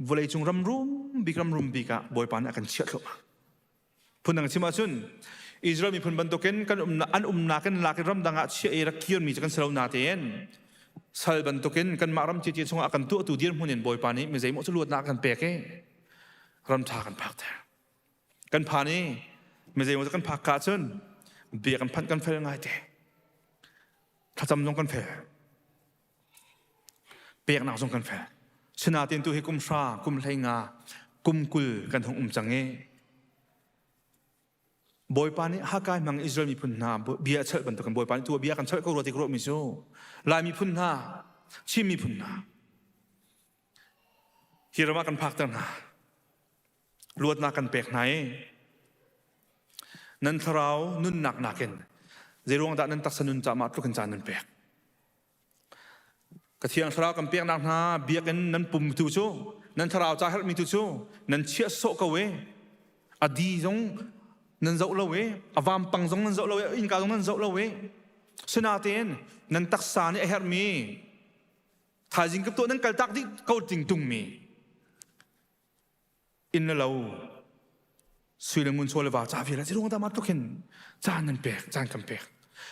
vawleicung ram rum bik ram rum bik ah Bawipa nih a kan chiah thluahmah. Phundang chim ahcun Israel miphun bantukin kan umnak an umnak in lak in ramdang ah chiah i rak kirmi cu kan si lo natein sal bantukin kanmah ram cici chungah a kan tuahtu dirhmun in Bawipa nih mi zeimaw cu luatnak a kan pek i ram ṭha kan phakter. Kan phan i mizeimaw kan phak ka cun bia kan phanh kan fel ngai te. Thlacam zong kan fel. Peknak zong kan fel. Sinain tu hi kum hra, kum hlei nga, kum 20 kan hung um cang i Bawipa nih Hakai hmang Israel miphun hna bia a chalh bantukin Bawipa nih tu bia kan chalh ko rua ti ka ruahmi cu Lai miphun hna, Chin miphun hna hi ram ah kan phakter hna. Luatnak kan pek hna i nan thlarau nunnak nakin zeiruang dah nan taksa nun caah tluk in caan nan pek? Ka thiang thlarau kan peknak hna biakinn nan pum tu cu nan thlarau ca herhmi tu cu nan chiah sawh ko i a di zong nan zoh lo i a vampang zong nan zoh lo i innka zong nan zoh lo i sinatein nan taksa nih a herhmi thaizing ka tuah nan kaltak dih ko ting tungmi Inn le lo sui le ngun chaw le va ca vial ah ruang dah mah tluk hin caan nan pek caan kan pek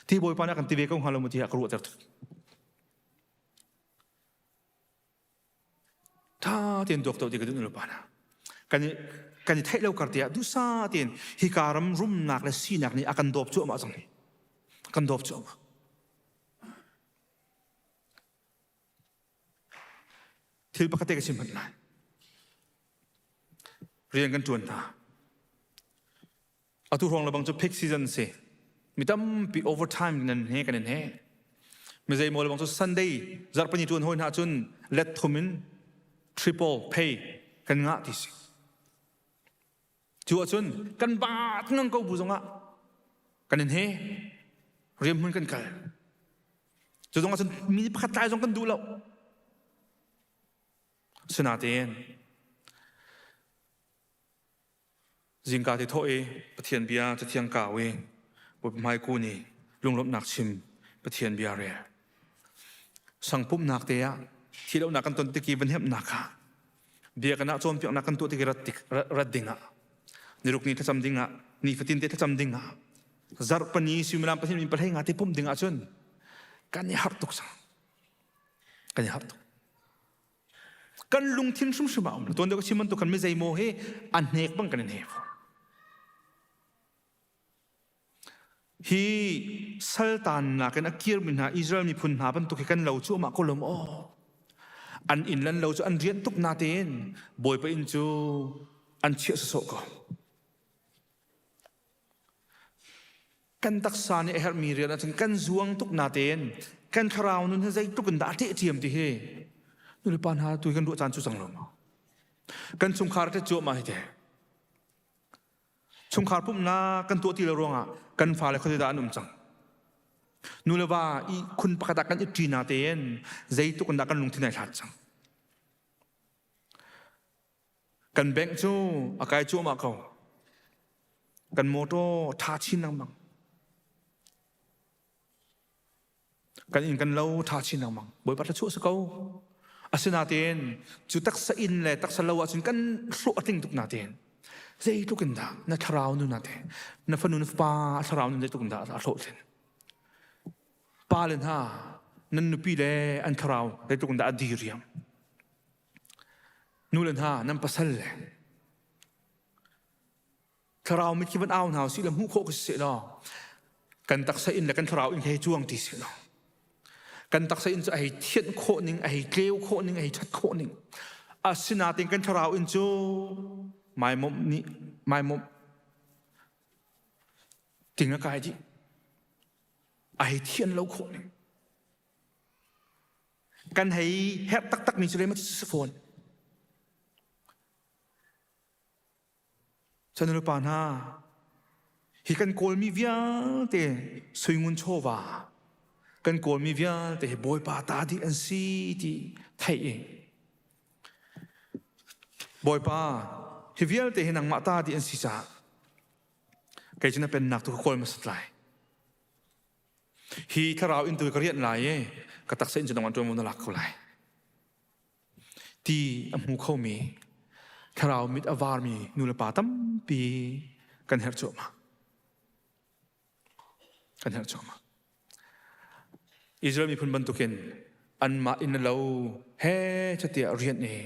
ti bawipa nih a kan ti ve ko hnga lo mu ti a ka ruahter tuk tha tein duak to ti ka duh nu pa na kan i kan i theih lo kar te ah dusa tein hika ram rumnak le sinak nih a kan dawp cuahmah cang hi kan dawp cuahmah Thil pakhat te ka chim hmanh lai. Rian kan ṭuan hna. Atu hrawng lebang cu peak season si. Mi tampi overtime nan he kan in he. Mi zeimaw lebang cu Sunday zarhpini ṭuan hawi hna cun let thum in triple pay kan ngah ti si. Cu ahcun kan baat ngang ko bu zongah kan in he rian hmun kan kal. Cu zong ahcun mi pakhat tlai zong kan duh lo. Sinain zingka te thawh i Pathian bia cathiang kau i Bawipa hmai kun i lunglawmhnak chim Pathian bia rel. Sangpumhnak te ah thilohnak kan ton tik i van hemhnak ah. Biakinn ah cawnpiaknak kan tuah tik i rat tik rat dingah niruk ni thlacam dingah nifatin te thlacam dingah zarhpani suimilam pahnih min pahlei nga te pumh dingah cun kan i harh tuk cang. Kan i harh tuk. Kan lungthin hrimhrim ah um. Tuan deuh ka chim bantuk kan mi zeimaw hi a hnek bang kan i hne fawn. Hi saltannak in a kirmi hna Israel miphun hna bantuk hi kan lo cu amah ko lo maw? An inn lan lo cu an rian tuk natein Bawipa inn cu an chiah sawsawh ko. Kan taksa nih a herhmi rian ahcun kan zuang tuk natein kan thlarau nun hi zeitluk in dah a ṭeh ti hi nulepa hna tu hi kan ruah caan cu cang lo maw? Kan chungkhar te cuahmah hi teh. Chungkhar pumhnak kan tuah ti lo ruangah kan fale khuazei dah an um cang. Nu le va i khun pakhat ah kan i ṭi na tein zeitluk in dah kan lungthin ai hlat cang. Kan bank cu a kai cuahmah ko. Kan motor ṭha chin lengmang. Kan inn kan lo ṭha chin lengmang. Bawipa thluachuah si ko. Asinain cu taksa inn le taksa lo ahcun kan hlawh a tling tuk natein zeitluk in dah na thlarau nun ah teh na fanu na fapa thlarau nun zeitluk in dah a hlawhtlin. Pa le hna nan nupi le an thlarau zeitluk in dah a diriam. Nu le hna nan pasal le Thlarau mit khi van au hna usih law hmuh khawh khi si law kan taksa in le kan thlarau in hei cuang ti si law kan taksa in cu a hei thianh khawh ning a hei tleu khawh ning a hei ṭhat khawh ning asinain kan thlarau in cu maimomh nih maimomh ting a kai dih a hei thian lo khawh ning kan hei herh taktak mi cu le ma si fawn Nulepa hna, hi kan kawlmi vialte suingun chawva kan kawlmi vialte hi Bawipa ta dih an si ti theih i Bawipa hi vialte hi nangmah ta dih an si caah kei cu na pennak tu ka kawl hmasat lai. Hi thlarau in tu ka rianh lai i ka taksa in cu nangmah ṭuanvo na lak ko lai. Ti a hmu khomi thlarau mit a varmi nulepa tampi kan herh cuahmah. Kan herh cuahmah. Israel miphun bantukin anmah inn lo he chatiah rian i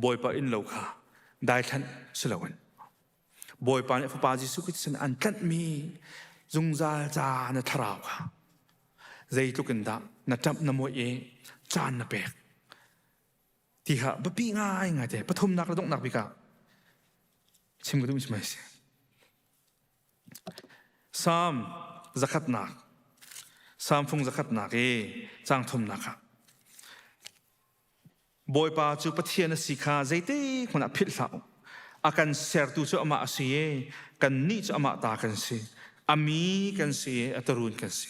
Bawipa inn lo kha daithlanh si loin Bawipa nih Fapa Jesuh Khrist sin an tlanhmi zungzal ca na thlarau kha zeitluk in dah na ṭamh na mawih i caan na pek ti kha biapi ngaingai te pathumnak le donghnak bik ah chim ka duh mi si. Psalm zakhatnak Psalm fung zakhatnak i caang thumnak ah Bawipa cu Pathian a si kha zeitik hmanh ah philh hlah u. A kan sertu cu amah a si i kannih cu amah ta kan si. A mi kan si i a tuurun kan si.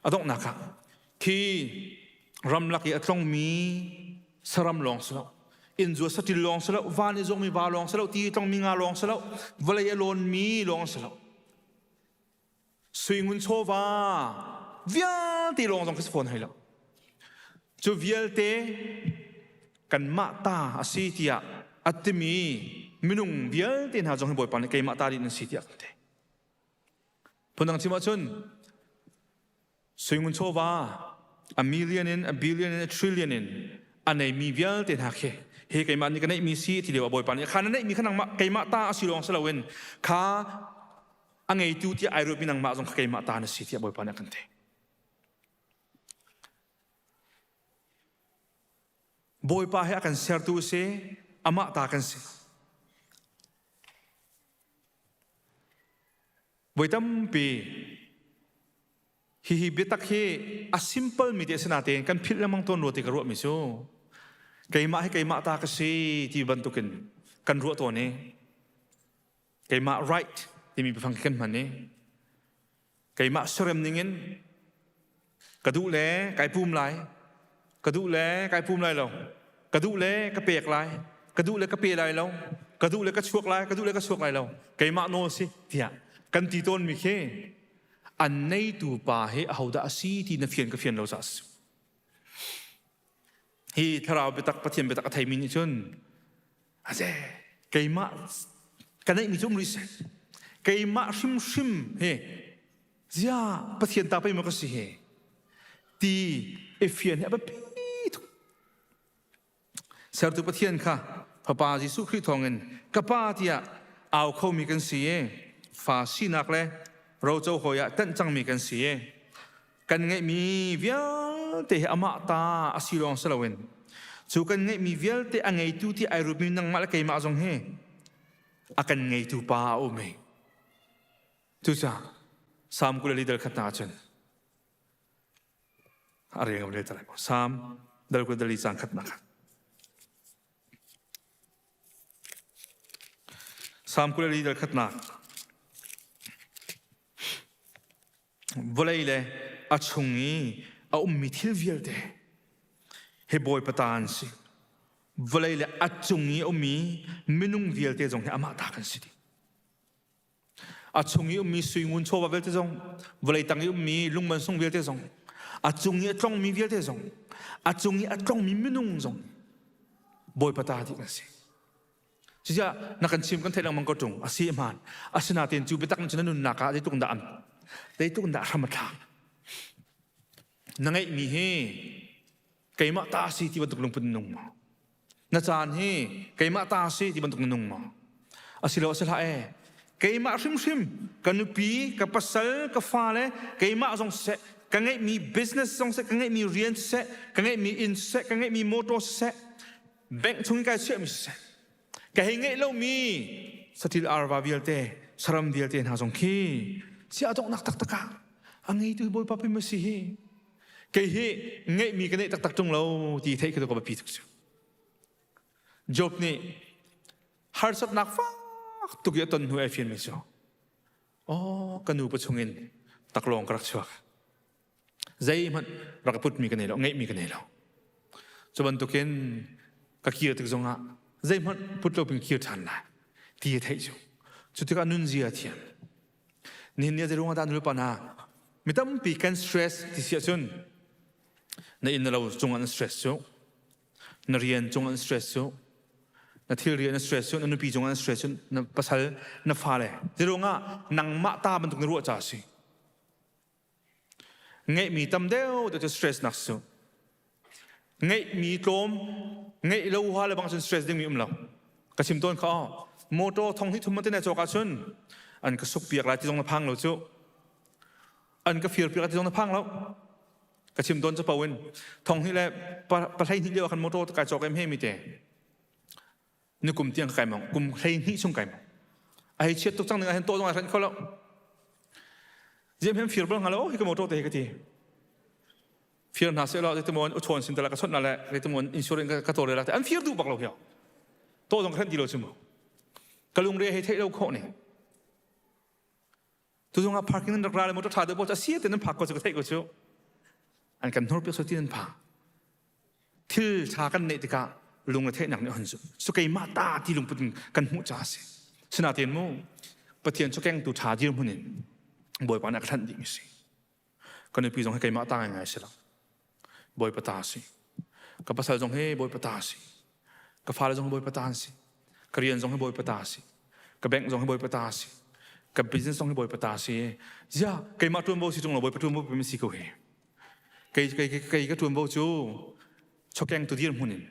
A donghnak ah khi ramlak i a tlongmi saram lawng si lo, innzua saṭil lawng si lo, van i zongmi va lawng si lo, ti i tlongmi nga lawng si lo, vawlei a lawnmi lawng si lo, Suingun chawva vialte lawng zong khi si fawn hai lo. Cu vialte kanmah ta a si tiah a timi minung vialte hna zong hi Bawipa nih keimah ta dih nan si tiah kan ti. Phundang chim ahcun Suingun chawva a million in a billion in a trillion in a neimi vialte hna khi he keimah nih ka neihmi si ti lio ah Bawipa nih kha na neihmi kha nangmah keimah ta a si lawng si loin kha a ngeitu tiah ai ruatmi nangmah zong kha keimah ta na si tiah Bawipa nih a kan ti. Bawipa he a kan sertu a si amah ta kan si. Voi tampi hihi biatak hi a simple mi te a si natein kan philh lengmang tawn rua ti ka ruahmi cu keimah hi keimah ta ka si ti bantukin kan ruah tawn i keimah right timi biafang khi kan hman i keimah serem ningin ka duh le kai pum lai ka duh le kai pum lai lo ka duh le ka pek lai ka duh le ka pe lai lo ka duh le ka chuak lai ka duh le ka chuak lai lo keimah nawl si tiah kan ti tawn mi khi an neitu pa hi ahodah a si ti na fian ka fian lo ca hi thlarau biatak Pathian biatak a theimi nih cun. Aze keimah ka neihmi cu um rih seh. Keimah hrimhrim hi zia Pathian ta pei maw ka si hi ti i fian hi a biapi tuk. Sertu Pathian kha Fapa Jesuh Khrih thawngin ka Pa tiah au khomi kan si i fa sinak le roco hawi ah tanh cangmi kan si i kan ngeihmi vialte hi amah ta a si lawng si loin cu kan ngeihmi vialte a ngeitu ti ai rupmi nangmah le keimah zong hi a kan ngeitu pa a um i cucaah Salm 24 dal khat hna ahcun a rel ngam le ta lai Salm dal kul dali cang khat nak Salm 24 dal khatnak vawlei le a chung i a ummi thil vialte hi Bawipa ta an si. Vawlei le a cung i a ummi minung vialte zong hi amah ta kan si dih. A chung i ummi sui ngun chawva vialte zong, vawlei tang i ummi lungman sung vialte zong, a cung i a tlongmi vialte zong, a cung i a tlongmi minung zong Bawipa ta dih kan si. Cucaah na kan chim kan theih lengmang ko ṭung a si hmaan. Asinain cu biatak nih cun na nunnak ah zeitluk dah zeitluk dah hram a thlak. Na ngeihmi hi keimah ta si ti bantuk lungput na nung maw? Na caan hi keimah ta si ti bantuk na nung maw? Asilo a si hlah ee. Keimah hrimhrim ka nupi, ka pasal, ka fale, keimah zong siseh, ka ngeihmi business zong siseh, ka ngeihmi rian siseh, ka ngeihmi inn siseh, ka ngeihmi motor siseh, bank chung i kai chiahmi siseh, ka hei ngeih lomi satil arva vialte, saram vialte hna zong khi sia donghnak taktak ah a ngeitu Bawipa pim a si hi. Kei hi ngeihmi ka neih taktak ṭung lo ti theih khi ka biapi tuk cu. Job nih harsatnak fak tuk i a ton hnu ai fianmi cu oh ka nu pa chungin taklawng ka rak chuak zeihmanh rak putmi ka nei lo ngeihmi ka nei lo cu bantukin ka kir tik zongah zeihmanh put lo pin kir ṭhan lai ti a theih cu cu tikah nunzia thiam Nihin ni ah dah nulepa hna mi tampi kan stress ti si ahcun na inn na lo cung an stress cu na rian cung an stress cu na thil rian an stress cu na nupi cung an stress cu na pasal na fale zeiruangah nangmah ta bantuk na ruah ca si Ngeihmi tam deuh deuh cu stress nak si. Ngeihmi tlawm, ngeih lo ha le bang cun stress dingmi um lo. Ka chim tawn kha motor thong hnih thum te na cawk ahcun an ka suk piak lai ti zong na phang lo cu. An ka fir piak lai ti zong na phang lo. Ka chim tawn capo in thong hnih le pahlei hnih lio ah khan motor kai cawk em he mi te. Ni kum tiang kai mong kum 12 chung kai mong a hei chiat tuk cang ning ah hin to zong ai hranh kho lo ziam hem fir bal hnga lo hi ka motor te hi ka ti fir hna se lo zeitimon uchawn sin tala ka chawt na le zeitimon insurance ka tore la te an fir duh bak lo hi to zong ka hranh ti lo chu mu ka lungre hei theih lo khawh ni Tu zong ah parking nan rak ra le motor ṭha deuh pawl cu a si te nan phak ko cu ka theih ko cu. An kan hnur piak so ti nan phak. Thil ṭha kan neih tikah lung le theihnak nih a hun zumh. Cu keimah ta ti lungput in kan hmuh caah a si. Sinain mu Pathian cu kengtu ṭha dirhmun in Bawipa nih a ka hlanh dihmi si. Ka nupi zong hi keimah ta ngaingai si lo. Bawipa ta a si. Ka pasal zong hi Bawipa ta a si. Ka fale zong hi Bawipa ta an si. Ka rian zong hi Bawipa ta a si. Ka bank zong hi Bawipa ta a si. Ka business zong hi Bawipa ta a si. Zia keimah ṭuanvo si ṭung lo Bawipa ṭuanvo pim si ko hi. Kei kei kei ka ṭuanvo cu chokeng tu dirhmun in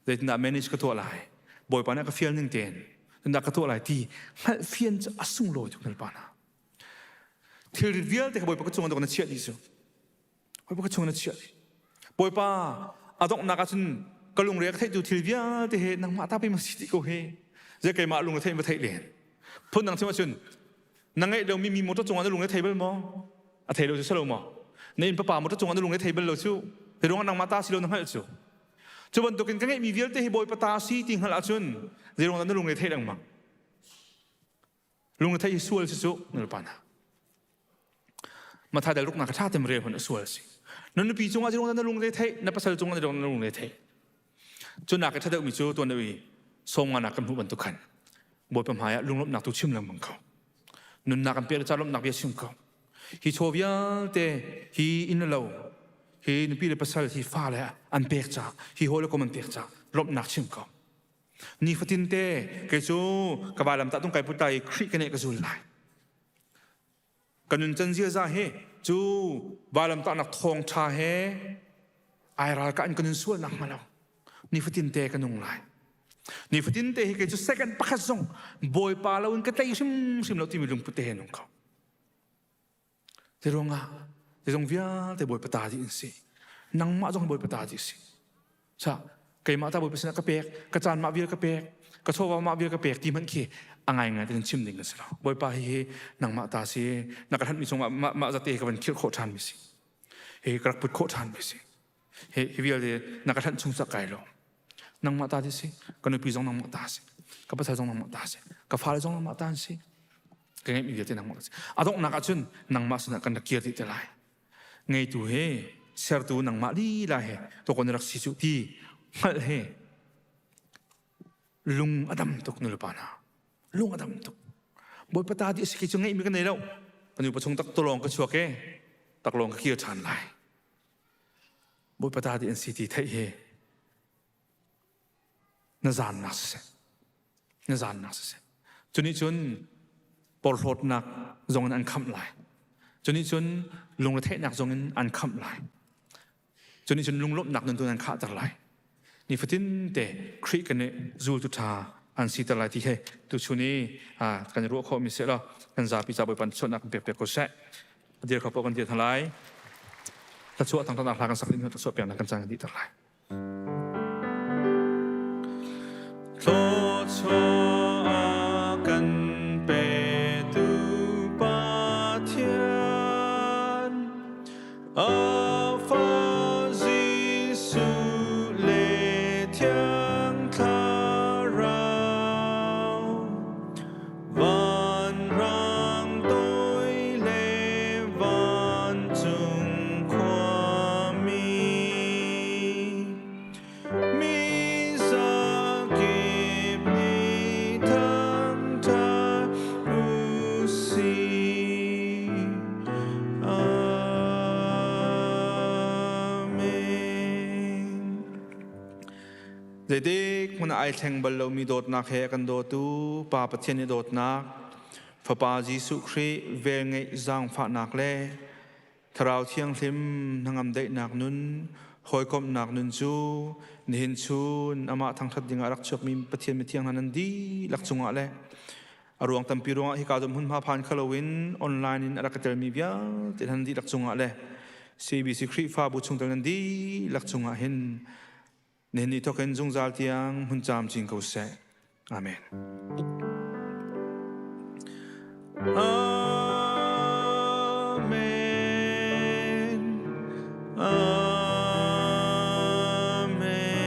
zeitindah manage ka tuah lai. Bawipa nih a ka fial ning tein zeitindah ka tuah lai ti hngalh fian cu a sunglawi tuk nalpa hna. Thilri vialte kha Bawipa ka cungah na chiah dih cu. Bawipa ka chung na chiah dih. Bawipa a donghnak ah cun ka lungre ka theihtu thil vialte he nangmah ta pei ma si ti ko he. Zei keimah lungre theih ma theih len. Phun dang chim ahcun na ngeih lomi mi motor cungah na lungre thei bal maw? A thei lo cu si lo maw? Na inn papa motor cungah na lungre thei bal lo cu. Hi ruangah nangmah ta si lo na hngalh cu. Cu bantukin ka ngeihmi vialte hi Bawipa ta si ti hngalh ahcun zei ruangah na lungre theih lengmang? Lungretheih hi sual si cu nulpa hna. Mathai dal ruknak ka ṭha tem rel hun a sual si. Na nupi cungah zirong na lungre theih, na pasal cungah zirong na lungre theih. Cu nak i ṭha deuhmi cu tuan deuh i sawmnga nak kan hmuh bantuk khan Bawipa hmai ah lunglawmhnak tu chim lengmang ko. Nunnak kan pek le ca lawmhnak bia chim ko. Hi chaw vialte hi inn lo hi nupi le pasal hi fale an pek ca hi hawi le kom an pek ca lawmhnak chim ko. Nifatin te kei cu ka vailam tah tung kai put lai i Khrih ka neh ka zul lai. Ka nuncan ziaza hi cu vailamtahnak thawngṭha he ai ralkah in ka nun sual nak hnga lo. Nifatin te ka nung lai. Nifatin te hi kei cu second pakhat zong Bawipa lo in ka tlei hrimhrim lo timi lungput te he nung kho. Ti ruangah zong vialte Bawipa ta dih in si. Nangmah zong Bawipa ta dih si. Sa keimah ta Bawipa sinah ka pek, ka caan mah vial ka pek, ka chawva mah vial ka pek ti hmanh khi a ngai ngai tin chim ding na si lo. Bawipa hi hi nangmah ta si, na ka hlanmi chungah mah mah zate ka van khirh khawh ṭhan mi si. Hi ka rak put khawh ṭhan mi si. Hi hi vialte na ka hlanh chung sak kai lo. Nangmah ta ti si, ka nupi zong nangmah ta si, ka pasal zong nangmah ta si, ka fale zong nangmah ta an si. Ka ngeihmi vialte nangmah si. A donghnak ahcun nangmah sinah kan rak kir dih te lai. Ngeitu he sertu nangmah lila he tawkon na rak si cu ti hngalh he lung a dam tuk nulepa hna lung a dam tuk. Bawipa ta di a si khi cu ngeihmi ka nei lo. Ka nupa chung tak tolong ka chuak e taklawng ka kir ṭhan lai. Bawipa ta di an si ti theih hi na zaannak siseh na zaannak siseh cu nih cun porhlawtnak zong in an khamh lai cu nih cun lungretheihnak zong in an khamh lai cu nih cun lunglawmhnak nun tu an khahter lai nifatin te Khrih kan i zultu ṭha an siter lai ti he tuchun i kan i ruah khawh mi seh law kan zapi ca Bawipa suatnak kan pek piak ko seh dir kho paoh kan dir hna lai thluachuah thangthatnak hla kan sak ding thluachuah peknak kan caan kan dihter lai Thluachuah kan petu Pathian, a Fa Jesuh le Thiang Thlarau, vanrang toi le vancung khuami. Mi zakip nih thangṭhat u sih. Amen. Zeitik hmanh ah ai thleng bal lomi dawtnak he a kan dawtu Pa Pathian i dawtnak, Fapa Jesuh Khrih velngeih zaangfahnak le Thlarau Thianghlim hnangam daihnak nun, hawikomhnak nun cu nihin chun amah thangṭhat dingah rak chuakmi Pathian mithiang hna nan dihlak cungah le a ruang tampi ruangah hika zum hmunhma phan kho loin online in a rak ka telmi vialte nan dihlak cungah le CBC Khrihfabu chungtel nan dihlak cungah hin nihin ni thawkin zungzal tiang hun caam cin ko seh. Amen. Amen. Amen.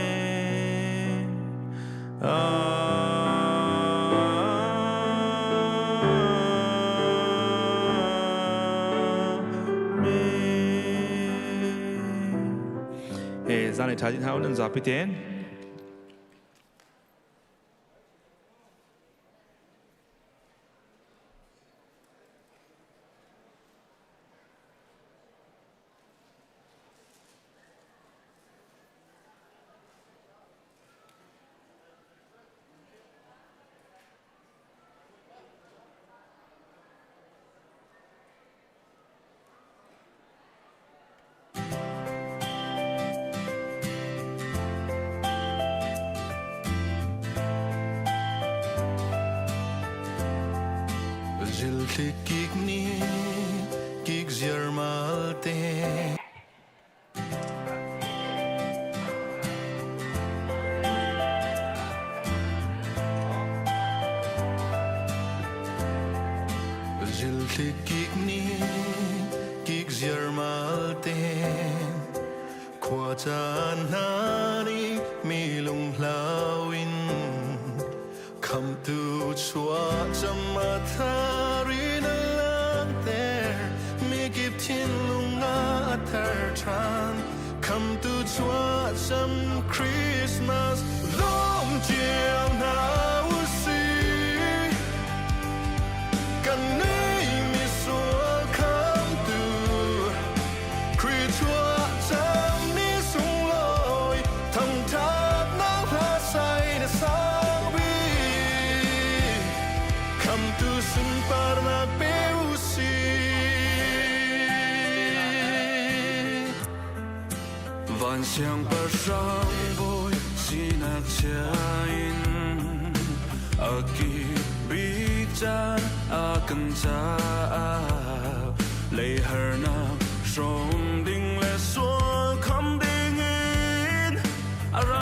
Amen. He zan i ṭha dih hna u nan zapi tein. Zilthli kik nih kik ziarmal te. Zilthli kik nih kik ziarmal te. Khua caan hna nih mi lunghlau in Khamtu chuah cam a thar in a langhter mikip thinlung ah a thar ṭhan Khamtu chuah cam Christmas lawm cio hna u sih kan neimi sual khamtu Khrih chuah cam ni sunglawi thangṭhatnak hla sai na sa. Sunparnak pe u sih. Van siangpahrang bawi sinak chia in a bik caan a kan caah lei harnak hrawm.